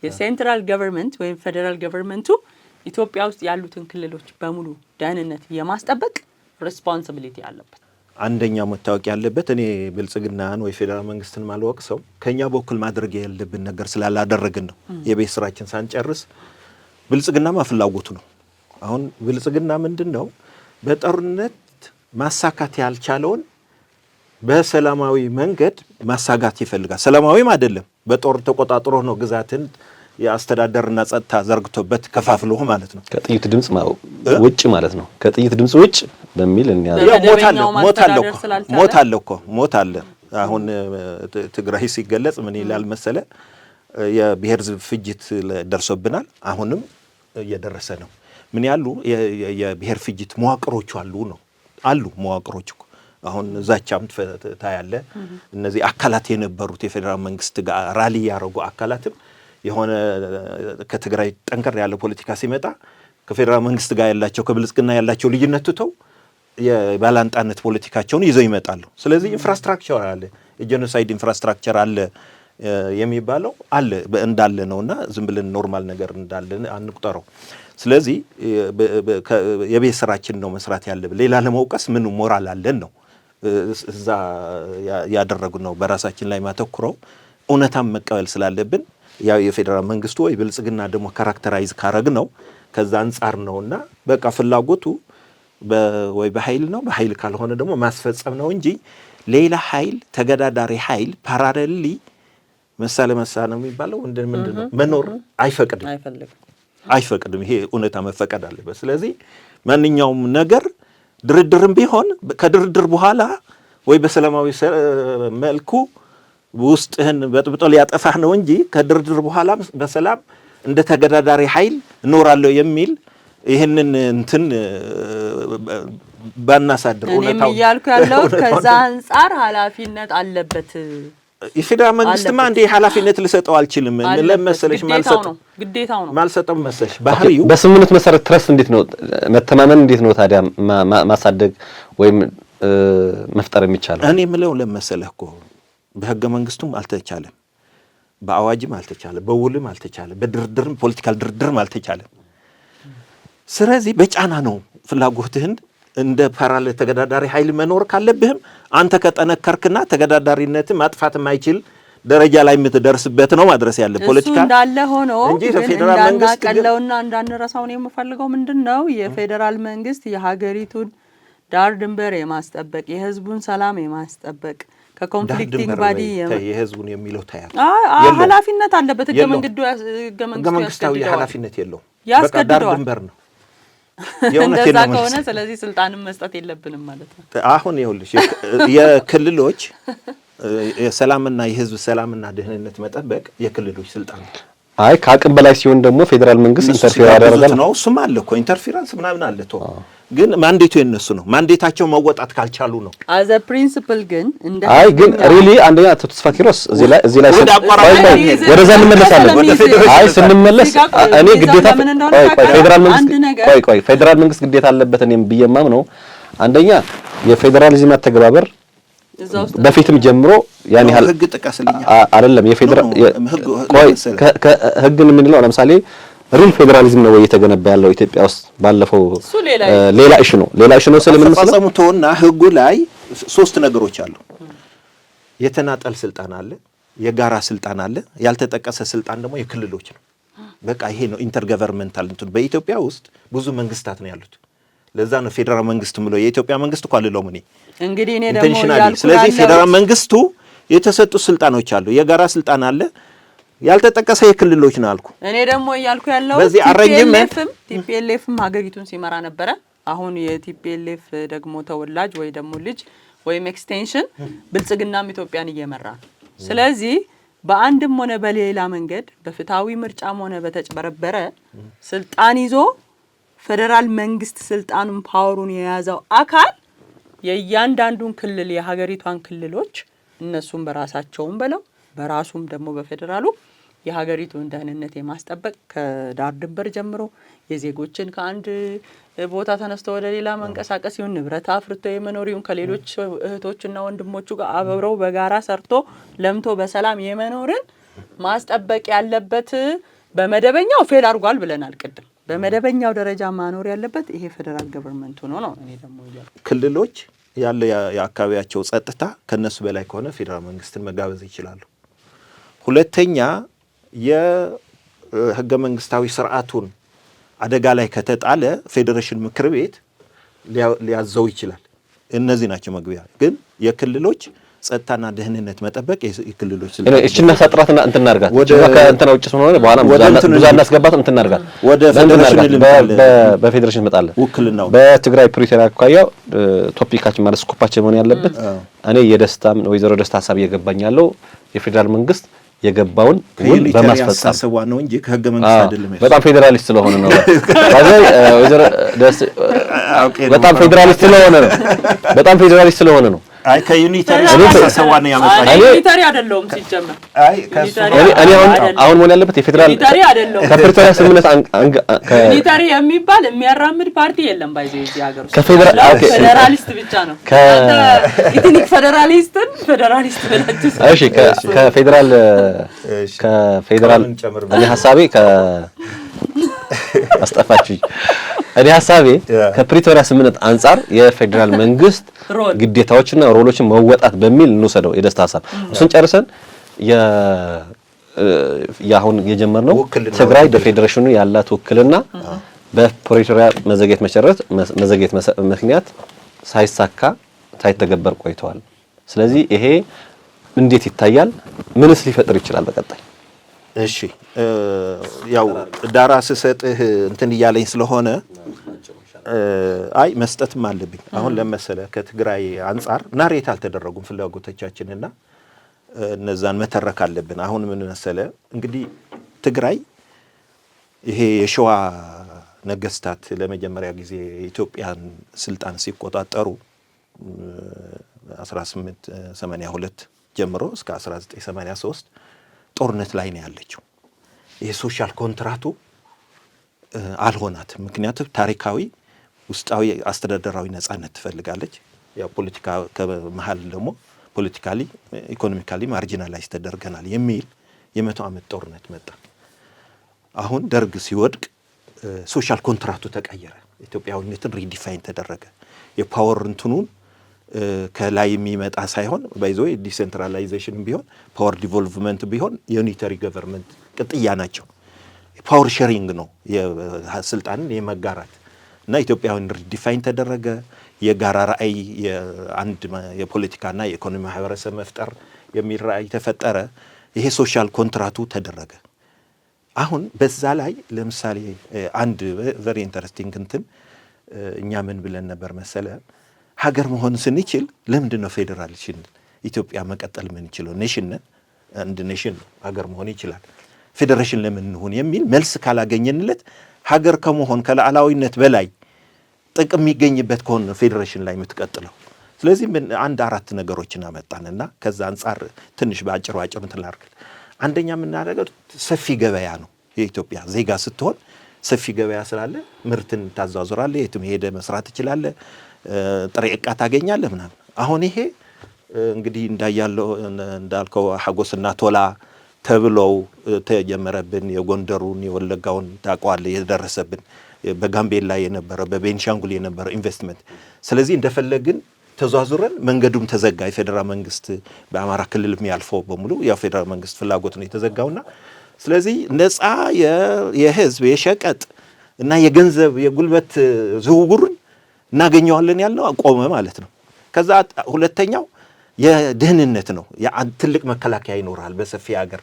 C: የ central government ወይም federal government ኡ ኢትዮጵያ ውስጥ ያሉትን ክልሎች በሙሉ ደህንነት የማስጠበቅ responsibility አለበት።
B: አንደኛው መታወቅ ያለበት፣ እኔ ብልጽግናን ወይ ፌዴራል መንግስትን ማልወቅሰው ከኛ በኩል ማድረግ ያለብን ነገር ስላላደረግን ነው። የቤት ስራችን ሳንጨርስ ብልጽግናማ ፍላጎቱ ነው። አሁን ብልጽግና ምንድን ነው፣ በጦርነት ማሳካት ያልቻለውን በሰላማዊ መንገድ ማሳካት ይፈልጋል። ሰላማዊም አይደለም፣ በጦር ተቆጣጥሮ ነው ግዛትን የአስተዳደርና ጸጥታ ዘርግቶበት ከፋፍሎ ማለት ነው።
A: ከጥይት ድምጽ ውጭ ማለት ነው። ከጥይት ድምጽ ውጭ በሚል
B: ሞት አለ፣ ሞት አለ እኮ፣ ሞት አለ እኮ፣ ሞት አለ። አሁን ትግራይ ሲገለጽ ምን ይላል መሰለ? የብሔር ፍጅት ደርሶብናል፣ አሁንም እየደረሰ ነው። ምን ያሉ የብሔር ፍጅት መዋቅሮቹ አሉ ነው፣ አሉ መዋቅሮች እኮ። አሁን ዛቻም ታያለ። እነዚህ አካላት የነበሩት የፌዴራል መንግስት ጋር rally ያደረጉ አካላትም የሆነ ከትግራይ ጠንከር ያለ ፖለቲካ ሲመጣ ከፌዴራል መንግስት ጋር ያላቸው፣ ከብልጽግና ያላቸው ልዩነት ትተው የባላንጣነት ፖለቲካቸውን ይዘው ይመጣሉ። ስለዚህ infrastructure አለ፣ የ genocide infrastructure አለ የሚባለው አለ፣ እንዳለ ነው እና ዝም ብለን normal ነገር እንዳለ አንቁጠረው። ስለዚህ የቤት ስራችን ነው መስራት ያለብን። ሌላ ለመውቀስ ምን ሞራል አለን ነው። እዛ ያደረጉ ነው በራሳችን ላይ ማተኩረው እውነታን መቀበል ስላለብን፣ ያው የፌዴራል መንግስቱ ወይ ብልጽግና ደግሞ characterize ካረግ ነው ከዛ አንጻር ነውና በቃ ፍላጎቱ ወይ በኃይል ነው፣ በኃይል ካልሆነ ደግሞ ማስፈጸም ነው እንጂ ሌላ ኃይል፣ ተገዳዳሪ ኃይል parallelly መሳ ለመሳ ነው የሚባለው ምንድን ነው፣ መኖር አይፈቅድም፣ አይፈቅድም። ይሄ እውነታ መፈቀድ አለበት። ስለዚህ ማንኛውም ነገር ድርድርም ቢሆን ከድርድር በኋላ ወይ በሰላማዊ መልኩ ውስጥህን በጥብጦ ሊያጠፋህ ነው እንጂ ከድርድር በኋላ በሰላም እንደ ተገዳዳሪ ኃይል እኖራለሁ የሚል ይህንን እንትን ባናሳድር።
C: እኔም እያልኩ ያለሁት ከዛ አንጻር ኃላፊነት አለበት።
B: የፌዴራል መንግስትማ እንዴ ኃላፊነት ልሰጠው አልችልም። ለመሰለሽ ማልሰጠው
C: ግዴታው ነው።
B: ማልሰጠው መሰለሽ ባህሪው
A: በስምምነት መሰረት trust እንዴት ነው፣ መተማመን እንዴት ነው ታዲያ ማሳደግ ወይም መፍጠር የሚቻለው?
B: እኔ የምለው ለመሰለህ እኮ በህገ መንግስቱም አልተቻለም፣ በአዋጅም አልተቻለም፣ በውልም አልተቻለም፣ በድርድርም political ድርድርም አልተቻለም። ስለዚህ በጫና ነው። ፍላጎትህን እንደ parallel ተገዳዳሪ ኃይል መኖር ካለብህም አንተ ከጠነከርክና ተገዳዳሪነትን ማጥፋት የማይችል ደረጃ ላይ የምትደርስበት ነው ማድረስ ያለ
C: ፖለቲካ። እሱ እንዳለ ሆኖ እንጂ ፌዴራል መንግስት እንዳናቀለውና እንዳንረሳው ነው የምፈልገው። ምንድን ነው፣ የፌዴራል መንግስት የሀገሪቱን ዳር ድንበር የማስጠበቅ፣ የህዝቡን ሰላም የማስጠበቅ፣ ከ conflicting body
B: የህዝቡን የሚለው ታያል
C: ኃላፊነት አለበት። ህገ
B: መንግስታዊ ኃላፊነት የለውም።
C: ያስገድደዋል።
B: ዳር ድንበር ነው።
C: እንደዛ ከሆነ ስለዚህ ስልጣንም መስጠት የለብንም ማለት ነው።
B: አሁን ይኸውልሽ የክልሎች የሰላምና የህዝብ ሰላምና ደህንነት መጠበቅ የክልሎች ስልጣን ነው።
A: አይ፣ ከአቅም በላይ ሲሆን ደግሞ ፌዴራል መንግስት interfere ያደርጋል
B: ነው። እሱም አለ እኮ፣ interference ምናምን አለ። ቶ ግን mandate ኡ የነሱ ነው። Mandate ኣቸው መወጣት ካልቻሉ ነው።
C: As a principle ግን እንደ
A: አይ፣ ግን really አንደኛ አቶ ተስፋ ኪሮስ እዚህ ላይ ወደዛ እንመለሳለን። አይ፣ ስንመለስ እኔ ግዴታ፣ ቆይ ቆይ፣ ፌዴራል መንግስት፣ ቆይ ቆይ፣ ፌዴራል መንግስት ግዴታ አለበት እኔም ብዬ የማምነው አንደኛ የፌዴራሊዝም አተገባበር በፊትም ጀምሮ ያን ያህል
B: ህግ ጥቀስልኝ።
A: አይደለም፣ የፌዴራል፣ ቆይ፣ ህግን የምንለው ለምሳሌ real ፌዴራሊዝም ነው ወይ እየተገነባ ያለው ኢትዮጵያ ውስጥ ባለፈው ሌላ issue ነው፣ ሌላ issue ነው። ስለምን መሰለህ?
B: አፈጻጸሙ ተወና ህጉ ላይ ሶስት ነገሮች አሉ። የተናጠል ስልጣን አለ፣ የጋራ ስልጣን አለ፣ ያልተጠቀሰ ስልጣን ደግሞ የክልሎች ነው። በቃ ይሄ ነው intergovernmental እንትን። በኢትዮጵያ ውስጥ ብዙ መንግስታት ነው ያሉት። ለዛ ነው ፌዴራል መንግስት ምለው፣ የኢትዮጵያ መንግስት እኮ አልለውም እኔ
C: እንግዲህ እኔ ደግሞ
B: intentionally። ስለዚህ ፌዴራል መንግስቱ የተሰጡ ስልጣኖች አሉ። የጋራ ስልጣን አለ፣ ያልተጠቀሰ የክልሎች ነው አልኩ።
C: እኔ ደግሞ እያልኩ ያለው
B: በዚህ arrangement
C: TPLF ም ሀገሪቱን ሲመራ ነበረ። አሁን የ TPLF ደግሞ ተወላጅ ወይ ደግሞ ልጅ ወይም extension ብልጽግናም ኢትዮጵያን እየመራ ነው። ስለዚህ በአንድም ሆነ በሌላ መንገድ በፍትሐዊ ምርጫም ሆነ በተጭበረበረ ስልጣን ይዞ ፌዴራል መንግስት ስልጣኑን power ኡን የያዘው አካል የእያንዳንዱን ክልል፣ የሀገሪቷን ክልሎች እነሱም በራሳቸውም በለው በራሱም ደግሞ በፌዴራሉ የሀገሪቱን ደህንነት የማስጠበቅ፣ ከዳር ድንበር ጀምሮ የዜጎችን ከአንድ ቦታ ተነስቶ ወደ ሌላ መንቀሳቀስ ይሁን፣ ንብረት አፍርቶ የመኖር ይሁን፣ ከሌሎች እህቶችና ወንድሞቹ ጋር አብረው በጋራ ሰርቶ ለምቶ በሰላም የመኖርን ማስጠበቅ ያለበት በመደበኛው fail አድርጓል ብለናል ቅድም። በመደበኛው ደረጃ ማኖር ያለበት ይሄ federal government ኡ ነው ነው እኔ ደግሞ እያልኩ።
B: ክልሎች ያለ የአካባቢያቸው ጸጥታ ከነሱ በላይ ከሆነ ፌዴራል መንግስትን መጋበዝ ይችላሉ። ሁለተኛ፣ የህገ መንግስታዊ ስርዓቱን አደጋ ላይ ከተጣለ ፌዴሬሽን ምክር ቤት ሊያዘው ይችላል። እነዚህ ናቸው መግቢያ። ግን የክልሎች ጸጥታና ደህንነት መጠበቅ የክልሎች ስልጣን።
A: እቺና ሳጥራትና እንትን እናድርጋት። ከእንትና ውጭ ስለሆነ በኋላ ብዙ አናስገባትም። እንትን እናድርጋት።
B: ወደ ፌዴሬሽን
A: በፌዴሬሽን እንመጣለን።
B: ውክልናው
A: በትግራይ ፕሪቶሪያ አኳያ topic ኣችን ማለት scope ኣችን መሆን ያለበት እኔ የደስታም ወይዘሮ ደስታ ሀሳብ እየገባኝ ያለው የፌዴራል መንግስት የገባውን ውል በማስፈጸም
B: አስተሳሰቧ ነው እንጂ ከህገ መንግስት አይደለም።
A: በጣም ፌዴራሊስት ስለሆነ ነው። ወይዘሮ ደስ በጣም ፌዴራሊስት ስለሆነ ነው። በጣም ፌዴራሊስት ስለሆነ ነው።
B: አይ፣ ከ unitary አስተሳሰቧ ነው ያመጣችው።
C: Unitary አይደለሁም ሲጀመር።
B: አይ፣ ከሱ
A: እኔ አሁን መሆን ያለበት የፌዴራል
C: Unitary አይደለሁም።
A: ከፕሪቶሪያ ስምምነት
C: Unitary የሚባል የሚያራምድ ፓርቲ የለም። By the way እዚህ ሀገር ውስጥ
A: ከፌዴራል okay
C: ፌዴራሊስት ብቻ ነው። Ethnic federalist ን ፌዴራሊስት ብላችሁ
A: እሺ፣ ከፌዴራል እኔ ሀሳቤ ከ አስጠፋችሁኝ። እኔ ሀሳቤ ከፕሪቶሪያ ስምምነት አንጻር የፌዴራል መንግስት ግዴታዎችና role ኦችን መወጣት በሚል እንውሰደው የደስታ ሀሳብ። እሱን ጨርሰን የአሁን የጀመርነው ትግራይ በፌዴሬሽኑ ያላት ውክልና በፕሪቶሪያ መዘግየት መሰረት መዘግየት ምክንያት ሳይሳካ ሳይተገበር ቆይተዋል። ስለዚህ ይሄ እንዴት ይታያል? ምንስ ሊፈጥር ይችላል በቀጣይ?
B: እሺ፣ ያው ዳራ ስሰጥህ እንትን እያለኝ ስለሆነ አይ መስጠትም አለብኝ። አሁን ለመሰለ ከትግራይ አንጻር narrate አልተደረጉም ፍላጎቶቻችንና እነዛን መተረክ አለብን። አሁን ምን መሰለ፣ እንግዲህ ትግራይ ይሄ የሸዋ ነገስታት ለመጀመሪያ ጊዜ የኢትዮጵያን ስልጣን ሲቆጣጠሩ 1882 ጀምሮ እስከ 1983 ጦርነት ላይ ነው ያለችው። ይሄ social contract ኡ አልሆናትም። ምክንያቱም ታሪካዊ ውስጣዊ አስተዳደራዊ ነጻነት ትፈልጋለች። ያው ፖለቲካ ከመሀል ደግሞ politically economically marginalize ተደርገናል የሚል የ100 ዓመት ጦርነት መጣ። አሁን ደርግ ሲወድቅ social contract ኡ ተቀየረ። ኢትዮጵያዊነትን redefine ተደረገ። የ power እንትኑን ከላይ የሚመጣ ሳይሆን by the way decentralization ቢሆን power devolvement ቢሆን የ unitary government ቅጥያ ናቸው። Power sharing ነው፣ ስልጣንን የመጋራት እና ኢትዮጵያዊን redefine ተደረገ። የጋራ ራዕይ፣ የአንድ የፖለቲካና የኢኮኖሚ ማህበረሰብ መፍጠር የሚል ራዕይ ተፈጠረ። ይሄ social contract ኡ ተደረገ። አሁን በዛ ላይ ለምሳሌ አንድ very interesting እንትን እኛ ምን ብለን ነበር መሰለ፣ ሀገር መሆን ስንችል ለምንድን ነው ፌዴራልሽን ኢትዮጵያ መቀጠል የምንችለው? Nation ነን፣ አንድ nation ነው፣ ሀገር መሆን ይችላል። ፌዴሬሽን ለምን እንሁን የሚል መልስ ካላገኘንለት ሀገር ከመሆን ከሉዓላዊነት በላይ ጥቅም የሚገኝበት ከሆነ ፌዴሬሽን ላይ የምትቀጥለው። ስለዚህ ምን አንድ አራት ነገሮችን አመጣንና ከዛ አንጻር ትንሽ በአጭሩ አጭሩ እንትን ላድርግ። አንደኛ የምናደርገው ሰፊ ገበያ ነው። የኢትዮጵያ ዜጋ ስትሆን ሰፊ ገበያ ስላለ ምርትን ታዟዙራለህ፣ የትም ሄደህ መስራት ትችላለህ፣ ጥሬ ዕቃ ታገኛለህ ምናምን። አሁን ይሄ እንግዲህ እንዳያለው እንዳልከው ሐጎስና ቶላ ተብለው ተጀመረብን። የጎንደሩን የወለጋውን ታውቀዋለህ፣ የደረሰብን በጋምቤላ የነበረ በቤንሻንጉል የነበረ ኢንቨስትመንት። ስለዚህ እንደፈለግን ተዟዙረን መንገዱም ተዘጋ። የፌዴራል መንግስት በአማራ ክልል የሚያልፈው በሙሉ ያው ፌዴራል መንግስት ፍላጎት ነው የተዘጋውና ስለዚህ ነፃ የህዝብ፣ የሸቀጥ እና የገንዘብ፣ የጉልበት ዝውውሩን እናገኘዋለን ያልነው ቆመ ማለት ነው። ከዛ ሁለተኛው የደህንነት ነው። ትልቅ መከላከያ ይኖራል በሰፊ ሀገር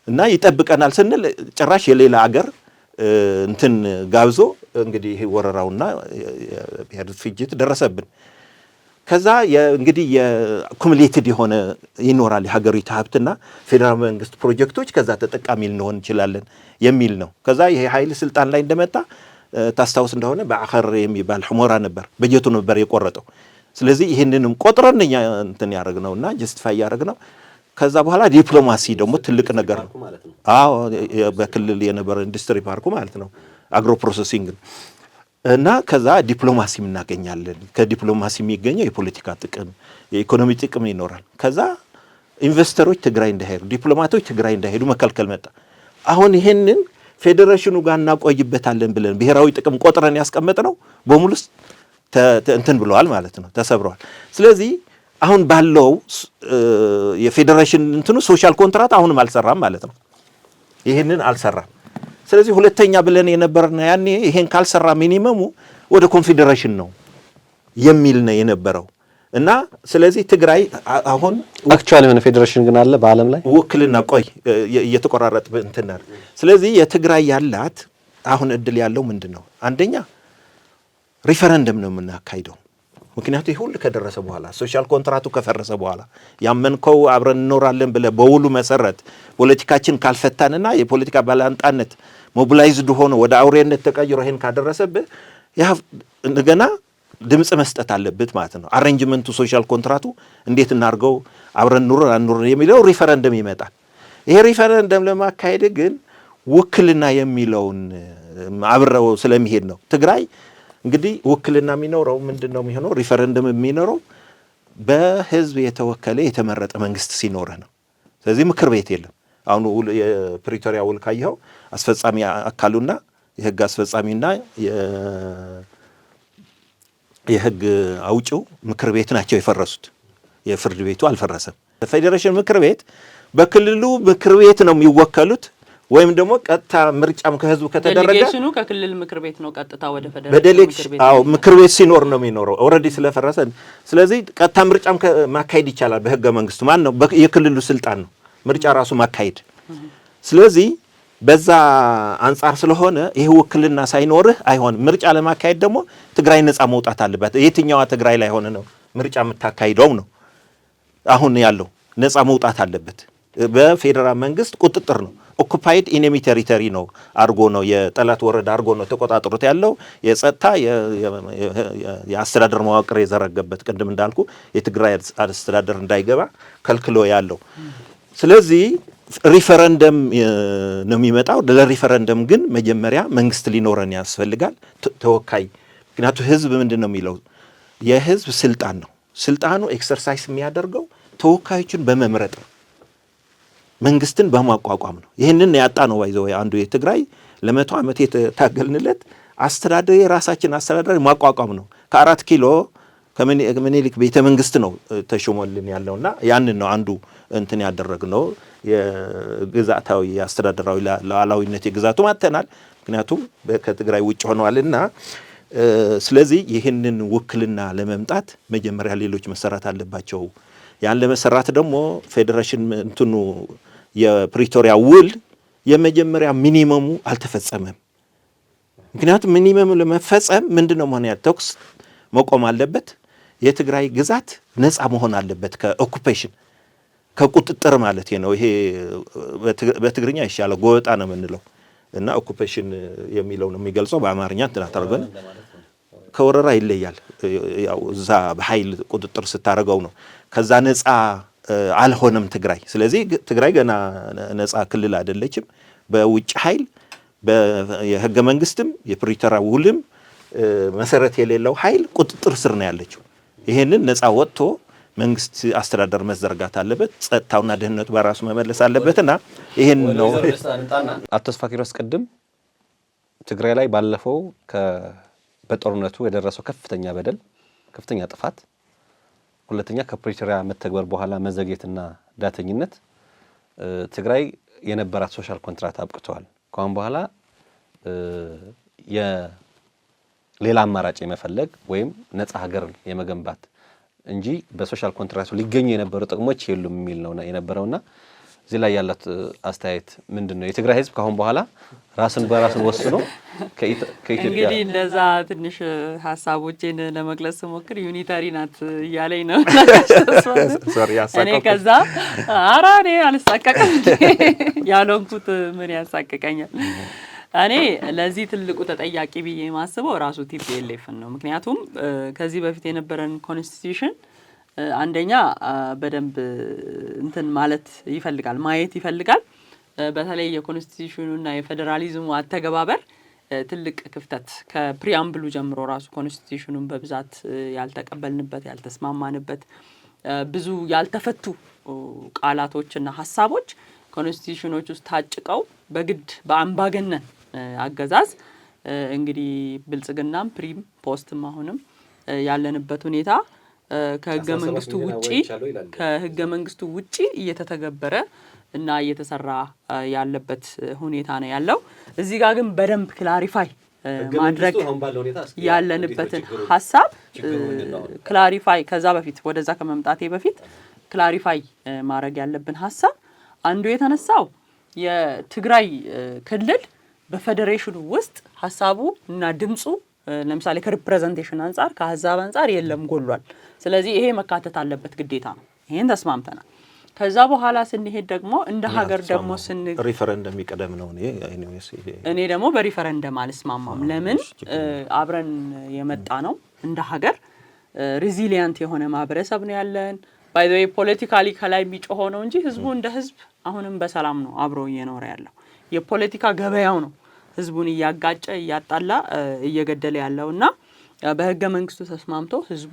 B: እና ይጠብቀናል ስንል ጭራሽ የሌላ ሀገር እንትን ጋብዞ እንግዲህ ይሄ ወረራውና የብሔር ፍጅት ደረሰብን። ከዛ እንግዲህ የ accumulated የሆነ ይኖራል የሀገሪቱ ሀብትና ፌዴራል መንግስት ፕሮጀክቶች ከዛ ተጠቃሚ ልንሆን እንችላለን የሚል ነው። ከዛ ይሄ ኃይል ስልጣን ላይ እንደመጣ ታስታውስ እንደሆነ በአኸር የሚባል ሑመራ ነበር በጀቱ ነበር የቆረጠው። ስለዚህ ይህንንም ቆጥረን እኛ እንትን ያደረግነውና justify ያደረግነው። ከዛ በኋላ ዲፕሎማሲ ደግሞ ትልቅ ነገር ነው። አዎ፣ በክልል የነበረ ኢንዱስትሪ ፓርኩ ማለት ነው፣ agro processing እና ከዛ ዲፕሎማሲ እናገኛለን። ከዲፕሎማሲ የሚገኘው የፖለቲካ ጥቅም፣ የኢኮኖሚ ጥቅም ይኖራል። ከዛ ኢንቨስተሮች ትግራይ እንዳይሄዱ፣ ዲፕሎማቶች ትግራይ እንዳይሄዱ መከልከል መጣ። አሁን ይሄንን ፌዴሬሽኑ ጋር እናቆይበታለን ብለን ብሔራዊ ጥቅም ቆጥረን ያስቀመጥነው በሙሉ እንትን ብለዋል ማለት ነው፣ ተሰብረዋል። ስለዚህ አሁን ባለው የፌዴሬሽን እንትኑ social contract አሁንም አልሰራም ማለት ነው። ይህንን አልሰራም። ስለዚህ ሁለተኛ ብለን የነበርና ያኔ ይሄን ካልሰራ minimum ኡ ወደ ኮንፌዴሬሽን ነው የሚል ነው የነበረው። እና ስለዚህ ትግራይ አሁን
A: actually የሆነ ፌዴሬሽን ግን አለ በዓለም ላይ?
B: ውክልና፣ ቆይ፣ እየተቆራረጥ እንትን። ስለዚህ የትግራይ ያላት አሁን እድል ያለው ምንድን ነው? አንደኛ ሪፈረንደም ነው የምናካሂደው። ምክንያቱ ይህ ሁሉ ከደረሰ በኋላ፣ social contract ኡ ከፈረሰ በኋላ፣ ያመንከው አብረን እንኖራለን ብለህ በውሉ መሰረት ፖለቲካችን ካልፈታንና የፖለቲካ ባላንጣነት mobilized ሆኖ ወደ አውሬነት ተቀይሮ ይሄን ካደረሰብህ እንደገና ድምፅ መስጠት አለበት ማለት ነው። Arrangement ኡ፣ social contract ኡ እንዴት እናርገው፣ አብረን ኑር አንኑር የሚለው ሪፈረንደም ይመጣል። ይሄ ሪፈረንደም ለማካሄድ ግን ውክልና የሚለውን አብረው ስለሚሄድ ነው። ትግራይ እንግዲህ ውክልና የሚኖረው ምንድን ነው የሚሆነው? ሪፈረንደም የሚኖረው በህዝብ የተወከለ የተመረጠ መንግስት ሲኖርህ ነው። ስለዚህ ምክር ቤት የለም። አሁን የፕሪቶሪያ ውል ካየኸው አስፈጻሚ አካሉና የህግ አስፈጻሚና የህግ አውጪው ምክር ቤት ናቸው የፈረሱት። የፍርድ ቤቱ አልፈረሰም። ፌዴሬሽን ምክር ቤት በክልሉ ምክር ቤት ነው የሚወከሉት ወይም ደግሞ ቀጥታ ምርጫም ከህዝቡ ከተደረገ
C: Delegation ኑ ከክልል ምክር ቤት ነው ቀጥታ ወደ ፌዴሬሽን
B: በ delegation፣ አዎ፣ ምክር ቤት ሲኖር ነው የሚኖረው። Already ስለፈረሰ፣ ስለዚህ ቀጥታ ምርጫም ማካሄድ ይቻላል። በህገ መንግስቱ ማን ነው፣ የክልሉ ስልጣን ነው ምርጫ ራሱ ማካሄድ። ስለዚህ በዛ አንጻር ስለሆነ ይህ ውክልና ሳይኖርህ አይሆንም። ምርጫ ለማካሄድ ደግሞ ትግራይ ነፃ መውጣት አለባት። የትኛዋ ትግራይ ላይ ሆነ ነው ምርጫ የምታካሂደው ነው አሁን ያለው፣ ነፃ መውጣት አለበት። በፌዴራል መንግስት ቁጥጥር ነው። Occupied enemy territory ነው አድርጎ ነው፣ የጠላት ወረዳ አድርጎ ነው ተቆጣጥሮት ያለው፣ የጸጥታ የአስተዳደር መዋቅር የዘረገበት፣ ቅድም እንዳልኩ የትግራይ አስተዳደር እንዳይገባ ከልክሎ ያለው። ስለዚህ ሪፈረንደም ነው የሚመጣው። ለሪፈረንደም ግን መጀመሪያ መንግስት ሊኖረን ያስፈልጋል፣ ተወካይ። ምክንያቱ ህዝብ ምንድን ነው የሚለው፣ የህዝብ ስልጣን ነው። ስልጣኑ exercise የሚያደርገው ተወካዮችን በመምረጥ ነው፣ መንግስትን በማቋቋም ነው። ይህንን ያጣ ነው by the way አንዱ የትግራይ ለ100 ዓመት የታገልንለት አስተዳደር የራሳችን አስተዳደር ማቋቋም ነው። ከአራት ኪሎ ከምኒልክ ቤተ መንግስት ነው ተሾሞልን ያለውና ያንን ነው አንዱ እንትን ያደረግነው። የግዛታዊ የአስተዳደራዊ ሉዓላዊነት የግዛቱ ማተናል። ምክንያቱም ከትግራይ ውጭ ሆነዋልና። ስለዚህ ይህንን ውክልና ለመምጣት መጀመሪያ ሌሎች መሰራት አለባቸው። ያን ለመሰራት ደግሞ ፌዴሬሽን እንትኑ የፕሪቶሪያ ውል የመጀመሪያ minimum ኡ አልተፈጸመም። ምክንያቱም minimum ኡ ለመፈጸም ምንድን ነው መሆን ያለ፣ ተኩስ መቆም አለበት። የትግራይ ግዛት ነፃ መሆን አለበት ከ occupation፣ ከቁጥጥር ማለት ነው። ይሄ በትግርኛ ይሻላል፣ ጎበጣ ነው የምንለው እና occupation የሚለው ነው የሚገልጸው። በአማርኛ እንትን አታደርገን፣ ከወረራ ይለያል። ያው እዛ በኃይል ቁጥጥር ስታደርገው ነው። ከዛ ነፃ አልሆነም ትግራይ። ስለዚህ ትግራይ ገና ነፃ ክልል አይደለችም። በውጭ ኃይል የህገ መንግስትም የፕሪቶሪያ ውልም መሰረት የሌለው ኃይል ቁጥጥር ስር ነው ያለችው። ይሄንን ነፃ ወጥቶ መንግስት አስተዳደር መዘርጋት አለበት። ጸጥታውና ደህንነቱ በራሱ መመለስ አለበትና ይሄን ነው።
A: አቶ ተስፋ ኪሮስ፣ ቅድም ትግራይ ላይ ባለፈው በጦርነቱ የደረሰው ከፍተኛ በደል፣ ከፍተኛ ጥፋት፣ ሁለተኛ ከፕሪቶሪያ መተግበር በኋላ መዘግየትና ዳተኝነት ትግራይ የነበራት social contract አብቅተዋል። ከአሁን በኋላ የሌላ አማራጭ የመፈለግ ወይም ነጻ ሀገር የመገንባት እንጂ በ social contract ኡ ሊገኙ የነበሩ ጥቅሞች የሉም የሚል ነው የነበረውና እዚህ ላይ ያላት አስተያየት ምንድን ነው? የትግራይ ህዝብ ከአሁን በኋላ ራስን በራስን ወስኖ ከኢትዮጵያ
C: እንግዲህ እንደዛ ትንሽ ሀሳቦቼን ለመግለጽ ስሞክር unitary ናት እያለኝ ነው። እኔ ከዛ ኧረ እኔ አልሳቀቅም ያልሆንኩት ምን ያሳቅቀኛል? እኔ ለዚህ ትልቁ ተጠያቂ ብዬ የማስበው ራሱ TPLF ን ነው። ምክንያቱም ከዚህ በፊት የነበረን constitution አንደኛ በደንብ እንትን ማለት ይፈልጋል፣ ማየት ይፈልጋል። በተለይ የ constitution ኑና የፌዴራሊዝሙ አተገባበር ትልቅ ክፍተት ከ preamble ኡ ጀምሮ ራሱ constitution ኑን በብዛት ያልተቀበልንበት፣ ያልተስማማንበት፣ ብዙ ያልተፈቱ ቃላቶችና ሀሳቦች constitution ኖች ውስጥ ታጭቀው በግድ በአምባገነን አገዛዝ እንግዲህ ብልጽግናም pre ም post ም አሁንም ያለንበት ሁኔታ ከህገ መንግስቱ ውጪ እየተተገበረ እና እየተሰራ ያለበት ሁኔታ ነው ያለው። እዚህ ጋር ግን በደንብ clarify ማድረግ ያለንበትን ሀሳብ clarify ከዛ በፊት ወደዛ ከመምጣቴ በፊት clarify ማድረግ ያለብን ሀሳብ አንዱ የተነሳው የትግራይ ክልል በፌዴሬሽኑ ውስጥ ሀሳቡ እና ድምፁ ለምሳሌ ከ representation አንጻር፣ ከሀሳብ አንጻር የለም፣ ጎሏል። ስለዚህ ይሄ መካተት አለበት፣ ግዴታ ነው። ይሄን ተስማምተናል። ከዛ በኋላ ስንሄድ ደግሞ እንደ ሀገር ደግሞ ስን
B: ሪፈረንደም ይቀደም ነው።
C: እኔ ደግሞ በሪፈረንደም አልስማማም። ለምን? አብረን የመጣ ነው፣ እንደ ሀገር resilient የሆነ ማህበረሰብ ነው ያለን። By the way politically ከላይ የሚጮኸው ነው እንጂ ህዝቡ እንደ ህዝብ አሁንም በሰላም ነው አብሮ እየኖረ ያለው። የፖለቲካ ገበያው ነው ህዝቡን እያጋጨ፣ እያጣላ፣ እየገደለ ያለው። እና በህገ መንግስቱ ተስማምቶ ህዝቡ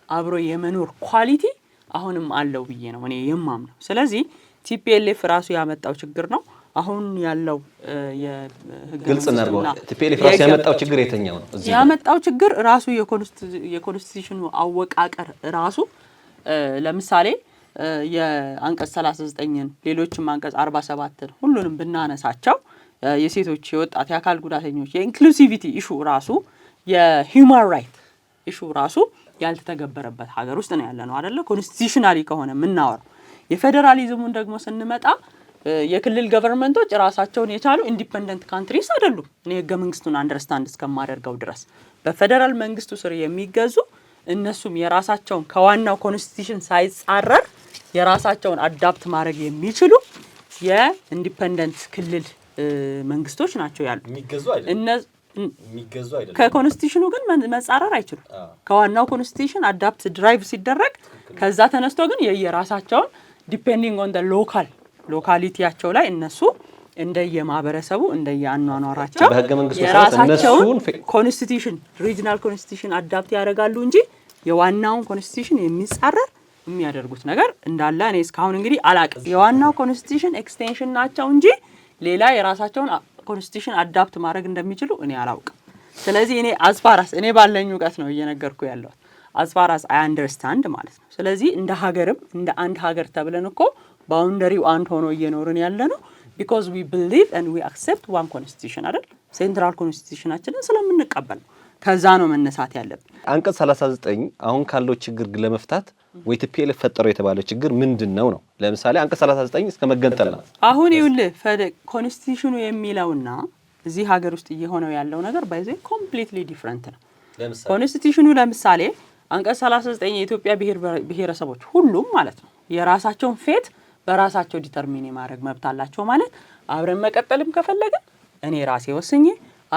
C: አብሮ የመኖር quality አሁንም አለው ብዬ ነው እኔ የማምነው። ስለዚህ TPLF ራሱ ያመጣው ችግር ነው። አሁን ያለው የህገ
A: ግልጽ እናድርገው። TPLF ራሱ ያመጣው ችግር የትኛው ነው? እዚህ
C: ያመጣው ችግር ራሱ የ constitution ኑ አወቃቀር ራሱ ለምሳሌ የአንቀጽ 39ን ሌሎችም አንቀጽ 47ን ሁሉንም ብናነሳቸው የሴቶች፣ የወጣት፣ የአካል ጉዳተኞች፣ የ inclusivity issue ራሱ፣ የ human right issue ራሱ ያልተተገበረበት ሀገር ውስጥ ነው ያለ ነው አደለ? Constitutionally ከሆነ የምናወራው። የፌዴራሊዝሙን ደግሞ ስንመጣ የክልል government ኦች ራሳቸውን የቻሉ independent countries አይደሉም። እኔ ህገ መንግስቱን understand እስከማደርገው ድረስ በፌዴራል መንግስቱ ስር የሚገዙ፣ እነሱም የራሳቸውን ከዋናው constitution ሳይጻረር የራሳቸውን adapt ማድረግ የሚችሉ የ independent ክልል መንግስቶች ናቸው ያሉት።
A: የሚገዙ አይደለም፣ የሚገዙ አይደለም።
C: ከ constitution ኑ ግን መጻረር አይችሉም። ከዋናው constitution adapt derive ሲደረግ ከዛ ተነስቶ ግን የየራሳቸውን depending on locality ያቸው ላይ እነሱ እንደየማህበረሰቡ እንደየአኗኗራቸው
A: በህገ መንግስቱ መሰረት
C: የራሳቸውን
A: እነሱን
C: constitution፣ regional constitution adapt ያደርጋሉ እንጂ የዋናውን constitution የሚጻረር የሚያደርጉት ነገር እንዳለ እኔ እስካሁን እንግዲህ አላቅም። የዋናው constitution extension ናቸው እንጂ ሌላ የራሳቸውን constitution adapt ማድረግ እንደሚችሉ እኔ አላውቅም። ስለዚህ እኔ as far as እኔ ባለኝ እውቀት ነው እየነገርኩ ያለሁት፣ as far as I understand ማለት ነው። ስለዚህ እንደ ሀገርም እንደ አንድ ሀገር ተብለን እኮ boundary ው አንድ ሆኖ እየኖርን ያለ ነው because we believe and we accept one constitution አይደል? Central constitution ኣችንን ስለምንቀበል ነው። ከዛ ነው መነሳት ያለብን።
A: አንቀጽ 39 አሁን ካለው ችግር ለመፍታት ወይ TPLF ፈጠረው የተባለው ችግር ምንድን ነው ነው? ለምሳሌ አንቀጽ 39 እስከ መገንጠል ነው።
C: አሁን ይኸውልህ constitution ኑ የሚለውና እዚህ ሀገር ውስጥ እየሆነው ያለው ነገር by the way completely different ነው። Constitution ኑ ለምሳሌ አንቀጽ 39 የኢትዮጵያ ብሔር ብሔረሰቦች ሁሉም ማለት ነው የራሳቸውን fate በራሳቸው determine የማድረግ መብት አላቸው፣ ማለት አብረን መቀጠልም ከፈለግን እኔ ራሴ ወስኜ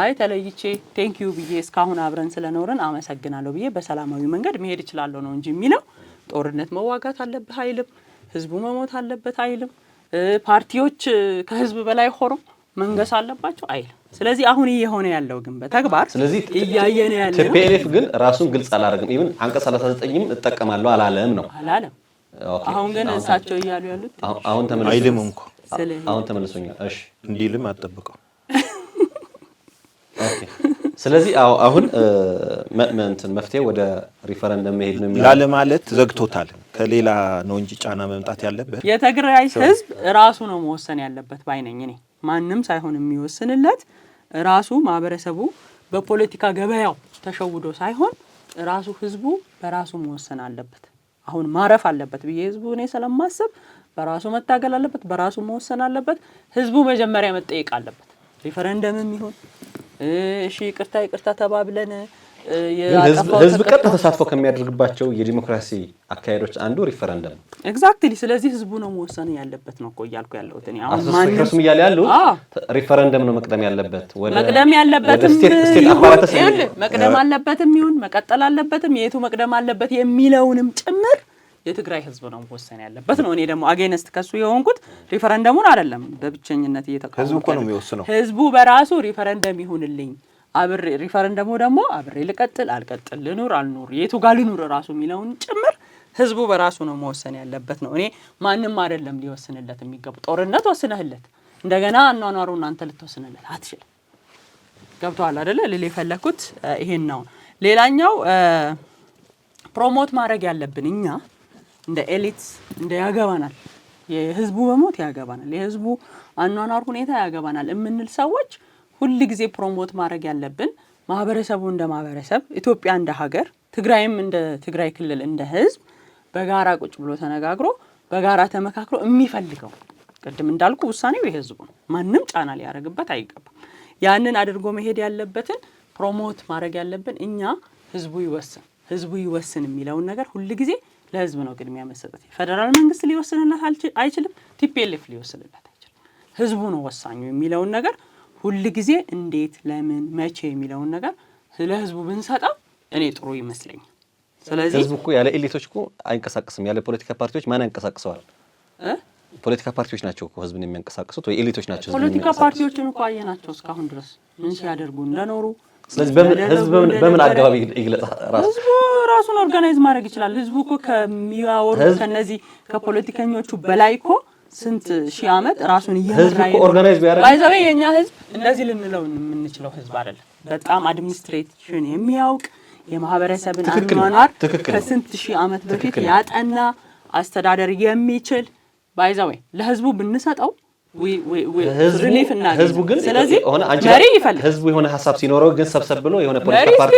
C: አይ ተለይቼ thank you ብዬ እስካሁን አብረን ስለኖርን አመሰግናለሁ ብዬ በሰላማዊ መንገድ መሄድ እችላለሁ ነው እንጂ የሚለው ጦርነት መዋጋት አለብህ አይልም። ህዝቡ መሞት አለበት አይልም። ፓርቲዎች ከህዝብ በላይ ሆኖ መንገስ አለባቸው አይልም። ስለዚህ አሁን እየሆነ ያለው ግን በተግባር
A: ስለዚህ
C: እያየን ያለ
A: TPLF ግን ራሱን ግልጽ አላደረግም። Even አንቀጽ 39ም እጠቀማለሁ አላለም ነው።
C: አላለም።
A: Okay።
C: አሁን ግን እሳቸው እያሉ ያሉት
A: አሁን ተመልሶ
B: አይልም እንኳ
C: ስለ
A: አሁን ተመልሶኛል። እሺ።
B: እንዲልም አጠብቀው።
A: Okay። ስለዚህ አዎ አሁን እንትን መፍትሄ ወደ ሪፈረንደም መሄድ ነው የሚለው።
B: ላለማለት ዘግቶታል። ከሌላ ነው እንጂ ጫና መምጣት ያለበት።
C: የትግራይ ህዝብ ራሱ ነው መወሰን ያለበት ባይ ነኝ እኔ። ማንም ሳይሆን የሚወስንለት ራሱ ማህበረሰቡ በፖለቲካ ገበያው ተሸውዶ ሳይሆን ራሱ ህዝቡ በራሱ መወሰን አለበት። አሁን ማረፍ አለበት ብዬ ህዝቡ እኔ ስለማስብ በራሱ መታገል አለበት፣ በራሱ መወሰን አለበት። ህዝቡ መጀመሪያ መጠየቅ አለበት። ሪፈረንደምም ይሁን እሺ ይቅርታ ይቅርታ ተባብለን
A: ህዝብ ቀጥታ ተሳትፎ ከሚያደርግባቸው የዲሞክራሲ አካሄዶች አንዱ ሪፈረንደም ነው።
C: Exactly። ስለዚህ ህዝቡ ነው መወሰን ያለበት ነው እኮ እያልኩ ያለሁት እኔ። አሁን
A: ማንም እያለ ያሉት ሪፈረንደም ነው መቅደም ያለበት፣
C: መቅደም ያለበትም መቅደም አለበትም ይሁን መቀጠል አለበትም የቱ መቅደም አለበት የሚለውንም ጭምር የትግራይ ህዝብ ነው መወሰን ያለበት ነው። እኔ ደግሞ against ከሱ የሆንኩት ሪፈረንደሙን አይደለም በብቸኝነት እየተቃወምኩ
B: ህዝቡ እኮ ነው የሚወስነው።
C: ህዝቡ በራሱ ሪፈረንደም ይሁንልኝ አብሬ ሪፈረንደሙ ደግሞ አብሬ ልቀጥል አልቀጥል ልኑር አልኑር የቱ ጋር ልኑር ራሱ የሚለውን ጭምር ህዝቡ በራሱ ነው መወሰን ያለበት ነው። እኔ ማንም አይደለም ሊወስንለት የሚገቡ። ጦርነት ወስነህለት እንደገና አኗኗሩን አንተ ልትወስንለት አትችልም። ገብቶሃል አይደለ? ልል የፈለኩት ይሄን ነው። ሌላኛው promote ማድረግ ያለብን እኛ እንደ elite እንደ ያገባናል፣ የህዝቡ መሞት ያገባናል፣ የህዝቡ አኗኗር ሁኔታ ያገባናል የምንል ሰዎች ሁል ጊዜ promote ማድረግ ያለብን ማህበረሰቡ እንደ ማህበረሰብ፣ ኢትዮጵያ እንደ ሀገር፣ ትግራይም እንደ ትግራይ ክልል እንደ ህዝብ በጋራ ቁጭ ብሎ ተነጋግሮ በጋራ ተመካክሮ የሚፈልገው ቅድም እንዳልኩ ውሳኔው የህዝቡ ነው። ማንም ጫና ሊያደርግበት አይገባም። ያንን አድርጎ መሄድ ያለበትን promote ማድረግ ያለብን እኛ ህዝቡ ይወስን ህዝቡ ይወስን የሚለውን ነገር ሁል ጊዜ ለህዝብ ነው ቅድሚያ መሰጠት። ፌደራል መንግስት ሊወስንለት አይችልም። TPLF ሊወስንለት አይችልም። ህዝቡ ነው ወሳኙ የሚለውን ነገር ሁል ጊዜ እንዴት፣ ለምን፣ መቼ የሚለውን ነገር ለህዝቡ ብንሰጠው እኔ ጥሩ ይመስለኛል። ስለዚህ
A: ህዝቡ እኮ ያለ elite ኦች እኮ አይንቀሳቀስም። ያለ ፖለቲካ ፓርቲዎች ማን ያንቀሳቅሰዋል? ፖለቲካ ፓርቲዎች ናቸው እኮ ህዝብን የሚያንቀሳቅሱት ወይ elite ኦች ናቸው።
C: ፖለቲካ ፓርቲዎችን እኮ አየናቸው እስካሁን ድረስ ምን ሲያደርጉ እንደኖሩ።
A: ስለዚህ ህዝብ በምን አገባብ ይግለጽ? ራሱ
C: ህዝቡ ራሱን organize ማድረግ ይችላል። ህዝቡ እኮ ከሚያወሩት ከነዚህ ከፖለቲከኞቹ በላይ እኮ ስንት ሺህ ዓመት ራሱን
A: እየመራ organize ቢያደርግ
C: by the way የኛ ህዝብ እንደዚህ ልንለው የምንችለው ህዝብ አይደለም። በጣም administration የሚያውቅ የማህበረሰብን አኗኗር ከስንት ሺህ ዓመት በፊት ያጠና አስተዳደር የሚችል by the way ለህዝቡ ብንሰጠው relief እናገኝ።
A: ህዝቡ ግን
C: ስለዚህ መሪ ይፈልጋል።
A: ህዝቡ የሆነ ሀሳብ ሲኖረው ግን ሰብሰብ ብሎ የሆነ ፖለቲካ ፓርቲ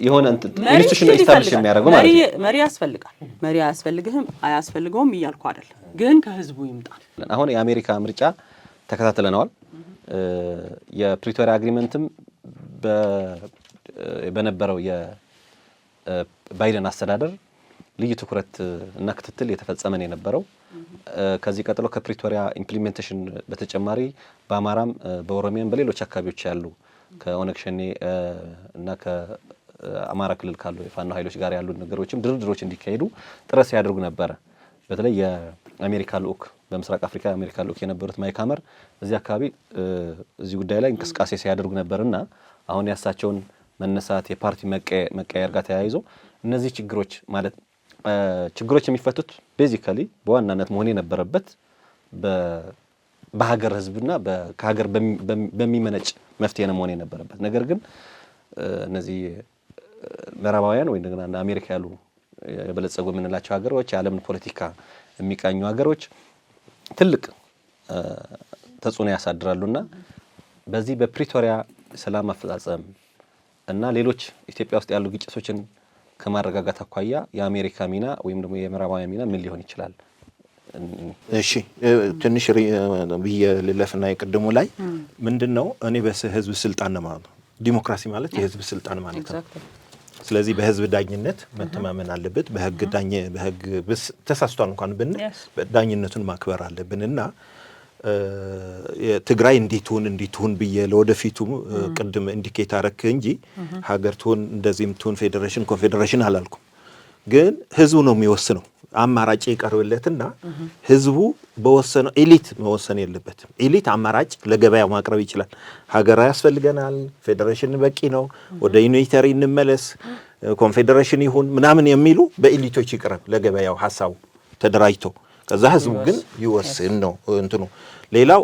A: የሆነ institution establish የሚያደርገው ማለት ነው።
C: መሪ ያስፈልጋል። መሪ አያስፈልግህም አያስፈልገውም እያልኩ አይደለም፣ ግን ከህዝቡ ይምጣ።
A: አሁን የአሜሪካ ምርጫ ተከታትለነዋል። የፕሪቶሪያ agreement ም በነበረው የባይደን አስተዳደር ልዩ ትኩረት እና ክትትል የተፈጸመ ነው የነበረው። ከዚህ ቀጥሎ ከፕሪቶሪያ implementation በተጨማሪ በአማራም በኦሮሚያም በሌሎች አካባቢዎች ያሉ ከኦነግ ሸኔ እና ከአማራ ክልል ካሉ የፋኖ ኃይሎች ጋር ያሉ ነገሮችም ድርድሮች እንዲካሄዱ ጥረት ሲያደርጉ ነበረ። በተለይ የአሜሪካ ልዑክ በምስራቅ አፍሪካ የአሜሪካ ልዑክ የነበሩት ማይክ ሀመር እዚህ አካባቢ እዚህ ጉዳይ ላይ እንቅስቃሴ ሲያደርጉ ነበርና አሁን ያሳቸውን መነሳት የፓርቲ መቀየር ጋር ተያይዞ እነዚህ ችግሮች ማለት ችግሮች የሚፈቱት basically በዋናነት መሆን የነበረበት በሀገር ህዝብና ከሀገር በሚመነጭ መፍትሄ ነው መሆን የነበረበት። ነገር ግን እነዚህ ምዕራባውያን ወይ እንደገና አሜሪካ ያሉ የበለጸጉ የምንላቸው ሀገሮች የዓለምን ፖለቲካ የሚቃኙ ሀገሮች ትልቅ ተጽዕኖ ያሳድራሉና በዚህ በፕሪቶሪያ ሰላም አፈጻጸም እና ሌሎች ኢትዮጵያ ውስጥ ያሉ ግጭቶችን ከማረጋጋት አኳያ የአሜሪካ ሚና ወይም ደግሞ የምዕራባውያን ሚና ምን ሊሆን ይችላል?
B: እሺ ትንሽ ብዬ ልለፍና የቅድሙ ላይ ምንድነው እኔ በህዝብ ስልጣን ነው ማለት ነው። ዲሞክራሲ ማለት የህዝብ ስልጣን ማለት ነው። ስለዚህ በህዝብ ዳኝነት መተማመን አለበት። በህግ ዳኝ በህግ ተሳስቷል እንኳን ብንል ዳኝነቱን ማክበር አለብንና ትግራይ እንዲትሁን እንዲትሁን ብዬ ለወደፊቱ ቅድም indicate አረክ እንጂ ሀገር ትሁን እንደዚህም ትሁን ፌዴሬሽን ኮንፌዴሬሽን አላልኩም። ግን ህዝቡ ነው የሚወስነው። አማራጭ ይቀርብለትና ህዝቡ በወሰነው elite መወሰን የለበትም። elite አማራጭ ለገበያው ማቅረብ ይችላል። ሀገር ያስፈልገናል፣ ፌዴሬሽን በቂ ነው፣ ወደ unitary እንመለስ፣ ኮንፌዴሬሽን ይሁን ምናምን የሚሉ በ elite ኦች ይቅረብ ለገበያው ሀሳቡ ተደራጅቶ ከዛ ህዝቡ ግን ይወስን ነው እንትኑ። ሌላው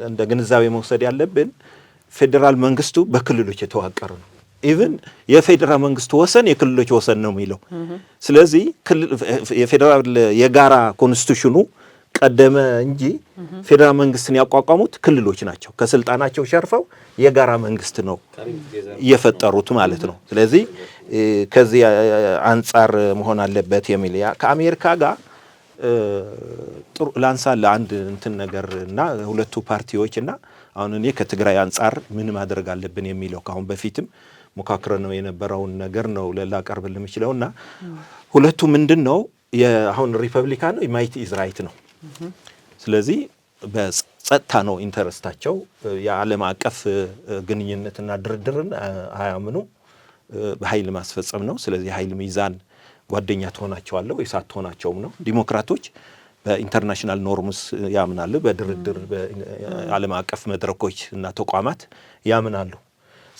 B: እንደ ግንዛቤ መውሰድ ያለብን ፌዴራል መንግስቱ በክልሎች የተዋቀረ ነው። Even የፌዴራል መንግስቱ ወሰን የክልሎች ወሰን ነው የሚለው። ስለዚህ የፌዴራል የጋራ constitution ኑ ቀደመ እንጂ ፌዴራል መንግስትን ያቋቋሙት ክልሎች ናቸው። ከስልጣናቸው ሸርፈው የጋራ መንግስት ነው እየፈጠሩት ማለት ነው። ስለዚህ ከዚህ አንጻር መሆን አለበት የሚል ከአሜሪካ ጋር ጥሩ ላንሳ ለአንድ እንትን ነገር እና ሁለቱ ፓርቲዎች እና አሁን እኔ ከትግራይ አንጻር ምን ማድረግ አለብን የሚለው ከአሁን በፊትም ሞካክረ ነው የነበረውን ነገር ነው ላቀርብል የምችለው። እና ሁለቱ ምንድን ነው፣ አሁን ሪፐብሊካን ነው might is right ነው። ስለዚህ በጸጥታ ነው interest ኣቸው። የዓለም አቀፍ ግንኙነትና ድርድርን አያምኑ፣ በኃይል ማስፈጸም ነው። ስለዚህ ኃይል ሚዛን ጓደኛ ትሆናቸዋለህ ወይስ አትሆናቸውም ነው። ዲሞክራቶች በ international norms ያምናሉ፣ በድርድር በዓለም አቀፍ መድረኮች እና ተቋማት ያምናሉ።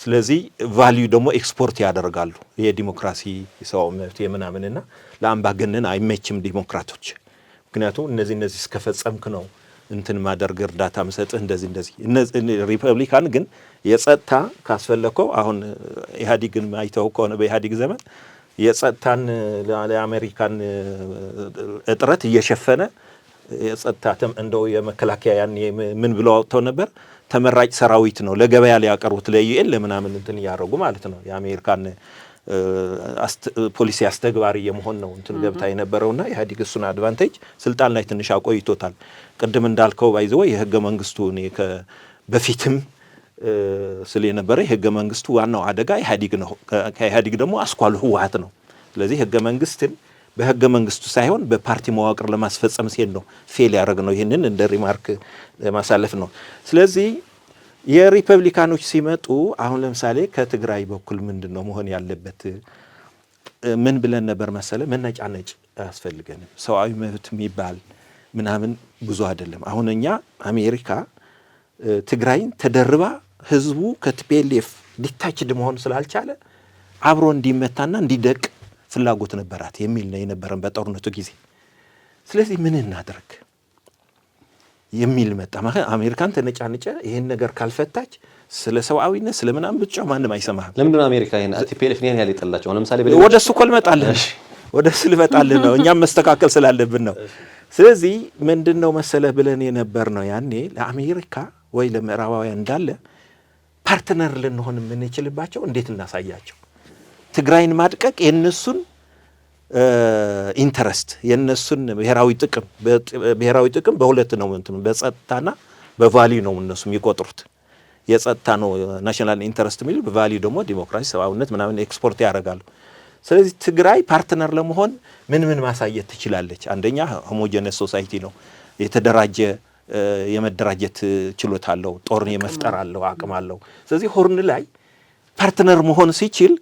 B: ስለዚህ value ደግሞ ኤክስፖርት ያደርጋሉ። የዲሞክራሲ፣ የሰብአዊ መብት የምናምንና ለአምባገነን አይመችም ዲሞክራቶች። ምክንያቱም እነዚህ እነዚህ እስከፈጸምክ ነው እንትን ማደርግ፣ እርዳታ ምሰጥህ፣ እንደዚህ እንደዚህ። ሪፐብሊካን ግን የጸጥታ ካስፈለግከው አሁን ኢህአዴግን አይተው ከሆነ በኢህአዴግ ዘመን የጸጥታን ለአሜሪካን እጥረት እየሸፈነ የጸጥታ እንደው የመከላከያ ያኔ ምን ብለው አውጥተው ነበር? ተመራጭ ሰራዊት ነው ለገበያ ሊያቀርቡት ለ UN ለምናምን እንትን እያደረጉ ማለት ነው። የአሜሪካን ፖሊሲ አስተግባሪ የመሆን ነው እንትን ገብታ የነበረውና ኢህአዴግ እሱን advantage ስልጣን ላይ ትንሽ አቆይቶታል። ቅድም እንዳልከው by the way የህገ መንግስቱ እኔ በፊትም ስል የነበረ የህገ መንግስቱ ዋናው አደጋ ኢህአዴግ ነው። ከኢህአዴግ ደግሞ አስኳሉ ህወሓት ነው። ስለዚህ ህገ መንግስትን በህገ መንግስቱ ሳይሆን በፓርቲ መዋቅር ለማስፈጸም ሲል ነው fail ያደረግ ነው። ይህንን እንደ remark ማሳለፍ ነው። ስለዚህ የሪፐብሊካኖች ሲመጡ አሁን ለምሳሌ ከትግራይ በኩል ምንድን ነው መሆን ያለበት? ምን ብለን ነበር መሰለ? መነጫነጭ አያስፈልገንም። ሰብአዊ መብት የሚባል ምናምን ብዙ አይደለም። አሁን እኛ አሜሪካ ትግራይን ተደርባ ህዝቡ ከ TPLF detached መሆን ስላልቻለ አብሮ እንዲመታና እንዲደቅ ፍላጎት ነበራት የሚል ነው የነበረን በጦርነቱ ጊዜ። ስለዚህ ምን እናድርግ የሚል መጣ። አሜሪካን ተነጫንጨ ይህን ነገር ካልፈታች ስለ ሰብአዊነት ስለ ምናምን ብትጮህ ማንም አይሰማህም።
A: ለምንድን ነው አሜሪካ ይሄን TPLF ይሄን ያህል የጠላቸው? ለምሳሌ
B: ወደ እሱ እኮ ልመጣልህ ወደ እሱ ልመጣልህ ነው። እኛም መስተካከል ስላለብን ነው። ስለዚህ ምንድን ነው መሰለህ ብለን የነበር ነው ያኔ ለአሜሪካ ወይ ለምዕራባውያን እንዳለ partner ልንሆን የምንችልባቸው እንዴት እናሳያቸው? ትግራይን ማድቀቅ የእነሱን interest፣ የእነሱን ብሔራዊ ጥቅም፣ ብሔራዊ ጥቅም በሁለት ነው እንትን በጸጥታና በ value ነው እነሱ የሚቆጥሩት። የጸጥታ ነው national interest የሚሉ፣ በ value ደግሞ ዲሞክራሲ፣ ሰብአዊነት ምናምን ኤክስፖርት ያደርጋሉ። ስለዚህ ትግራይ partner ለመሆን ምን ምን ማሳየት ትችላለች? አንደኛ homogeneous society ነው፣ የተደራጀ የመደራጀት ችሎታ አለው፣ ጦርን የመፍጠር አለው፣ አቅም አለው። ስለዚህ Horn ላይ partner መሆን ሲችል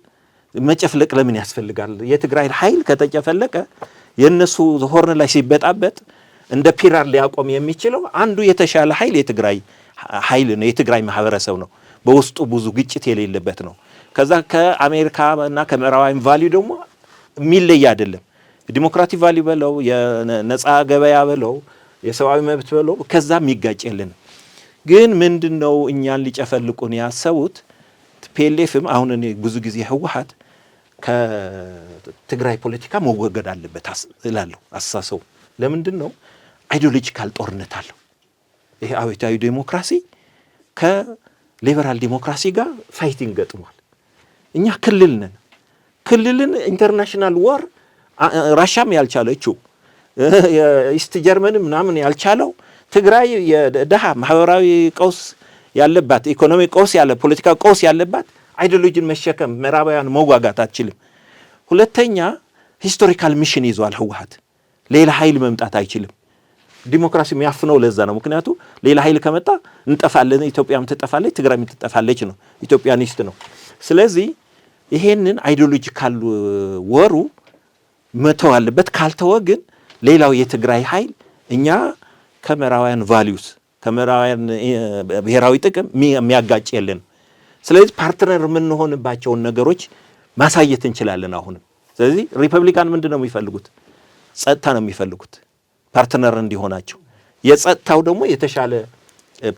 B: መጨፍለቅ ለምን ያስፈልጋል? የትግራይ ኃይል ከተጨፈለቀ የእነሱ Horn ላይ ሲበጣበጥ እንደ pillar ሊያቆም የሚችለው አንዱ የተሻለ ኃይል የትግራይ ኃይል ነው፣ የትግራይ ማህበረሰብ ነው። በውስጡ ብዙ ግጭት የሌለበት ነው። ከዛ ከአሜሪካ እና ከምዕራባውያን value ደግሞ የሚለይ አይደለም። democratic value በለው፣ የነፃ ገበያ በለው፣ የሰብአዊ መብት በለው ከዛ የሚጋጭ የለንም። ግን ምንድን ነው እኛን ሊጨፈልቁን ያሰቡት? TPLF ም አሁን እኔ ብዙ ጊዜ ህወሓት ከትግራይ ፖለቲካ መወገድ አለበት እላለሁ። አስተሳሰቡ ለምንድን ነው? ideological ጦርነት አለው። ይሄ አብዮታዊ ዴሞክራሲ ከሊበራል ዲሞክራሲ ጋር fighting ገጥሟል። እኛ ክልል ነን። ክልልን international war ራሻም ያልቻለችው፣ የ East German ምናምን ያልቻለው፣ ትግራይ የድሃ ማህበራዊ ቀውስ ያለባት፣ ኢኮኖሚ ቀውስ ያለ፣ ፖለቲካ ቀውስ ያለባት ideology ን መሸከም ምዕራባውያን መዋጋት አትችልም። ሁለተኛ historical mission ይዟል ህወሓት። ሌላ ኃይል መምጣት አይችልም። ዲሞክራሲ የሚያፍነው ለዛ ነው። ምክንያቱ ሌላ ኃይል ከመጣ እንጠፋለን፣ ኢትዮጵያም ትጠፋለች፣ ትግራይም ትጠፋለች ነው። Ethiopianist ነው። ስለዚህ ይሄንን ideological war ኡ መተው አለበት። ካልተወ ግን ሌላው የትግራይ ኃይል እኛ ከምዕራባውያን values፣ ከምዕራባውያን ብሔራዊ ጥቅም የሚያጋጭ የለንም። ስለዚህ partner የምንሆንባቸውን ነገሮች ማሳየት እንችላለን አሁንም። ስለዚህ ሪፐብሊካን ምንድን ነው የሚፈልጉት? ጸጥታ ነው የሚፈልጉት partner እንዲሆናቸው። የጸጥታው ደግሞ የተሻለ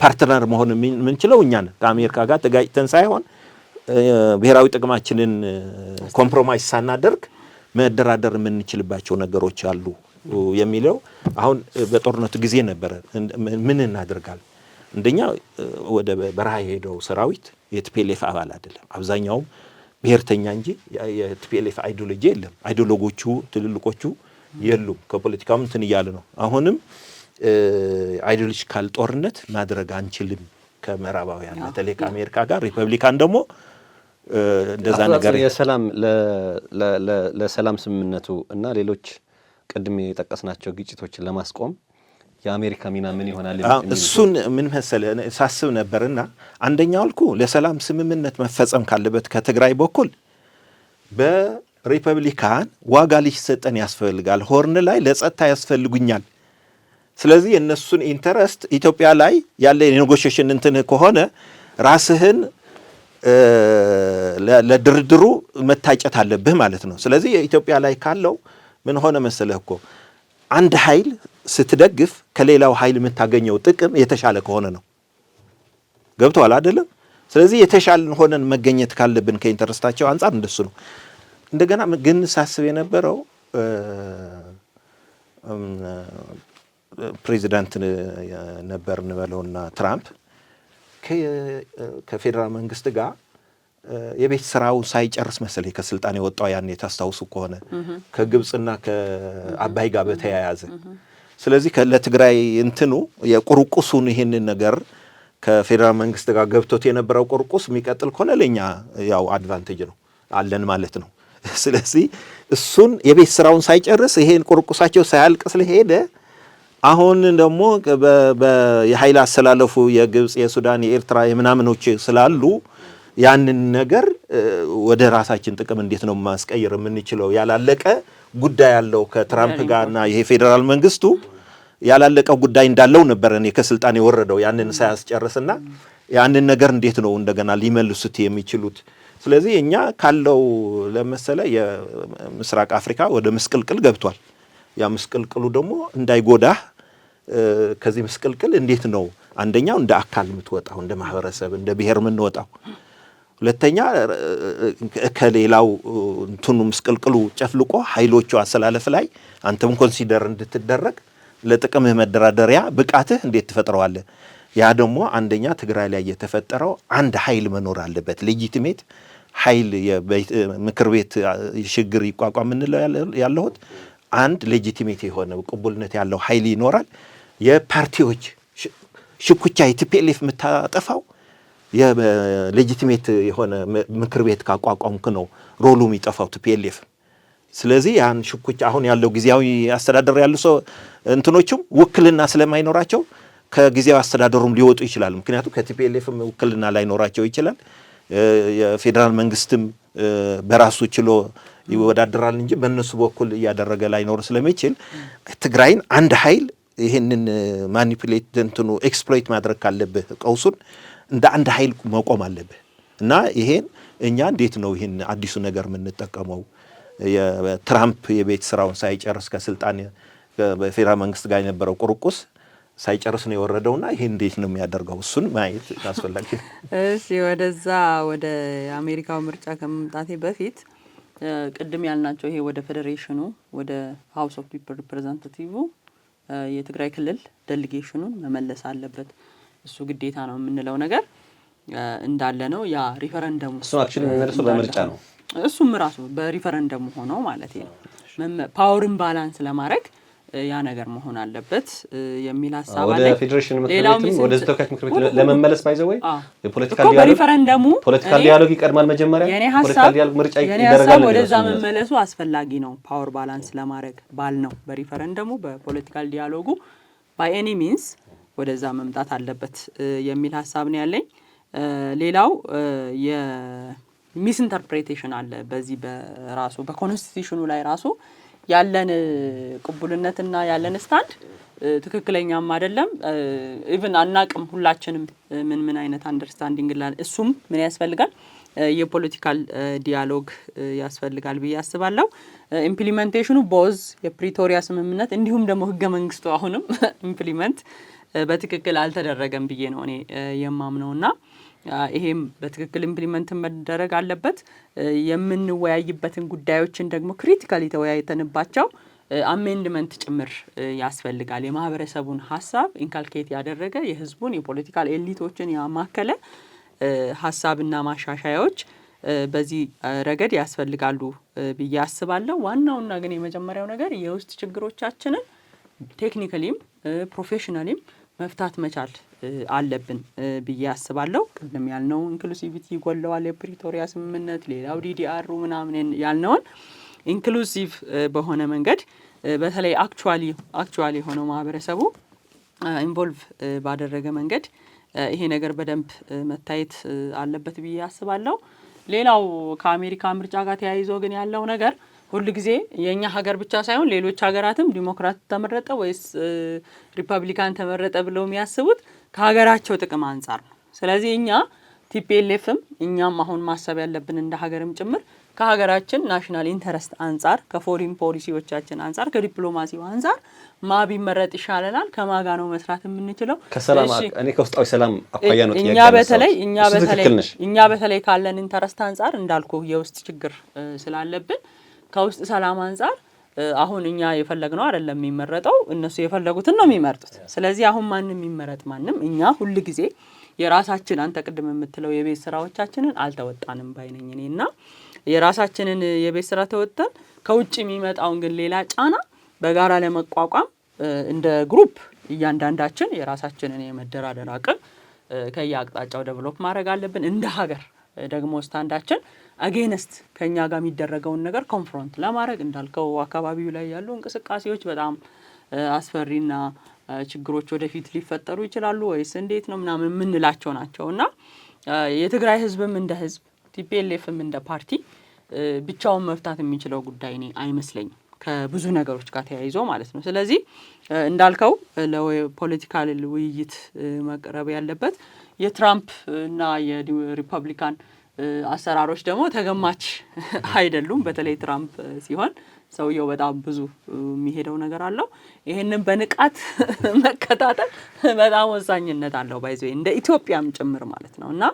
B: partner መሆን የምንችለው እኛ ነን። ከአሜሪካ ጋር ተጋጭተን ሳይሆን ብሔራዊ ጥቅማችንን compromise ሳናደርግ መደራደር የምንችልባቸው ነገሮች አሉ የሚለው አሁን በጦርነቱ ጊዜ ነበረ። ምን እናደርጋል? አንደኛ ወደ በረሃ የሄደው ሰራዊት የ TPLF አባል አይደለም። አብዛኛውም ብሔርተኛ እንጂ የ TPLF ideology የለም። Ideologue ኦቹ ትልልቆቹ የሉም። ከፖለቲካውም እንትን እያለ ነው። አሁንም ideological ጦርነት ማድረግ አንችልም ከምዕራባውያን በተለይ ከአሜሪካ ጋር። ሪፐብሊካን ደግሞ እንደዛ ነገር
A: የሰላም ለሰላም ስምምነቱ እና ሌሎች ቅድም የጠቀስናቸው ግጭቶችን ለማስቆም የአሜሪካ ሚና ምን ይሆናል?
B: እሱን ምን መሰለህ ሳስብ ነበርና አንደኛው አልኩ ለሰላም ስምምነት መፈጸም ካለበት ከትግራይ በኩል በሪፐብሊካን ዋጋ ሊሰጠን ያስፈልጋል። Horn ላይ ለጸጥታ ያስፈልጉኛል። ስለዚህ የእነሱን interest ኢትዮጵያ ላይ ያለ የ negotiation እንትን ከሆነ ራስህን ለድርድሩ መታጨት አለብህ ማለት ነው። ስለዚህ የኢትዮጵያ ላይ ካለው ምን ሆነ መሰለህ እኮ አንድ ኃይል ስትደግፍ ከሌላው ኃይል የምታገኘው ጥቅም የተሻለ ከሆነ ነው። ገብቶሃል አይደለም? ስለዚህ የተሻለን ሆነን መገኘት ካለብን ከ interest ኣቸው አንጻር እንደሱ ነው። እንደገና ግን ሳስብ የነበረው ፕሬዚዳንት ነበር እንበለውና ትራምፕ ከፌዴራል መንግስት ጋር የቤት ስራው ሳይጨርስ መሰለኝ ከስልጣን የወጣው ያን የታስታውሱ ከሆነ ከግብፅና ከአባይ ጋር በተያያዘ። ስለዚህ ለትግራይ እንትኑ የቁርቁሱን ይህንን ነገር ከፌዴራል መንግስት ጋር ገብቶት የነበረው ቁርቁስ የሚቀጥል ከሆነ ለኛ ያው advantage ነው አለን ማለት ነው። ስለዚህ እሱን የቤት ስራውን ሳይጨርስ ይሄን ቁርቁሳቸው ሳያልቅ ስለሄደ አሁን ደግሞ የኃይል አሰላለፉ የግብፅ፣ የሱዳን፣ የኤርትራ የምናምኖች ስላሉ ያንን ነገር ወደ ራሳችን ጥቅም እንዴት ነው ማስቀየር የምንችለው? ያላለቀ ጉዳይ ያለው ከትራምፕ ጋርና ይሄ ፌዴራል መንግስቱ ያላለቀ ጉዳይ እንዳለው ነበር እኔ ከስልጣን የወረደው ያንን ሳያስጨርስና ያንን ነገር እንዴት ነው እንደገና ሊመልሱት የሚችሉት? ስለዚህ እኛ ካለው ለመሰለ የምስራቅ አፍሪካ ወደ ምስቅልቅል ገብቷል። ያ ምስቅልቅሉ ደግሞ እንዳይጎዳህ ከዚህ ምስቅልቅል እንዴት ነው አንደኛው እንደ አካል የምትወጣው፣ እንደ ማህበረሰብ እንደ ብሔር የምንወጣው፣ ሁለተኛ ከሌላው እንትኑ ምስቅልቅሉ ጨፍልቆ ኃይሎቹ አሰላለፍ ላይ አንተም consider እንድትደረግ ለጥቅምህ መደራደሪያ ብቃትህ እንዴት ትፈጥረዋለህ? ያ ደግሞ አንደኛ ትግራይ ላይ የተፈጠረው አንድ ኃይል መኖር አለበት። Legitimate ኃይል ምክር ቤት ሽግግር ይቋቋም የምንለው ያለሁት አንድ legitimate የሆነ ቅቡልነት ያለው ኃይል ይኖራል። የፓርቲዎች ሽኩቻ የ TPLF የምታጠፋው የ legitimate የሆነ ምክር ቤት ካቋቋምክ ነው role ኡ የሚጠፋው TPLF። ስለዚህ ያን ሽኩቻ አሁን ያለው ጊዜያዊ አስተዳደር ያሉ ሰው እንትኖቹም ውክልና ስለማይኖራቸው ከጊዜያዊ አስተዳደሩም ሊወጡ ይችላሉ። ምክንያቱም ከ TPLF ም ውክልና ላይኖራቸው ይችላል። የፌዴራል መንግስትም በራሱ ችሎ ይወዳደራል እንጂ በእነሱ በኩል እያደረገ ላይኖር ስለሚችል ትግራይን አንድ ኃይል ይህንን manipulate እንትኑ exploit ማድረግ ካለብህ ቀውሱን እንደ አንድ ኃይል መቆም አለብህ እና ይሄን እኛ እንዴት ነው ይህን አዲሱ ነገር የምንጠቀመው? የትራምፕ የቤት ስራውን ሳይጨርስ ከስልጣን በፌዴራል መንግስት ጋር የነበረው ቁርቁስ ሳይጨርስ ነው የወረደውና ይሄን እንዴት ነው የሚያደርገው? እሱን ማየት አስፈላጊ ነው።
C: እሺ፣ ወደዛ ወደ አሜሪካው ምርጫ ከመምጣቴ በፊት ቅድም ያልናቸው ይሄ ወደ ፌዴሬሽኑ ወደ House of People Representative የትግራይ ክልል delegation ኑን መመለስ አለበት፣ እሱ ግዴታ ነው የምንለው ነገር እንዳለ ነው። ያ ሪፈረንደሙ
A: እሱ actually የሚመልሰው በምርጫ ነው።
C: እሱም ራሱ በሪፈረንደሙ ሆኖ ማለት ነው power ን balance ለማድረግ ያ ነገር መሆን አለበት የሚል ሀሳብ
A: አለ። ወደ ፌዴሬሽን ምክር ቤትም ወደ ህዝብ ተወካዮች ምክር ቤት ለመመለስ by the way የ political
C: dialogue በሪፈረንደሙ
A: Political dialogue ይቀድማል መጀመሪያ። Political dialogue ምርጫ ይደረጋል።
C: ወደዛ መመለሱ አስፈላጊ ነው power balance ለማድረግ ባል ነው። በሪፈረንደሙ በ political dialogue ኡ by any means ወደዛ መምጣት አለበት የሚል ሀሳብ ነው ያለኝ። ሌላው የ misinterpretation አለ በዚህ በራሱ በ constitution ኑ ላይ ራሱ ያለን ቅቡልነትና ያለን stand ትክክለኛም አይደለም። Even አናቅም ሁላችንም ምን ምን አይነት understanding ላለ እሱም ምን ያስፈልጋል የ political dialogue ያስፈልጋል ብዬ አስባለሁ። Implementation ኑ both የፕሪቶሪያ ስምምነት እንዲሁም ደግሞ ህገ መንግስቱ አሁንም implement በትክክል አልተደረገም ብዬ ነው እኔ የማምነውና ይሄም በትክክል implement መደረግ አለበት። የምንወያይበትን ጉዳዮችን ደግሞ critically ተወያይተንባቸው Amendment ጭምር ያስፈልጋል። የማህበረሰቡን ሀሳብ inculcate ያደረገ፣ የህዝቡን የ political elite ኦችን ያማከለ ሀሳብና ማሻሻያዎች በዚህ ረገድ ያስፈልጋሉ ብዬ አስባለሁ። ዋናውና ግን የመጀመሪያው ነገር የውስጥ ችግሮቻችንን technically ም professionally ም መፍታት መቻል አለብን ብዬ አስባለሁ። ቅድም ያልነው inclusivity ይጎለዋል የፕሪቶሪያ ስምምነት፣ ሌላው DDR ኡ ምናምን ያልነውን inclusive በሆነ መንገድ፣ በተለይ actually የሆነው ማህበረሰቡ involve ባደረገ መንገድ ይሄ ነገር በደንብ መታየት አለበት ብዬ አስባለሁ። ሌላው ከአሜሪካ ምርጫ ጋር ተያይዞ ግን ያለው ነገር፣ ሁል ጊዜ የእኛ ሀገር ብቻ ሳይሆን ሌሎች ሀገራትም ዲሞክራት ተመረጠ ወይስ ሪፐብሊካን ተመረጠ ብለው የሚያስቡት ከሀገራቸው ጥቅም አንጻር ነው። ስለዚህ እኛ TPLF ም እኛም አሁን ማሰብ ያለብን እንደ ሀገርም ጭምር ከሀገራችን national interest አንጻር፣ ከ foreign policy ዎቻችን አንጻር፣ ከዲፕሎማሲው አንጻር ማ ቢመረጥ ይሻለናል፣ ከማን ጋ ነው መስራት የምንችለው?
A: ከሰላም፣ እኔ ከውስጣዊ ሰላም አኳያ ነው
C: ጥያቄ። እኛ በተለይ ካለን interest አንጻር እንዳልኩ የውስጥ ችግር ስላለብን ከውስጥ ሰላም አንጻር አሁን እኛ የፈለግነው አይደለም የሚመረጠው፣ እነሱ የፈለጉትን ነው የሚመርጡት። ስለዚህ አሁን ማንም የሚመረጥ ማንም እኛ ሁል ጊዜ የራሳችን፣ አንተ ቅድም የምትለው የቤት ስራዎቻችንን አልተወጣንም ባይ ነኝ እኔ። እና የራሳችንን የቤት ስራ ተወጥተን ከውጭ የሚመጣውን ግን ሌላ ጫና በጋራ ለመቋቋም እንደ group እያንዳንዳችን የራሳችንን የመደራደር አቅም ከየአቅጣጫው develop ማድረግ አለብን። እንደ ሀገር ደግሞ stand ኣችን against ከኛ ጋር የሚደረገውን ነገር confront ለማድረግ፣ እንዳልከው አካባቢው ላይ ያሉ እንቅስቃሴዎች በጣም አስፈሪና ችግሮች ወደፊት ሊፈጠሩ ይችላሉ ወይስ እንዴት ነው ምናምን የምንላቸው ናቸው። እና የትግራይ ህዝብም እንደ ህዝብ፣ TPLF ም እንደ ፓርቲ ብቻውን መፍታት የሚችለው ጉዳይ እኔ አይመስለኝም፣ ከብዙ ነገሮች ጋር ተያይዞ ማለት ነው። ስለዚህ እንዳልከው ለ political ውይይት መቅረብ ያለበት፣ የትራምፕ እና የሪፐብሊካን አሰራሮች ደግሞ ተገማች አይደሉም። በተለይ ትራምፕ ሲሆን ሰውየው በጣም ብዙ የሚሄደው ነገር አለው። ይሄንን በንቃት መከታተል በጣም ወሳኝነት አለው። By the way እንደ ኢትዮጵያም ጭምር ማለት ነው። እና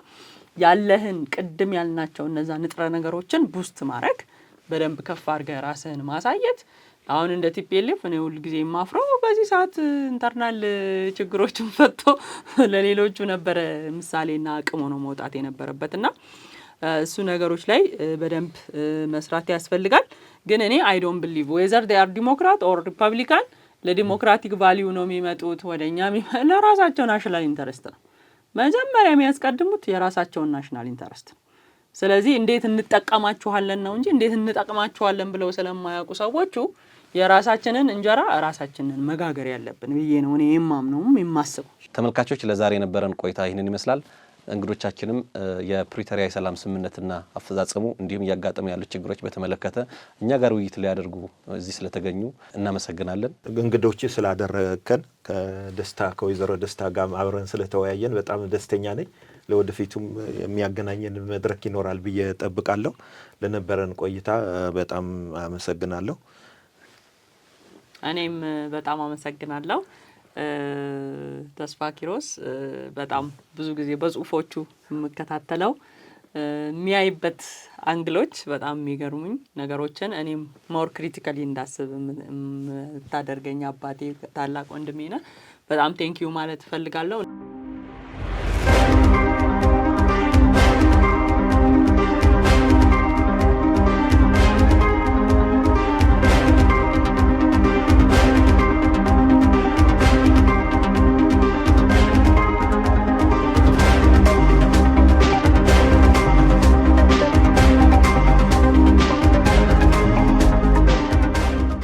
C: ያለህን ቅድም ያልናቸው እነዛ ንጥረ ነገሮችን boost ማድረግ፣ በደንብ ከፍ አድርገህ ራስህን ማሳየት። አሁን እንደ TPLF እኔ ሁል ጊዜ የማፍረው በዚህ ሰዓት internal ችግሮችን ፈቶ ለሌሎቹ ነበረ ምሳሌና አቅም ሆኖ መውጣት የነበረበት። እና እሱ ነገሮች ላይ በደንብ መስራት ያስፈልጋል። ግን እኔ I don't believe whether they are Democrat or Republican ለ democratic value ነው የሚመጡት ወደ እኛ። ለራሳቸው national interest ነው መጀመሪያ የሚያስቀድሙት፣ የራሳቸውን national interest ነው። ስለዚህ እንዴት እንጠቀማችኋለን ነው እንጂ እንዴት እንጠቅማችኋለን ብለው ስለማያውቁ ሰዎቹ የራሳችንን እንጀራ ራሳችንን መጋገር ያለብን ብዬ ነው እኔ የማምነውም የማስበው።
A: ተመልካቾች፣ ለዛሬ የነበረን ቆይታ ይህንን ይመስላል። እንግዶቻችንም የፕሪቶሪያ የሰላም ስምምነትና አፈጻጸሙ እንዲሁም እያጋጠሙ ያሉ ችግሮች በተመለከተ እኛ ጋር ውይይት ሊያደርጉ እዚህ ስለተገኙ እናመሰግናለን።
B: እንግዶች ስላደረግከን፣ ከደስታ ከወይዘሮ ደስታ ጋር አብረን ስለተወያየን በጣም ደስተኛ ነኝ። ለወደፊቱም የሚያገናኘን መድረክ ይኖራል ብዬ እጠብቃለሁ። ለነበረን ቆይታ በጣም አመሰግናለሁ።
C: እኔም በጣም አመሰግናለሁ። ተስፋ ኪሮስ በጣም ብዙ ጊዜ በጽሁፎቹ የምከታተለው፣ የሚያይበት angle ኦች በጣም የሚገርሙኝ ነገሮችን እኔም more critically እንዳስብ የምታደርገኝ አባቴ፣ ታላቅ ወንድሜ ነህ። በጣም thank you ማለት እፈልጋለሁ።